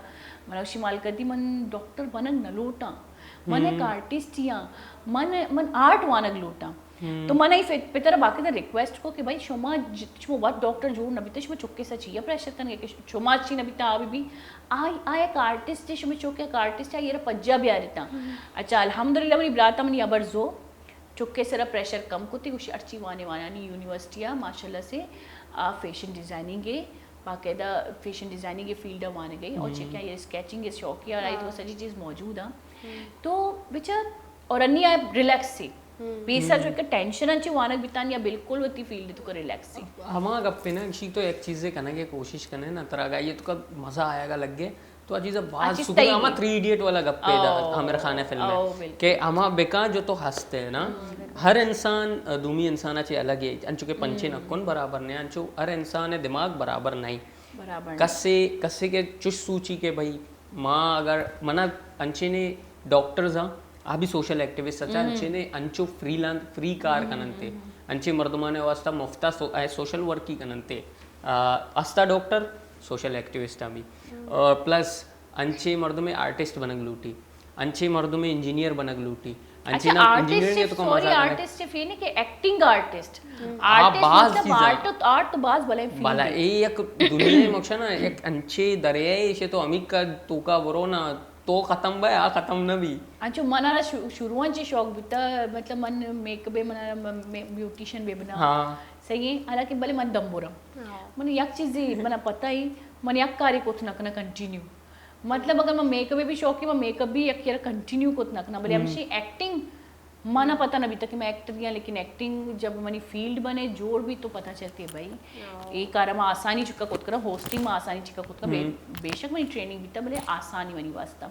من اوشی مال کر دی، من ڈاکٹر بنگ نہ لوٹاں، من ایک آرٹسٹ ہی ہاں، من، من آرٹ وانگ لوٹاں۔ تو من ای پتر باقی ریکویسٹ کو کہ بھئی شما ج-، شما وت ڈاکٹر جوڑ نہ بیتے، شما چکے سا چیا پریشر کنگے کہ شما چی نہ بیتا، آ بھی بھی آئی، آ ایک آرٹسٹ ہے، شما چکے ایک آرٹسٹ ہے، یہ پجا بیاریتا۔ اچھا، الحمدللہ منی براتا منی ابر زو چکے سرا پریشر کم کتی، گوشی ہرچی وانے وانانی یونیورسٹی آ ماشاءاللہ سے آ فیشن ڈیزائننگ ہے، باقاعدہ فیشن ڈیزائننگ کے فیلڈ آ وانگ گئی اور چکیا یہ اسکیچنگ کے شوق ہے اور آئی تو سجی چیز موجود ہیں۔ تو بچار اور انی آ ریلیکس سے پیسا جو ایک ٹینشن انچے وانگ بیتان یا بالکل وتی فیلڈ تو کا ریلیکس سے۔ ہما گپے نا، شی تو ایک چیزے کنگے کوشش کنے نا، ترا گا یہ تو کا مزہ آیا گا لگ گئے۔ تو آ چیز باز سکون، ہما تھری ایڈیٹ والا گپے دا عامر خان فلم ہے کہ ہما بکا جو تو ہستے نا، ہر انسان، آ، دومی انسان چے الگ ہے، انچو کہ پنچے نکن برابر نہیں، انچو ہر انسان دماغ برابر نہیں۔ برابر نہیں۔ کسے، کسے کے چش سوچی کہ بھئی ما اگر منا انچے نے ڈاکٹرز ہاں، آ بھی سوشل ایکٹیوسٹ اچھا، انچے نے انچو فری لان-، فری کار کننتے، انچے مردمانے واسطہ مفتا سو-، اے سوشل ورک ہی کننتے۔ آ، استا ڈاکٹر سوشل ایکٹیوسٹ ہم بھی۔ اور پلس انچے مردمے آرٹسٹ بنگ لوٹی، انچے مردمے انجینئر بنگ لوٹی۔ انچے اچھا، نا آرٹسٹ انجینئر کے تو کم سوری، آرٹسٹ فیلڈ کہ ایکٹنگ آرٹسٹ۔ آرٹسٹ باز مطلب چیزاں۔ آرٹ تو، آرٹ تو باز بلے فیلڈ بلا ہے۔ اے یک دنیا مکشا نا، یک انچے دریائے ایشے تو ہمیک کا توکا برو نا، تو ختم بے، آ ختم نہ بی۔ انچو من را شو-، شروعاں چی شوق بیتا، مطلب من میک اپ، من را م-، م-، بیوٹیشن بے بنا۔ ہاں۔ صحیح ہے، حالانکہ بلے من دمبورم۔ ہاں۔ من یک چیزی منا پتہ ہی، من یک کاری کوت نہ کنا کنٹینیو۔ مطلب اگر من میک اپ بھی شوق ہے، من میک اپ بھی یک یار کنٹینیو کوت نہ کنا، بلے ہمشی ایکٹنگ منا پتہ نہ بیتا کہ میں ایکٹر ہاں، لیکن ایکٹنگ جب منی فیلڈ بنے جوڑ بھی تو پتہ چلتی ہے بھائی۔ اے کار ما آسانی چکا کوت کرا، ہوسٹنگ ما آسانی چکا کوت کرا، بے، بے شک منی ٹریننگ بیتا، بلے آسانی منی واسطہ۔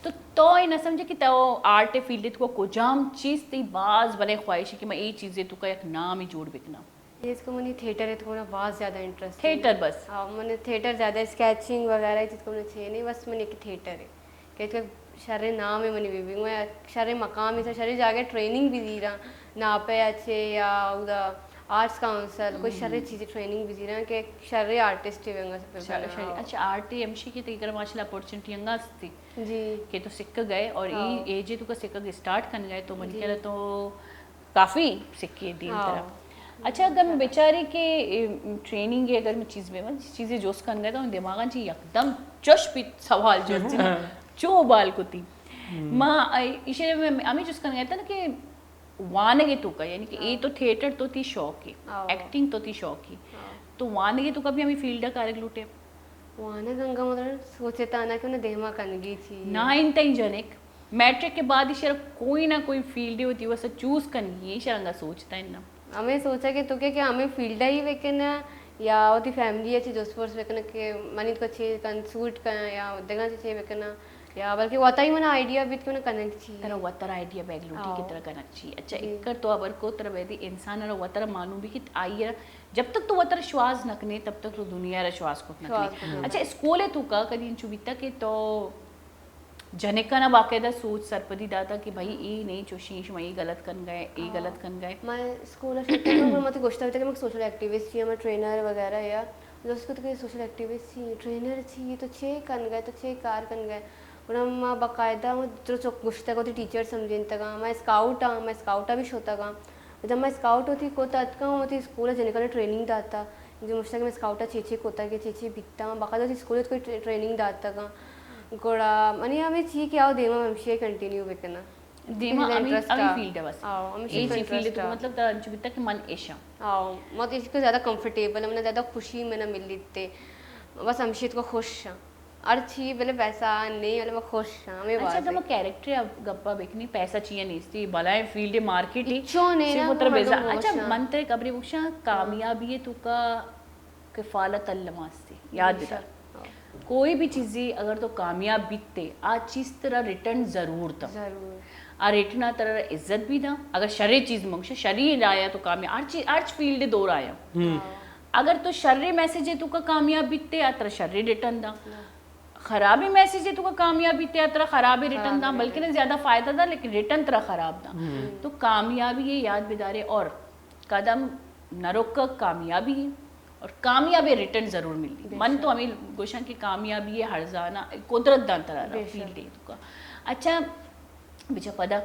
تو، تو اے نہ سمجھے کہ تو آرٹ فیلڈ کو کجام چیز تی باز بلے خواہش ہے کہ میں اے چیزے تو کا یک نام ہی جوڑ بکنا۔ یہ اس کو منی تھیٹر ہے تو منا باز زیادہ انٹرسٹ ہے۔ تھیٹر بس؟ ہاں، من تھیٹر زیادہ، اسکیچنگ وغیرہ چیز کو من چے نہیں، بس من ایک تھیٹر ہے۔ کہ تو شرے نام ہے منی بی بی، میں شرے مقام ہے، شرے جاگہ ٹریننگ بھی دی رہا، ناپے اچھے یا ادا آرٹس کاؤنسل، کوئی شرے چیزیں ٹریننگ بھی دی رہا کہ شرے آرٹسٹ ہے ونگا سب۔ اچھا، آرٹ ہے، ہمشی کی تیکر ماشاءاللہ اپورچونٹی انگا استی۔ جی۔ کہ تو سکھ گئے اور ای، اے جے تو کا سکھ اسٹارٹ کن گئے تو من کہہ رہا تو کافی سکے دیم ترا۔ اچھا، اگر میں بیچاری کہ، اے، ٹریننگ ہے، اگر میں چیز میں، چیزیں جوست کن گئے تو دماغاں چی یکدم چش پی سوال جوست نا، چو بال کتی۔ ما، اے، ایشے میں ہمیں جوست کن گئے تھا نا کہ وانگ ءِ توکا، یعنی کہ اے تو تھیٹر تو تئی شوق ہے، ایکٹنگ تو تئی شوق ہے، تو وانگ ءِ توکا بھی ہمیں فیلڈ ءَ کارگ لوٹے؟ وانگ انگا مطلب سوچتا نا کہ انہیں دیما کنگی چی ہے۔ نا، انت این جنک میٹرک کے بعد ایشرا کوئی نہ کوئی فیلڈ ہوتی، وہ سا چوز کنگی ہے، ایشرا انگا سوچتا ہے نا۔ ہمیں سوچا کہ تو کیا، کہ ہمیں فیلڈ ہی بکنا یا وتی فیملی ءَ چی جوست پرس بکنا کہ منی تو چی کن سوٹ کن یا دگہ چی چی بکنا۔ یا بلکہ وتا ہی منا آئیڈیا بیت کہ منا کنگ چی ہے۔ ترا وترا آئیڈیا بیگ لوٹی کہ ترا کنگ چی۔ اچھا، ایک کر تو ابر کو ترا بیدی انسان را وترا معلوم بھی کہ آئی را، جب تک تو وترا شواز نہ کنے، تب تک تو دنیا را شواز کت نہ کنے۔ اچھا، اسکول ہے تو کا کدی انچو بیتا کہ تو جنکانا باقاعدہ سوچ سرپدی داتا کہ بھائی اے نہیں چوشیں، شما اے غلط کن گئے، اے غلط کن گئے؟ میں اسکول شروع کرتا ہوں، میں تو گوشتا بیتا کہ میں سوشل ایکٹیوسٹ ہی ہوں، میں ٹرینر وغیرہ یا دوست کو تو کہ سوشل ایکٹیوسٹ چی، ٹرینر چی، تو چے کن گئے، تو چے کار کن گئے؟ گڑا ما باقاعدہ ما درست گوشتگ، وتی ٹیچر سمجھینتگاں، ما اسکاؤٹ آں، ما اسکاؤٹ ءَ بھی شتگاں۔ جب ما اسکاؤٹ وتی کت اتکاں، وتی اسکول ءَ جنکاں ٹریننگ داتا، جو مشتگ میں اسکاؤٹ ءَ چے چے کتگ کہ چے چے بیتا، ما باقاعدہ وتی اسکول ءَ کوئی ٹرے-، ٹریننگ داتگاں۔ گڑا منی ہمیں چی کہ آؤ دیما ہمشی کنٹینیو بکناں۔ دیما ہمیں، ہمیں فیلڈ ہے بس۔ آؤ، ہمیں اے چی فیلڈ ہے تو مطلب تا انچو بیتا کہ من ایشاں۔ آؤ، ما تو اس کو زیادہ کمفرٹیبل ہے، منا زیادہ خوشی منا ملیت۔ بس ہمشی تو خوش ہاں۔ ہر چی بلے پیسہ نہیں، بلے ما خوش ہاں، ہمیں اچھا، بات تو ہے۔ ما کیریکٹر ءِ گپا بکنی، پیسہ چیا نیستی، بلائیں فیلڈ مارکیٹ ہی۔ اچھا، من ترا بزا-، اچھا، من ترا خبرے بوشاں، کامیابی ہے تو کا کفالت علمہ استی، یاد بدار۔ کوئی بھی چیزی اگر تو کامیاب بیتے، آ چیز ترا ریٹرن ضرور دا۔ ضرور۔ آ ریٹرن آ ترا عزت بھی دا۔ اگر شرے چیز منگشہ، شری رایا تو کامیاب، ہر چیز، ہر فیلڈ دور آیا۔ اگر تو شرے میسج ہے تو کا کامیاب بیتے، آ ترا شرے ریٹرن دا۔ خرابیں میسج ہے تو کا کامیاب بیتے، آ ترا خرابیں ریٹرن دا، بلکہ نہ زیادہ فائدہ دا، لیکن ریٹرن ترا خراب دا۔ تو کامیابی ہے یاد بدارے، اور قدم نہ رکگ کامیابی ہے۔ اور کامیابی ریٹرن ضرور ملی۔ من تو ہمیں گوشاں کہ کامیابی ہے ہر زانا قدرت دان ترا فیلڈ ہے تو کا۔ اچھا، بچا پدا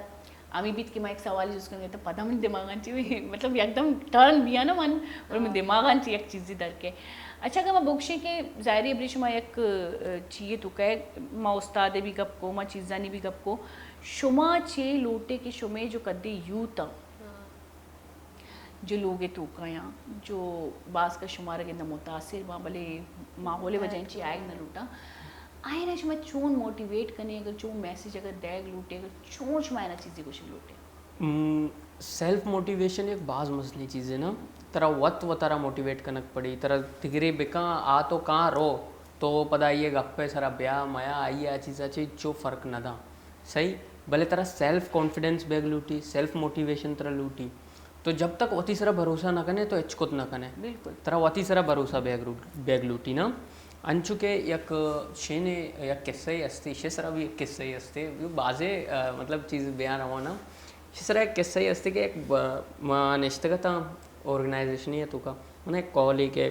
ہمیں بیت کہ ما ایک سوال جست کنگے تو پدا من دماغان چی، مطلب یکدم ٹرن بیا نا من، اور من دماغان چی یک چیزی در کے۔ اچھا، اگر ما بگشیں کہ ظاہری ابری شما یک، اه، چیئے تو کہ ما استاد بھی گپ کو، ما چیزانی بھی گپ کو، شما چے لوٹے کہ شمے جو کدی یوتھ آ، جو لوگ ءِ توکا یاں، جو باز کا شمارا گندہ متاثر باں، بلے ماحول ءِ وجہ چی آئیگ نہ لوٹاں۔ آئینا شما چون موٹیویٹ کنے، اگر چون میسج اگر دیگ لوٹے، اگر چون شما اینا چیزی گوشگ لوٹے؟ ام، سیلف موٹیویشن یک باز مزنی چیزے نا۔ ترا وت وترا موٹیویٹ کنگ پڑی، ترا دگرے بکاں، آ تو کاں رو، تو پدا آئی گپ ءِ سرا بیا میا، آئی آ چیزا چے چو فرق نہ داں۔ صحیح، بلے ترا سیلف کانفیڈنس بیگ لوٹی، سیلف موٹیویشن ترا لوٹی۔ تو جب تک وتی سرا بھروسہ نہ کنے تو ہچ کت نہ کنے۔ بالکل۔ ترا وتی سرا بھروسہ بیگ رو-، بیگ لوٹی نا۔ انچو کہ یک شینے، یک قصہ ہستی، شے سرا بھی یک قصہ ہستی، بازے، آ، مطلب چیز بیان روانا۔ شے سرا یک قصہ ہستی کہ یک ب-، ما نشتگتاں آرگنائزیشن ءِ توکا۔ من ایک کال ای کہ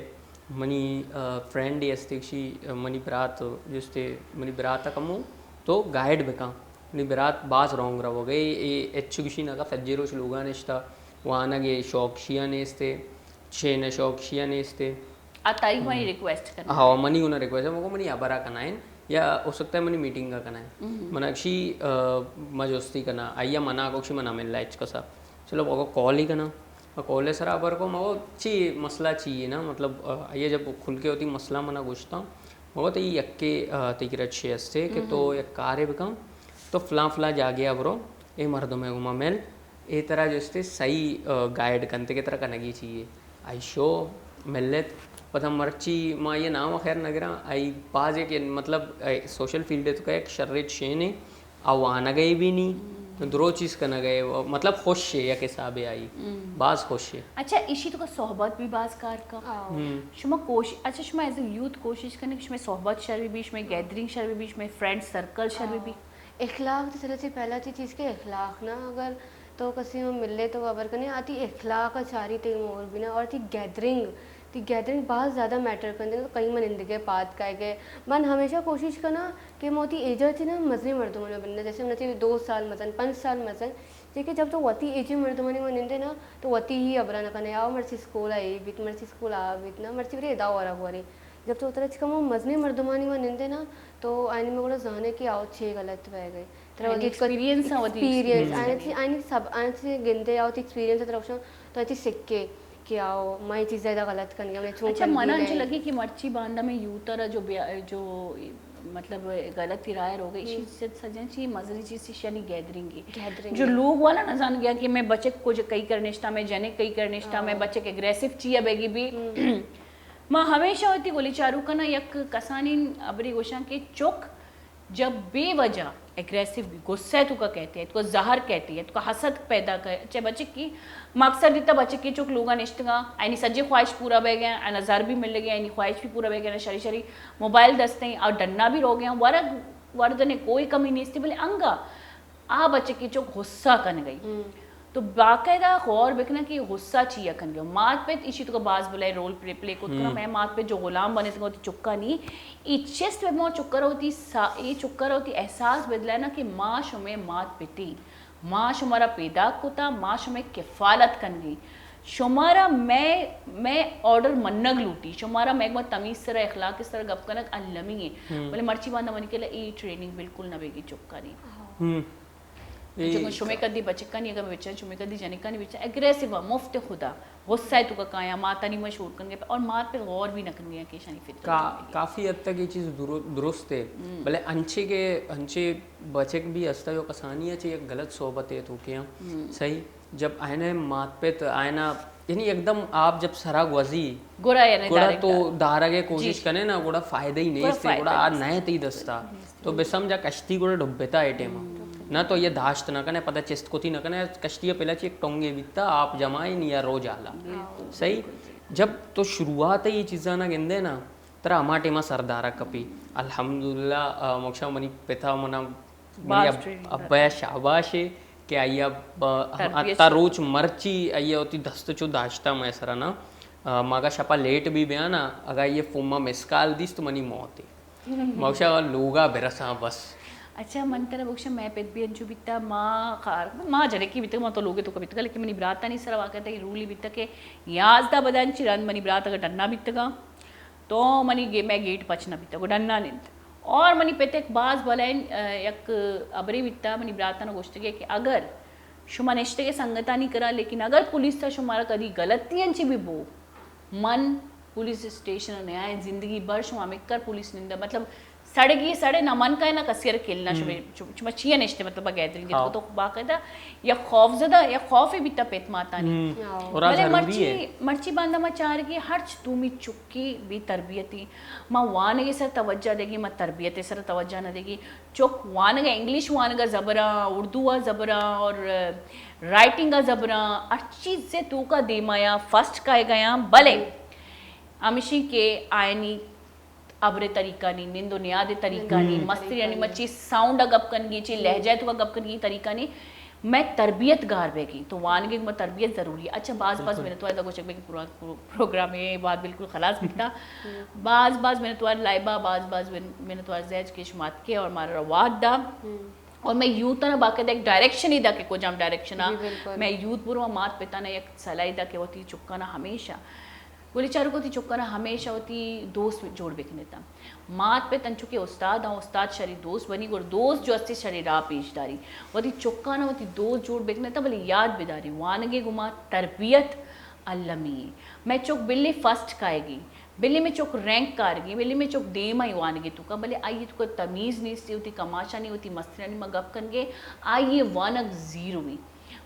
منی، آ، فرینڈ ای استی، گشی، آ، منی برات جستے، منی برات کمو تو گائیڈ بکاں۔ منی برات باز رونگ روگ ءَ، اے، اے ہچ گشی نہ کا، سجے روچ لوگا نشتا، وانگ ءِ شوق شیا نیستے، چین شوق شیا نیستے۔ آ تائی منی ریکویسٹ کرنا۔ ہاں، منی گنا ریکویسٹ ہے، مگو منی ابرا کنائن، یا ہو سکتا ہے منی میٹنگ کا کنائن۔ منا گشی، آ، ما جستی کنا، آیا منا کو گشی منا ملا ہچ کسا۔ چلو، مگو کال ہی کنا۔ ما کال ءِ سرا ہبر کو، مگو چی مسئلہ چی ہے نا، مطلب، آ، آئی جب کھل کے وتی مسئلہ منا گوشتا، مگو تئی یکے، آ، تئی کرا چی ہستے کہ تو یک کارے بکن، تو فلاں فلاں جاگے آ برو، اے مردم ءِ گوما مل، اے ترا جو استے صحیح، آ، گائیڈ کنتے کہ ترا کنگی چی ہے۔ آئی شو ملت، پدا مرچی ما یہ نام خیر نہ گراں، آئی باز ایک، مطلب، آئی سوشل فیلڈ ءِ توکا یک شریں شینے، آ وانگ ءَ بھی نی، درو چیز کنگ ءَ، مطلب خوش ہے، یک حساب ہے آئی، باز خوش ہے۔ اچھا، ایشی توکا صحبت بھی باز کار کا۔ شما کوش-، اچھا، شما ایز اے یوتھ کوشش کنے کہ شما صحبت شر بھی، شما گیدرنگ شر بھی، شما فرینڈ سرکل شر بھی۔ اخلاق تو سب سے پہلا چی-، چیز کہ اخلاق نا، اگر تو کسی میں ملے تو خبر کنے، آتی اخلاق چاری تے مور بنا، اور تی گیدرنگ، تی گیدرنگ باز زیادہ میٹر کرتے، تو کہیں من اندگے پات کائے گئے۔ من ہمیشہ کوشش کنا کہ موتی ایجا چی نا مزنی مردمانا بندے، جیسے من چی دو سال مزن، پنچ سال مزن، چی کہ جب تو وتی ایجی مردمانی من نندے نا، تو وتی ہی ابرا نہ کنے، آؤ مرچی اسکول آئی بیت، مرچی اسکول آ بیت نا، مرچی برے ادا ورا گوری۔ جب تو ترا چکا مو مزنی مردمانی من نندے نا، تو آئینی میں گڑا زانے کہ آؤ چے غلط بہ گئے۔ یعنی ایکسپیرینس ءَ وتی ایکسپیرینس، ایکسپیرینس۔ آیاں چی، آیانی سب، آیاں چی گندے یا وتی ایکسپیرینس ءَ ترا گوشاں، تو آیاں چی سکے کہ آؤ، ما اے چیز ءَ ادا غلط کنگے، ہمیں چون اچھا، کنگی منا انچو لگی کہ مرچی باندا میں یوتھ ءَ را جو بیا-، جو مطلب غلط ارائے روگے، ایشی سجن چی مزنی چیز ایشانی گیدرنگ ہے۔ گیدرنگ جو ہے۔ لوگ والا نہ زان گیا کہ میں بچک کو جو کئی کر نشتا، میں جنک کئی کر نشتا، میں بچک اگریسو چی ہے بیگی بھی۔ ما ہمیشہ وتی گلی چارو کنا یک کسانی ابری گوشاں کہ چک جب بے وجہ اگریسو بھی، غصہ ہے تو کا کہتے ہیں، تو کا زہر کہتے ہیں، تو کا حسد پیدا کر، چاہے بچک کی، ما اکثر دیتا بچک کی چک لوگا نشتگا، اینی سجے خواہش پورا بہ گیا، اینا زر بھی مل گیا، اینی خواہش بھی پورا بہ گیا، شری شری موبائل دستے ہیں اور ڈنا بھی رو گیا، ورگ وردنے کوئی کمی نہیں تھی، بلے انگا آ بچک کی چک غصہ کن گئی۔ تو باقاعدہ غور بکنا کہ غصہ چیا کن گیا۔ مات پت ایشی تو کا باز بلائے رول پلے، پلے کت کنا۔ میں مات پت جو غلام بنے تو چکا نہیں، ای چست پہ ما چکر ہوتی سا-، ای چکر ہوتی احساس بدلائنا کہ ما شمے مات پتی، ما شمارا پیدا کتا، ما شمے کفالت کنگی، شمارا میں، میں آرڈر منگ لوٹی، شمارا میں گما تمیز سر اخلاق سر گپ کنگ المی ہے۔ بلے مرچی باندا منی کلا ای ٹریننگ بالکل نہ بیگی چکانی۔ ہم۔ اے چونکہ شمے کدی بچکانی اگر بچن، شمے کدی جنکانی بچن، اگریسو آ، مفت خدا، غصہ ہے تو کا کایا، ماتانی ما شور کنگے اور مات پہ غور بھی نہ کنگے کہ ایشانی فطرت کا-، ہے۔ کافی حد تک یہ چیز درو-، درست ہے۔ بلے انچے کے، انچے بچک بھی ہستا جو کسانی ہے، چے ایک غلط صحبت ہے تو کیا؟ صحیح۔ جب آئینہ مات پت آئینہ، یعنی ایک دم آپ جب سرا گوزی، گڑا یعنی گڑا دارگ تو دار۔ دارگ ہے، کوشش کنے نا، گڑا فائدہ ہی نہیں، گڑا اس سے فائدہ گڑا آ نہیں۔ نئے تی دستا۔ تو بہ سمجھا کشتی گڑا ڈبتا اے ٹائم۔ نہ تو یہ داشت نہ کنے، پتہ چست کتی نہ کنے، کشتی پہلا چی ایک ٹونگے بیتا، آپ جمائے نی یا رو جالا۔ صحیح؟ جب تو شروعات ہے یہ چیزاں نہ گندے نا، ترا ہما ٹائما سردارا کپی۔ الحمدللہ، آ، مکشا منی پتا منا، منی اب-، ابا شاباش ہے کہ آئی اب، آ، تا روچ مرچی آئی وتی دست چو داشتا میں سرا نا، آ، ماگا شپا لیٹ بھی بیانا، اگا یہ فون ما مس کال دیست منی موت ہے۔ ما گوشا لوگا برساں بس۔ اچھا، من ترا بگوشاں، مئے پت بھی انچو بیتا، ما خار، ما جنکی بیتگ، ما تو لوگے تو بیتگ، لیکن منی براتانی سرا واقعہ تئی رولی بیتا کہ یازدہ بدن چی رند منی برات اگر ڈنا بیتگا، تو منی گے-، مئے گیٹ پچ نہ بیتا، گو ڈنا نند۔ اور منی پت ایک باز بلائیں، آ، یک ابرے بیتا، منی براتانا گوشتگے کہ اگر شما نشتگے سنگتانی کرا، لیکن اگر پولیس تا شمارا کدی غلطی انچی بھی بو، من پولیس اسٹیشن ء نیائیں، زندگی بھر شما ہمکر پولیس نندہ، مطلب، سڑگی سڑے نہ من کائے نہ کسی ء کلنا، شما، شما چیا نشتے، مطلب، گیدرنگ تو باقاعدہ یا خوف زدہ یا خوف بیتا پت ماتانی۔ اور آ بلے ضروری مرچی، ہے۔ مرچی باندا ما چارگی ہرچ دومی چکی بی تربیتی، ما وانگے سر توجہ دیگی، ما تربیت سر توجہ نہ دیگی۔ چک وانگ ء، انگلش وانگ ء زبراں، اردو ء زبراں اور رائٹنگ ء زبراں، ہر چیز ء توکا دیما یا فرسٹ کائے گیاں، بلے ہمشی کہ آیانی ابرے طریقہ نی، نند و نیادے طریقہ نی، مستری یعنی مچی ساؤنڈ ء گپ کنگی، چی لہجہ ء توکا گپ کنگی طریقہ نی، مئے تربیت گار بیگی، تو وانگے گما تربیت ضروری ہے۔ اچھا، باز باز منتوار، دا گوشگ بیگی پورا پرو-، پروگرام اے وہد بالکل خلاص بیتا۔ باز باز منتوار لائبہ، باز باز من-، منتوار زیج کہ شما اتکے اور مارا وہد دا۔ اور مئے یوتھ نا باقاعدہ ایک ڈائریکشن ہی دا کہ کجام ڈائریکشن آ مئے یوتھ برو، مات پتا نا یک صلاح دا کہ وتی چکانا ہمیشہ گلی چاروک وتی چکانا ہمیشہ وتی دوست جوڑ بکنیتا۔ مات پت انچو کہ استاد آں، استاد شری دوست بنی، گڑا دوست جو استی شری راہ پیش داری۔ وتی چکانا وتی دوست جوڑ بکنیتا، بلے یاد بداری، وانگے گما تربیت المی۔ مئے چک بلی فرسٹ کائیگی، بلی مئے چک رینک کارگی، بلی مئے چک دیما ای وانگے توکا، بلے آئی توکا تمیز نیستی، وتی کماشانی، وتی مسترانی ما گپ کنگے، آئی وانگ زیرو ای۔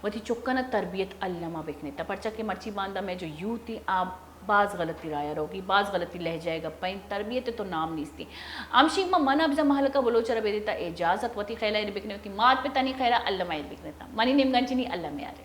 وتی چکانا تربیت الما بکنیتا، پرچا کہ مرچی باندا مئے جو یوتھ ای آ باز غلطی رایا روگی، باز غلطی لہجہ ء گپا انت، تربیت ء تو نام نیستی۔ ہمشی ما من ابزا مہلکا بلوچ ء را بدیتا اجازت، وتی خیالا ایر بکنے، وتی مات پتانی خیالا الما ایر بکنیتا۔ منی نیمگا انچنی، اللہ میارے۔